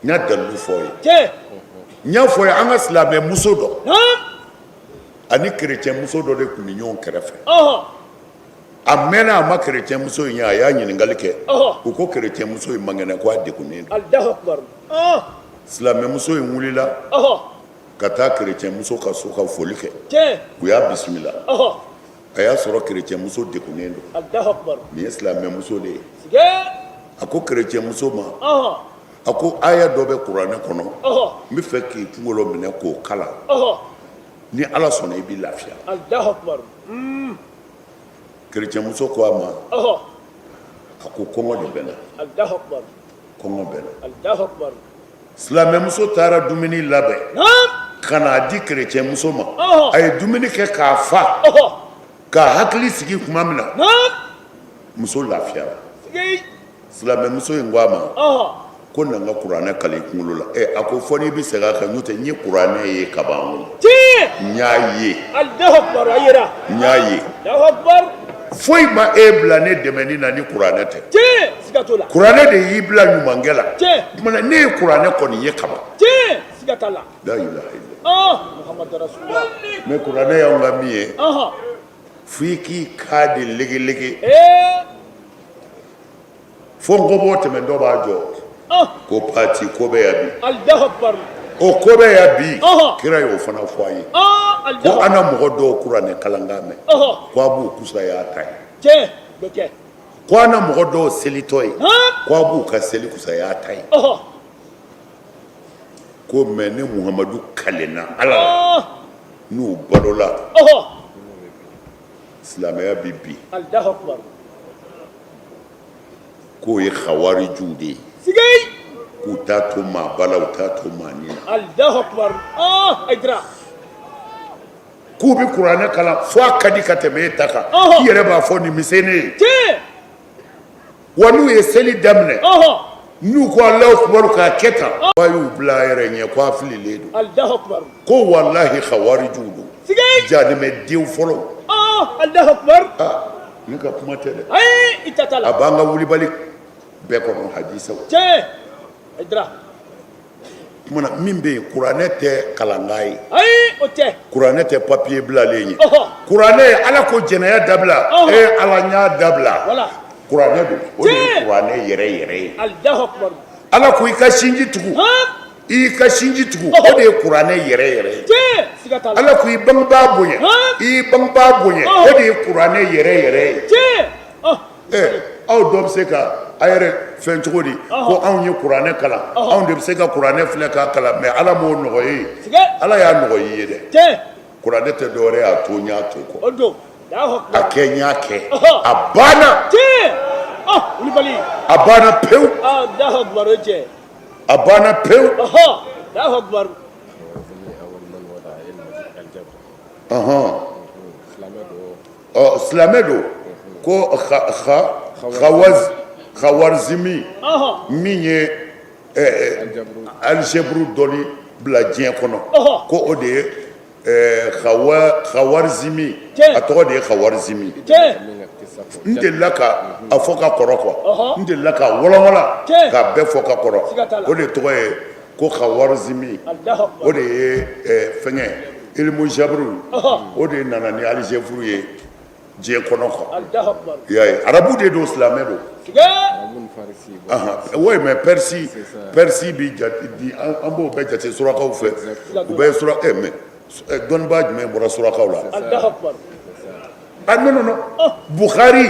B: N y'a dalilu fɔ ye, n y'a fɔ ye, an ka silamɛ muso dɔ ani kerecɛn muso dɔ de tun bɛ ɲɔgɔn kɛrɛfɛ. A mɛnna a ma kerecɛn muso in ye, a y'a ɲininkali kɛ. U ko kerecɛn muso in man kɛnɛ, ko a degunnen don. Silamɛmuso in wulila ka taa kerecɛn muso ka so ka foli kɛ. U y'a bisimila. A y'a sɔrɔ kerecɛn muso degunnen don. Nin ye silamɛmuso de ye. A ko kerecɛn muso ma, a ko aya dɔ bɛ kuranɛ kɔnɔ, n bɛ fɛ k'i kunkolo minɛ k'o kalan, ni Ala sɔnna i bɛ lafiya. Kerecɛnmuso ko a ma, a ko kɔngɔ de bɛ n na, kɔngɔ bɛ n na. Silamɛmuso taara dumuni labɛn ka n'a di kerecɛnmuso ma. A ye dumuni kɛ k'a fa, k'a hakili sigi tuma min na, muso lafiyara. Silamɛmuso in ko a ma ko na n ka kuranɛ kalan i kunkolo la. Ɛ, a ko fɔ n'i bɛ segin a kan, n'o tɛ n ye kuranɛ ye ka ban. N y'a ye, n y'a ye. Foyi ma e bila ne dɛmɛni na ni kuranɛ tɛ. Kuranɛ de y'i bila ɲumankɛ la. Tuma na ne ye kuranɛ kɔni ye kaban. La ilaha illallah. Mais kuranɛ y'anw ka min ye, fo i k'i kan de legelege fo nkɔbɔ tɛmɛntɔ b'a jɔ ko pati ko bɛ yan bi, o ko bɛ yan bi. Kira y'o fana fɔ an ye ko an na mɔgɔ dɔw kuranɛ kalankan mɛn, ko a b'u kusaya a ta ye, ko an na mɔgɔ dɔw selitɔ ye, ko a b'u ka seli kusaya a ta ye, ko mais ne Muhamadu kalenna Ala la, n'u balola, silamɛya bɛ bin. K'o ye hawarijuw de ye, k'u t'a to maa ba la, u t'a to maa ni na, k'u bɛ kuranɛ kalan fo a ka di ka tɛmɛ e ta kan, i yɛrɛ b'a fɔ nin bɛ se ne ye. Wa n'u ye seli daminɛ, n'u ko Alahu akubaru k'a kɛ tan, a y'u bila a yɛrɛ ɲɛ ko a fililen don, ko walahi hawarijuw don, jahanamɛ den fɔlɔ. Ne ka kuma tɛ dɛ, a b'an ka wulibali bɛɛ kɔnɔ, hadisaw. Tuma na min bɛ yen, kuranɛ tɛ kalankan ye, kuranɛ tɛ papiye bilalen ye. Kuranɛ ye Ala ko jɛnɛya dabila, ee Ala n y'a dabila, kuranɛ don. O de ye kuranɛ yɛrɛ yɛrɛ ye. Ala ko i ka sinji tugu, i ka sinji tugu, o de ye kuranɛ yɛrɛ yɛrɛ ye. Ala ko i bangebaa bonya, i bangebaa bonya, o de ye kuranɛ yɛrɛ yɛrɛ ye. Aw dɔ bɛ se ka a yɛrɛ fɛn cogo di ko anw ye kuranɛ kalan, anw de bɛ se ka kuranɛ filɛ k'a kalan? Mais Ala m'o nɔgɔya ye, Ala y'a nɔgɔya i ye dɛ. Kuranɛ tɛ dɔwɛrɛ ye, a to n y'a to kɔ, a kɛ n y'a kɛ, a banna, a banna pewu, a banna pewu. Silamɛ don ko Khawarizmi min ye algèbre dɔnni bila diɲɛ kɔnɔ, ko o de ye Khawarizmi, a tɔgɔ de ye Khawarizmi. N delila ka a fɔ ka kɔrɔ quoi, n delila ka walanwalan k'a bɛɛ fɔ ka kɔrɔ. O de tɔgɔ ye ko Khawarizmi, o de ye fɛngɛ ilimu jaburu, o de nana ni algèbre ye diɲɛ kɔnɔ quoi. I y'a ye, arabu de don, silamɛ don. Oui, mais Perse, Perse bi jate di, an b'o bɛɛ jate surakaw fɛ. U bɛɛ ye suraka. Mais dɔnnibaa jumɛn bɔra surakaw la? Ah non, non, non, Bukhari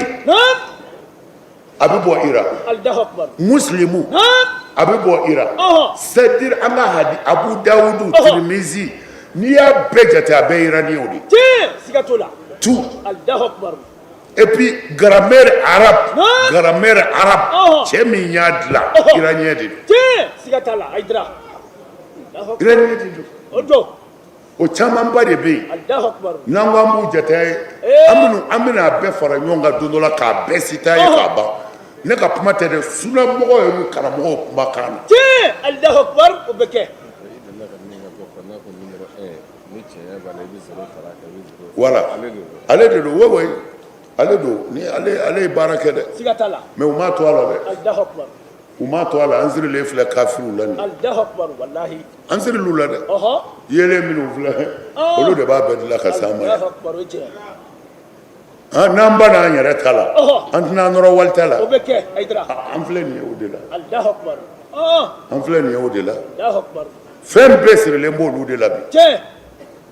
B: a bɛ bɔ Iran, Muslimu a bɛ bɔ Iran, c'est à dire an ka hadi Abu Dawudu, Tirimizi, n'i y'a bɛɛ jate, a bɛɛ iraniyɛnw de.
C: Siga t'o la.
B: Tout. Et puis grammaire arabe, grammaire arabe, cɛ min y'a dilan, iranien de
C: don. Siga t'a la, Hayidara.
B: Iranien de don.
C: O don.
B: O camanba de bɛ yen, n'an ko an b'u jate, an bɛna a bɛɛ fara ɲɔgɔn kan don dɔ la k'a bɛɛ citer ye k'a ban. Ne ka kuma tɛ dɛ, sunamɔgɔw yɛrɛ karamɔgɔw kumakan na.
C: Tiɲɛ, Alahu akibaru, o bɛ kɛ.
B: Voilà, ale de don. Oui, oui, ale don. Ni ale ye baara kɛ dɛ.
C: Siga t'a la.
B: Mais u m'a to a la dɛ.
C: Alahu akibaru.
B: U m'a to a la. An sirilen filɛ kafiriw la nin.
C: Alahu akibaru, walahi.
B: An siril'u la dɛ. Yeelen minnu filɛ, olu de b'a bɛɛ dilan ka s'an ma yan.
C: Alahu akibaru, o ye tiɲɛ.
B: N'an banna an yɛrɛ ta la, an tɛna an nɔrɔ wali ta la.
C: O bɛ kɛ, Hayidara.
B: An filɛ nin ye o de la.
C: Alahu akibaru.
B: An filɛ nin ye o de la.
C: Alahu akibaru.
B: Fɛn bɛɛ sirilen b'olu de la bi.
C: Tiɲɛ.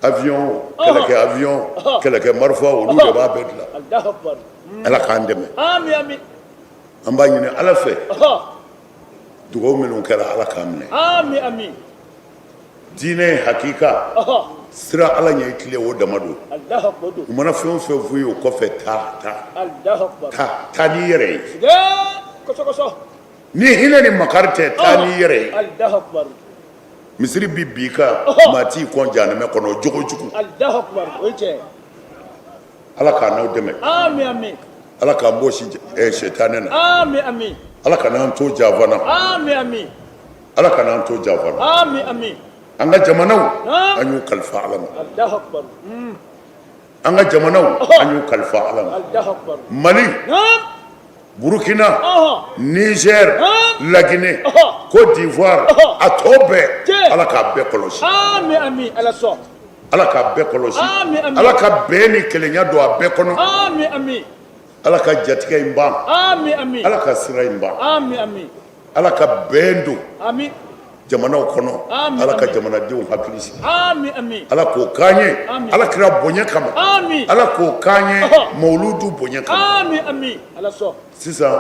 B: Avion, kɛlɛkɛ avion, kɛlɛkɛ marifa, olu de b'a bɛɛ dilan.
C: Alahu akibaru.
B: Ala k'an dɛmɛ.
C: Ami, ami.
B: An b'a ɲini Ala fɛ. Dugawu minnu kɛra, Ala k'a minɛ.
C: Ami, ami.
B: Diinɛ hakika siran Ala ɲɛ, i tilen, o dama don. U mana fɛn o fɛn f'u ye o kɔfɛ, taa taa taa taa n'i yɛrɛ ye. Ni hinɛ ni makari tɛ, taa n'i yɛrɛ ye. Misiri bi bi kan, maa t'i kɔn jahanamɛ kɔnɔ jogo jugu. Ala k'an n'aw dɛmɛ. Ala k'an bɔ sitanɛ na. Ala kana an to janfa na. Ala kana an to janfa na. An ka jamanaw, an y'u kalifa Ala ma. An ka jamanaw, an y'u kalifa Ala ma. Mali, Burukina, Niger, Laginɛ, Côte d'Ivoire, a tɔ bɛɛ, Ala k'a bɛɛ kɔlɔsi. Ala k'a bɛɛ kɔlɔsi. Ala ka bɛn ni kelenya don a bɛɛ kɔnɔ. Ala ka jatigɛ in ban. Ala ka siran in ban. Ala ka bɛn don jamanaw kɔnɔ. Ala ka jamanadenw hakili sigi. Ala k'o k'an ye Ala kira bonya kama. Ala k'o k'an ye mawuludu bonya kama. Sisan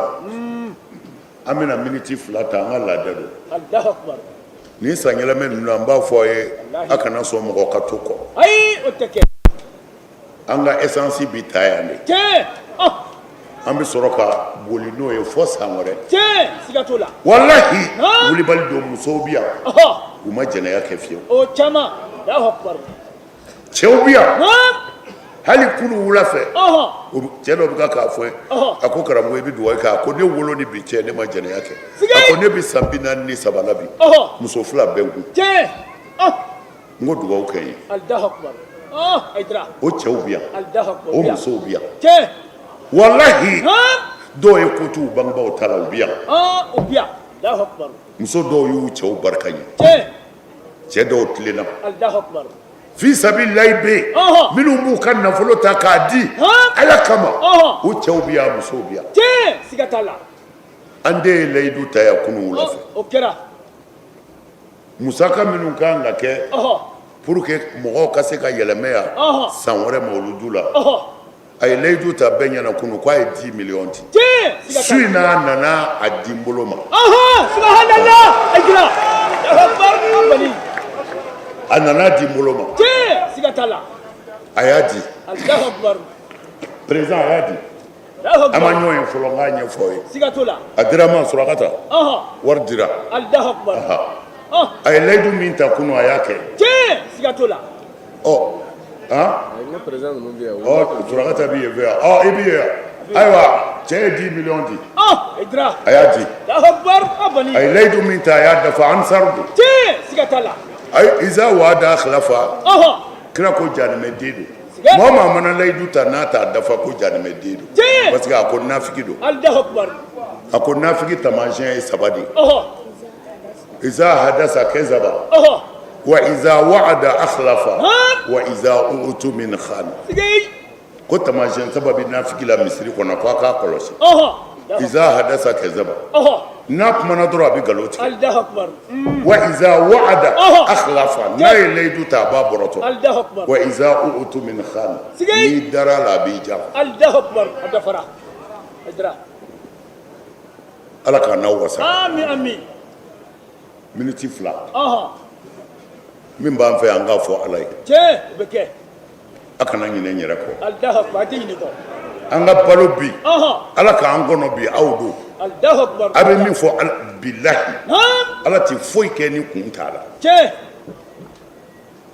B: an bɛna miniti 2 ta, an ka laada don. Nin sanyɛlɛma ninnu, an b'a fɔ aw ye, a kana sɔn mɔgɔ ka to kɔ. An ka essence bi ta yan de, an bɛ sɔrɔ ka boli n'o ye fo san wɛrɛ. Walahi, wulibali don. Musow bi yan, u ma jɛnɛya kɛ fiyewu. Cɛw bi yan, hali kunu wula fɛ, cɛ dɔ bɛ k'a fɔ, a ko karamɔgɔ, i bɛ dugawu kɛ. A ko ne wolo ni bi cɛ, ne ma jɛnɛya kɛ. A ko ne bɛ san 43 la bi, muso 2 bɛ n kun. N ko dugawu kɛ n ye. O cɛw bi yan, o musow bi yan. Walahi, dɔw ye ko t'u bangebaaw ta la, u bi yan. Muso dɔw y'u cɛw barika ɲɛ, cɛ dɔw tilenna fi sabililayi bɛ yen, minnu b'u ka nafolo ta k'a di Ala kama, u cɛw bi yan, musow bi yan. An den ye layidu ta yan kunun wula fɛ. Musaka minnu ka kan ka kɛ pour que mɔgɔw ka se ka yɛlɛmɛ yan san wɛrɛ mawuludu la, a ye layidu ta bɛɛ ɲɛna kunun k'a ye 10 millions di. Su in na, a nana a di n bolo ma. A nana di n bolo ma. A y'a di. Président, a y'a di. An ma ɲɔgɔn ye fɔlɔ, n k'a ɲɛfɔ aw ye.
C: Siga t'o la.
B: A dira n ma, Surakata. Wari dira.
C: Alahu akubar.
B: A ye layidu min ta kunun, a y'a kɛ.
C: Tiɲɛ, siga t'o la.
B: Ɔ han, ɔ Surakata b'i yen fɛ yan. Ɔ, i b'i yen. Ayiwa, cɛ ye 10 millions di. A y'a di. A ye layidu min ta, a y'a dafa. Ansaru don.
C: Tiɲɛ, siga t'a la.
B: Ayi, iza waada akhlafa. Kira ko janimɛ den don. Mɔgɔ maa mana layidu ta n'a t'a dafa, ko janimɛ den don, parce que a ko nafigi don. A ko nafigi taamasiyɛn ye saba de ye: iza hadasa kazaba, wa iza wa'ada akhlafa, wa iza utumina khana. Ko taamasiyɛn saba bɛ nafigi la misiri kɔnɔ, ko a k'a kɔlɔsi. Iza hadasa kazaba, n'a kumana dɔrɔn a bɛ nkalon tigɛ. Wa iza wa'ada akhlafa, n'a ye layidu ta, a b'a bɔrɔtɔ. Wa iza utumina khana, n'i dara a la, a b'i janfa. Ala k'an n'aw wasa. Miniti 2 min b'an fɛ, an k'a fɔ Ala ye. A kana ɲinɛ n yɛrɛ kɔ. An ka balo bi, Ala k'an kɔnɔ bi, aw don a bɛ min fɔ, bilahi, Ala tɛ foyi kɛ ni kun t'a la.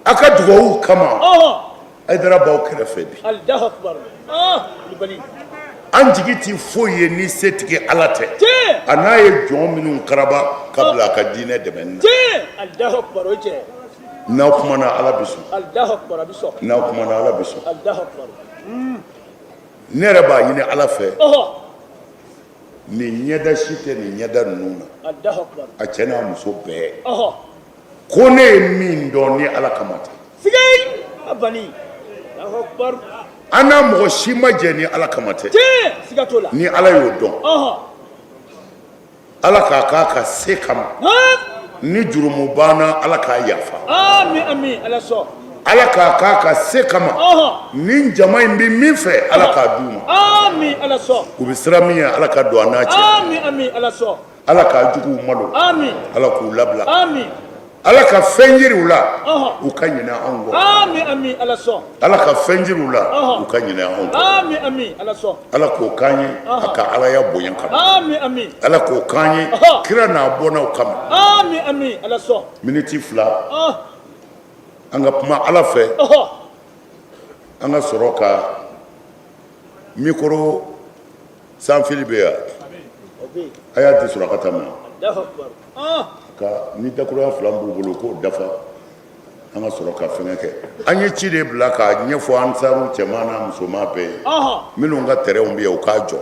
B: A ka dugawu kama, Hayidara b'aw kɛrɛfɛ bi. An jigi tɛ foyi ye ni setigi Ala tɛ, a n'a ye jɔn minnu karaba ka bila a ka diinɛ dɛmɛ na. N'aw kumana, Ala bɛ sɔn. N'aw kumana, Ala bɛ sɔn. Ne yɛrɛ b'a ɲini Ala fɛ, nin ɲɛda si tɛ nin ɲɛda ninnu na, a cɛ n'a muso bɛɛ, ko ne ye min dɔn ni Ala kama tɛ. An n'a mɔgɔ si ma jɛ ni Ala kama tɛ. Ni Ala y'o dɔn, Ala k'a k'a ka se kama. Ni jurumu banna, Ala k'a yafa. Ala k'a k'a ka se kama. Ni jama in bɛ min fɛ, Ala k'a d'u ma. U bɛ siran min ɲɛ, Ala ka don an n'a cɛ. Ala k'a juguw malo, Ala k'u labila, Ala ka fɛn jiri u la u ka ɲinɛ anw kɔ. Ala ka fɛn jiri u la u ka ɲinɛ anw kɔ. Ala k'o k'an ye a ka alaya bonya kama. Ala k'o k'an ye kira n'a bɔnnaw kama. Miniti 2, an ka kuma Ala fɛ, an ka sɔrɔ ka micro sans fil bɛ yan, a y'a di Surakata ma ka ni dakuruya 2 b'u bolo k'o dafa, an ka sɔrɔ ka fɛngɛ kɛ. An ye ci de bila k'a ɲɛfɔ ansaru cɛman n'a musoman bɛɛ ye, minnu ka terrainw bɛ yen, u k'a jɔ.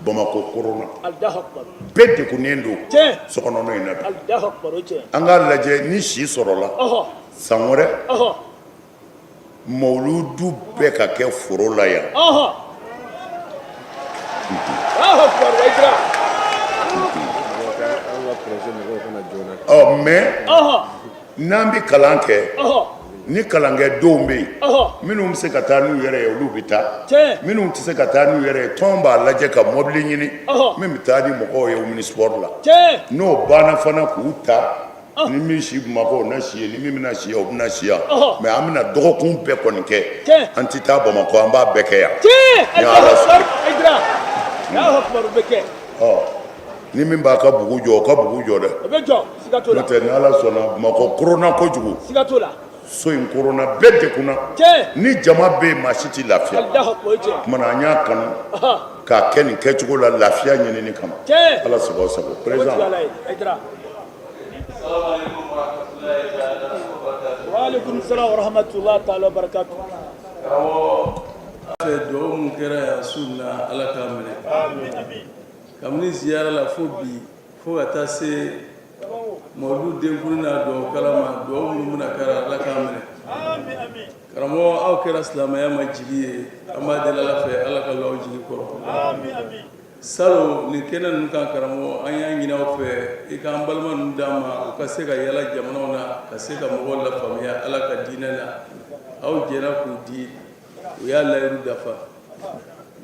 B: Bamakɔ koronna, bɛɛ degunnen don sokɔnɔna in na bi. An k'a lajɛ, ni si sɔrɔla san wɛrɛ, mawuludu bɛɛ ka kɛ foro la yan. Ɔ mais n'an bɛ kalan kɛ, ni kalankɛdenw bɛ yen, minnu bɛ se ka taa n'u yɛrɛ ye, olu bɛ taa. Minnu tɛ se ka taa n'u yɛrɛ ye, tɔn b'a lajɛ ka mɔbili ɲini min bɛ taa ni mɔgɔw ye Omnisports la. N'o banna fana, k'u ta. Ni min si Bamakɔ, o na si yen. Ni min bɛna si yan, o bɛna si yan. Mais an bɛna dɔgɔkun bɛɛ kɔni kɛ, an tɛ taa Bamakɔ, an b'a bɛɛ kɛ yan. Ɔ, ni min b'a ka bugu jɔ, o ka bugu jɔ dɛ. N'o tɛ, ni Ala sɔnna, Bamakɔ koronna kojugu, so in koronna, bɛɛ degunna. Ni jama bɛ yen, maa si tɛ lafiya. Tuma na an y'a kanu k'a kɛ nin kɛcogo la, lafiya ɲinini kama. Ala sago sago, président.
D: Fɛ dugawu min kɛra yan su in na, Ala k'a minɛ. Kabini ziyara la fo bi, fo ka taa se mawuludu denkundi n'a dugawu kalan ma, dugawu minnu bɛna kɛra, Ala k'a minɛ. Karamɔgɔ, aw kɛra silamɛya ma jigi ye. An b'a deli Ala fɛ, Ala ka lɔ aw jigi kɔrɔ. Salon nin kɛnɛ ninnu kan, karamɔgɔ, an y'a ɲini aw fɛ, i k'an balima ninnu d'an ma, u ka se ka yala jamanaw na, ka se ka mɔgɔw lafaamuya Ala ka diinɛ na. Aw jɛra k'u di, u y'a layiru dafa.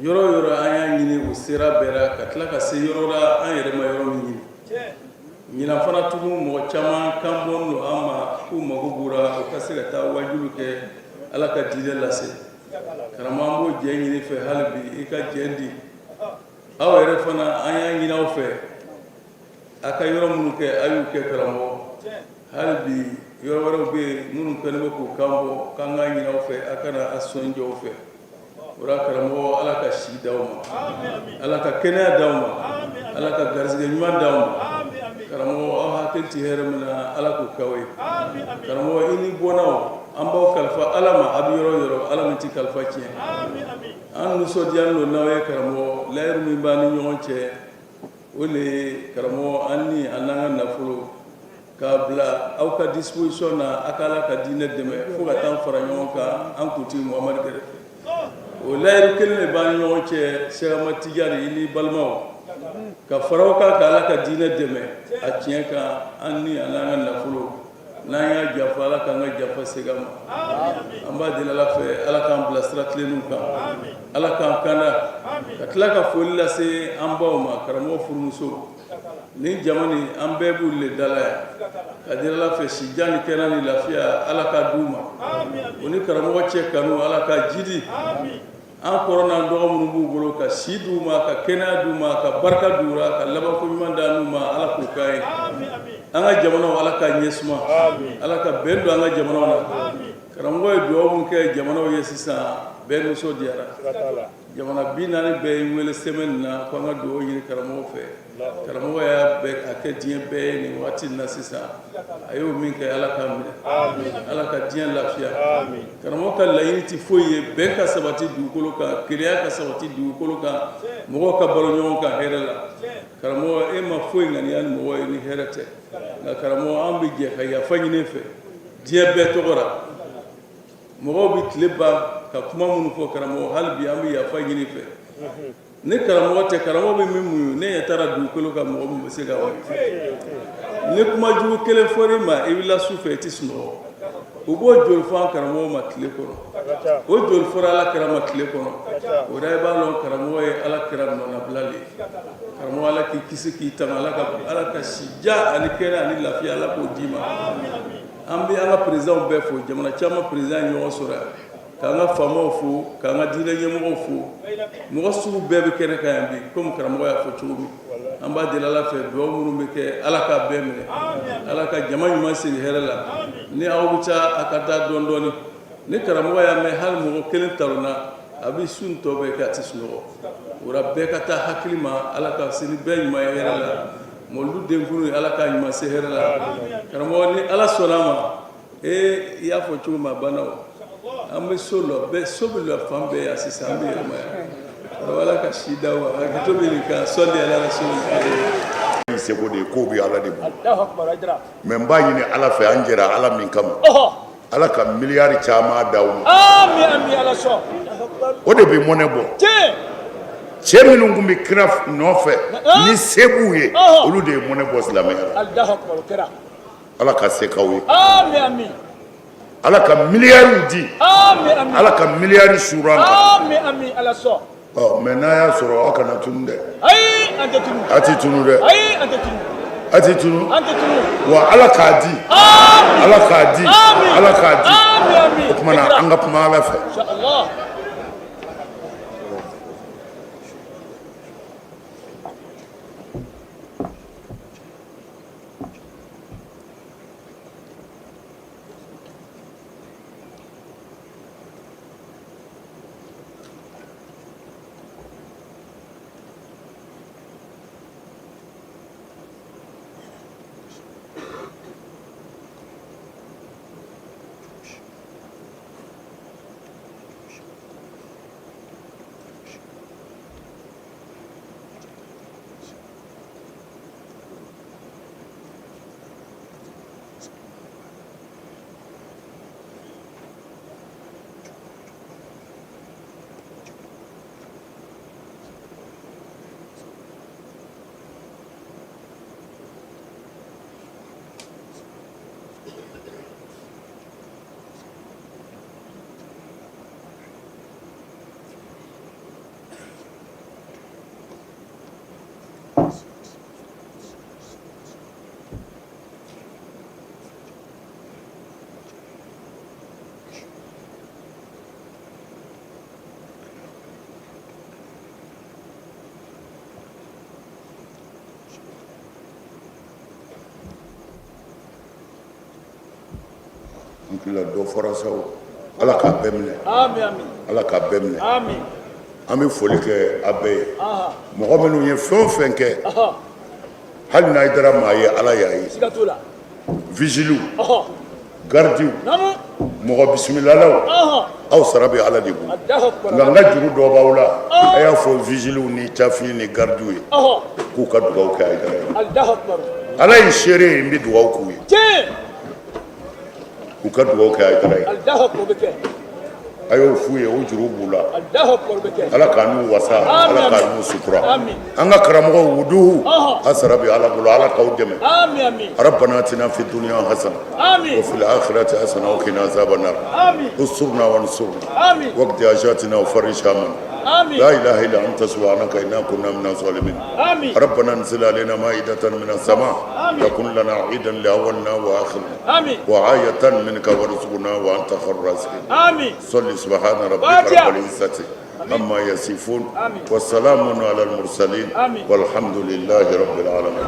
D: Yɔrɔ o yɔrɔ an y'a ɲini, u sera bɛɛ la, ka tila ka se yɔrɔ la an yɛrɛ ma yɔrɔ min ɲini. Ɲinan fana tugun, mɔgɔ caman kan bɔlen don an ma k'u mago b'u ra, u ka se ka taa waajuli kɛ. Ala ka diinɛ lase karamɔgɔ an b'o jɛn ɲini fɛ hali bi i ka jɛn di aw yɛrɛ fana an y'a ɲini aw fɛ a ka yɔrɔ minnu kɛ a y'u kɛ karamɔgɔ hali bi yɔrɔ wɛrɛw bɛ yen minnu kɛlen bɛ k'u kan bɔ k'an k'a ɲini aw fɛ a ka na a sɔn jɔ fɛ o la karamɔgɔ ala ka si d'aw ma ala ka kɛnɛya d'aw ma ala ka garisɛgɛ ɲuman d'aw ma karamɔgɔ aw hakili tɛ hɛrɛ min na ala k'o k'aw ye karamɔgɔ i ni bɔnnaw an b'aw kalifa ala ma a bɛ yɔrɔ o yɔrɔ ala min tɛ kalifa tiɲɛ an nisɔndiyalen don n'aw ye karamɔgɔ layiru min b'an ni ɲɔgɔn cɛ o le ye karamɔgɔ an ni an n'an ka nafolo k'a bila aw ka disposition na a ka ala ka diinɛ dɛmɛ fo ka taa fara ɲɔgɔn kan an kuntigi Muhamadu kɛrɛfɛ o layiru kelen de b'an ni ɲɔgɔn cɛ Sɛki Ahmad Tijani i ni balimaw ka fara aw kan ka ala ka diinɛ dɛmɛ a tiɲɛ kan an ni an n'an ka nafolo n'an y'a janfa ala k'an ka janfa segin an ma an b'a deli ala fɛ ala k'an bila sira tilennenw kan ala k'an kanda ka tila ka foli lase an baw ma karamɔgɔ furumuso ni jama nin an bɛɛ b'u le da la yan ka deli ala fɛ si jan ni kɛnɛya ni lafiya ala k'a d'u ma u ni karamɔgɔ cɛ kanu ala k'a jidi an kɔrɔ n'an dɔgɔ minnu b'u bolo ka si d'u ma ka kɛnɛya d'u ma ka barika d'u ra ka labanko ɲuman d'an n'u ma ala k'o k'an ye an ka jamanaw ala k'a ɲɛ suma ala ka bɛn don an ka jamanaw na karamɔgɔ ye dugawu min kɛ jamanaw ye sisan bɛɛ nisɔndiyara jamana 40 bɛɛ ye n wele semaine na ko an ka dugawu ɲini karamɔgɔ fɛ karamɔgɔ y'a bɛɛ a kɛ diɲɛ bɛɛ ye nin waati in na sisan a y'o min kɛ ala k'a minɛ ala ka diɲɛ lafiya karamɔgɔ ka laɲini tɛ foyi ye bɛn ka sabati dugukolo kan kelenya ka sabati dugukolo kan mɔgɔw ka balo ɲɔgɔn kan hɛrɛ la karamɔgɔ e ma foyi ŋaniya ni mɔgɔ ye ni hɛrɛ tɛ nka karamɔgɔ an bɛ jɛ ka yafa ɲini fɛ diɲɛ bɛɛ tɔgɔ la mɔgɔw bɛ tile ban ka kuma minnu fɔ karamɔgɔ hali bi an bɛ yafa ɲini fɛ ni karamɔgɔ tɛ karamɔgɔ bɛ min muɲu ne ɲɛ taara dugukolo kan mɔgɔ min bɛ se ka muɲu ni kuma jugu kelen fɔra i ma i wulila su fɛ i tɛ sunɔgɔ u b'o joli fɔ an karamɔgɔ ma tile kɔnɔ o joli fɔra ala kira ma tile kɔnɔ o la i b'a dɔn karamɔgɔ ye ala kira nɔnabila de ye karamɔgɔ ala k'i kisi k'i tanga ala ka si jan ani kɛnɛ ani lafiya ala k'o d'i ma an bɛ an ka présidentw bɛɛ fo jamana caman président ye ɲɔgɔn sɔrɔ yan k'an ka faamaw fo k'an ka diinɛ ɲɛmɔgɔw fo mɔgɔ sugu bɛɛ bɛ kɛnɛ kan yan bi komi karamɔgɔ y'a fɔ cogo min an b'a deli ala fɛ dugawu minnu bɛ kɛ ala k'a bɛɛ minɛ ala ka jama ɲuman segin hɛrɛ la ni aw bɛ taa a ka taa dɔɔni dɔɔni ni karamɔgɔ y'a mɛn hali mɔgɔ kelen talonna a bɛ su tɔ bɛɛ kɛ a tɛ sunɔgɔ o la bɛɛ ka taa hakili ma ala ka se ni bɛɛ ɲuman ye hɛrɛ la mɔlidu denkunu ala k'a ɲuman se hɛrɛ la karamɔgɔ ni ala sɔnna a ma ee i y'a fɔ cogo min a banna o an bɛ so lɔ bɛɛ so bɛ lɔ fan bɛɛ yan sisan an bɛ yɛlɛma yan karamɔgɔ ala ka si d'aw ma hakɛto bɛ nin kan sɔli ala rasuli
B: Ni seko de ye kow bɛ ala de bolo mais n b'a ɲini ala fɛ an jɛra ala min kama ala ka miliyari caman d'aw ma o de bɛ mɔnɛ bɔ cɛ minnu tun bɛ kira nɔfɛ ni se b'u ye olu de ye mɔnɛ bɔ silamɛya la ala ka se k'aw ye ala ka miliyariw di ala ka miliyari suuru an kan Ɔ mais n'a y'a sɔrɔ aw kana tunu dɛ aw tɛ tunu dɛ aw tɛ tunu wa ala k'a di ala k'a di ala k'a di o tuma na an ka kuma ala fɛ N hakili la dɔ fɔra sa o Ala k'a bɛɛ minɛ Ala k'a bɛɛ minɛ an bɛ foli kɛ a bɛɛ ye mɔgɔ minnu ye fɛn o fɛn kɛ hali n'a dara maa ye Ala y'a ye vigiliw garidiw mɔgɔ bisimilalaw aw sara bɛ Ala de bolo nka n ka juru dɔ b'aw la a y'a fɔ vigiliw ni cafin ni garidiw ye k'u ka dugawu kɛ Hayidara ye Ala ye seere ye n bɛ dugawu k'u ye u ka dugawu kɛ Hayidara ye a y'o f'u ye o juru b'u la Ala k'an n'u wasa Ala k'an n'u sutura an ka karamɔgɔ wuduhu a sara bɛ Ala bolo Ala k'aw dɛmɛ rabbana atina fi dunya hasana wa fil akhirati hasana wa qina azaban nar unsurna wansurna waqdi hajatina wa farrij hammana la ilaha illa anta subhanaka inna kunna minaz zalimin rabbana anzil alaina ma'idatan minas sama takun lana 'idan li awwalina wa akhirina وآية منك وارزقنا وأنت خير الرازقين آمين صل سبحان ربك رب العزة عما يصفون والسلام على المرسلين والحمد لله رب العالمين.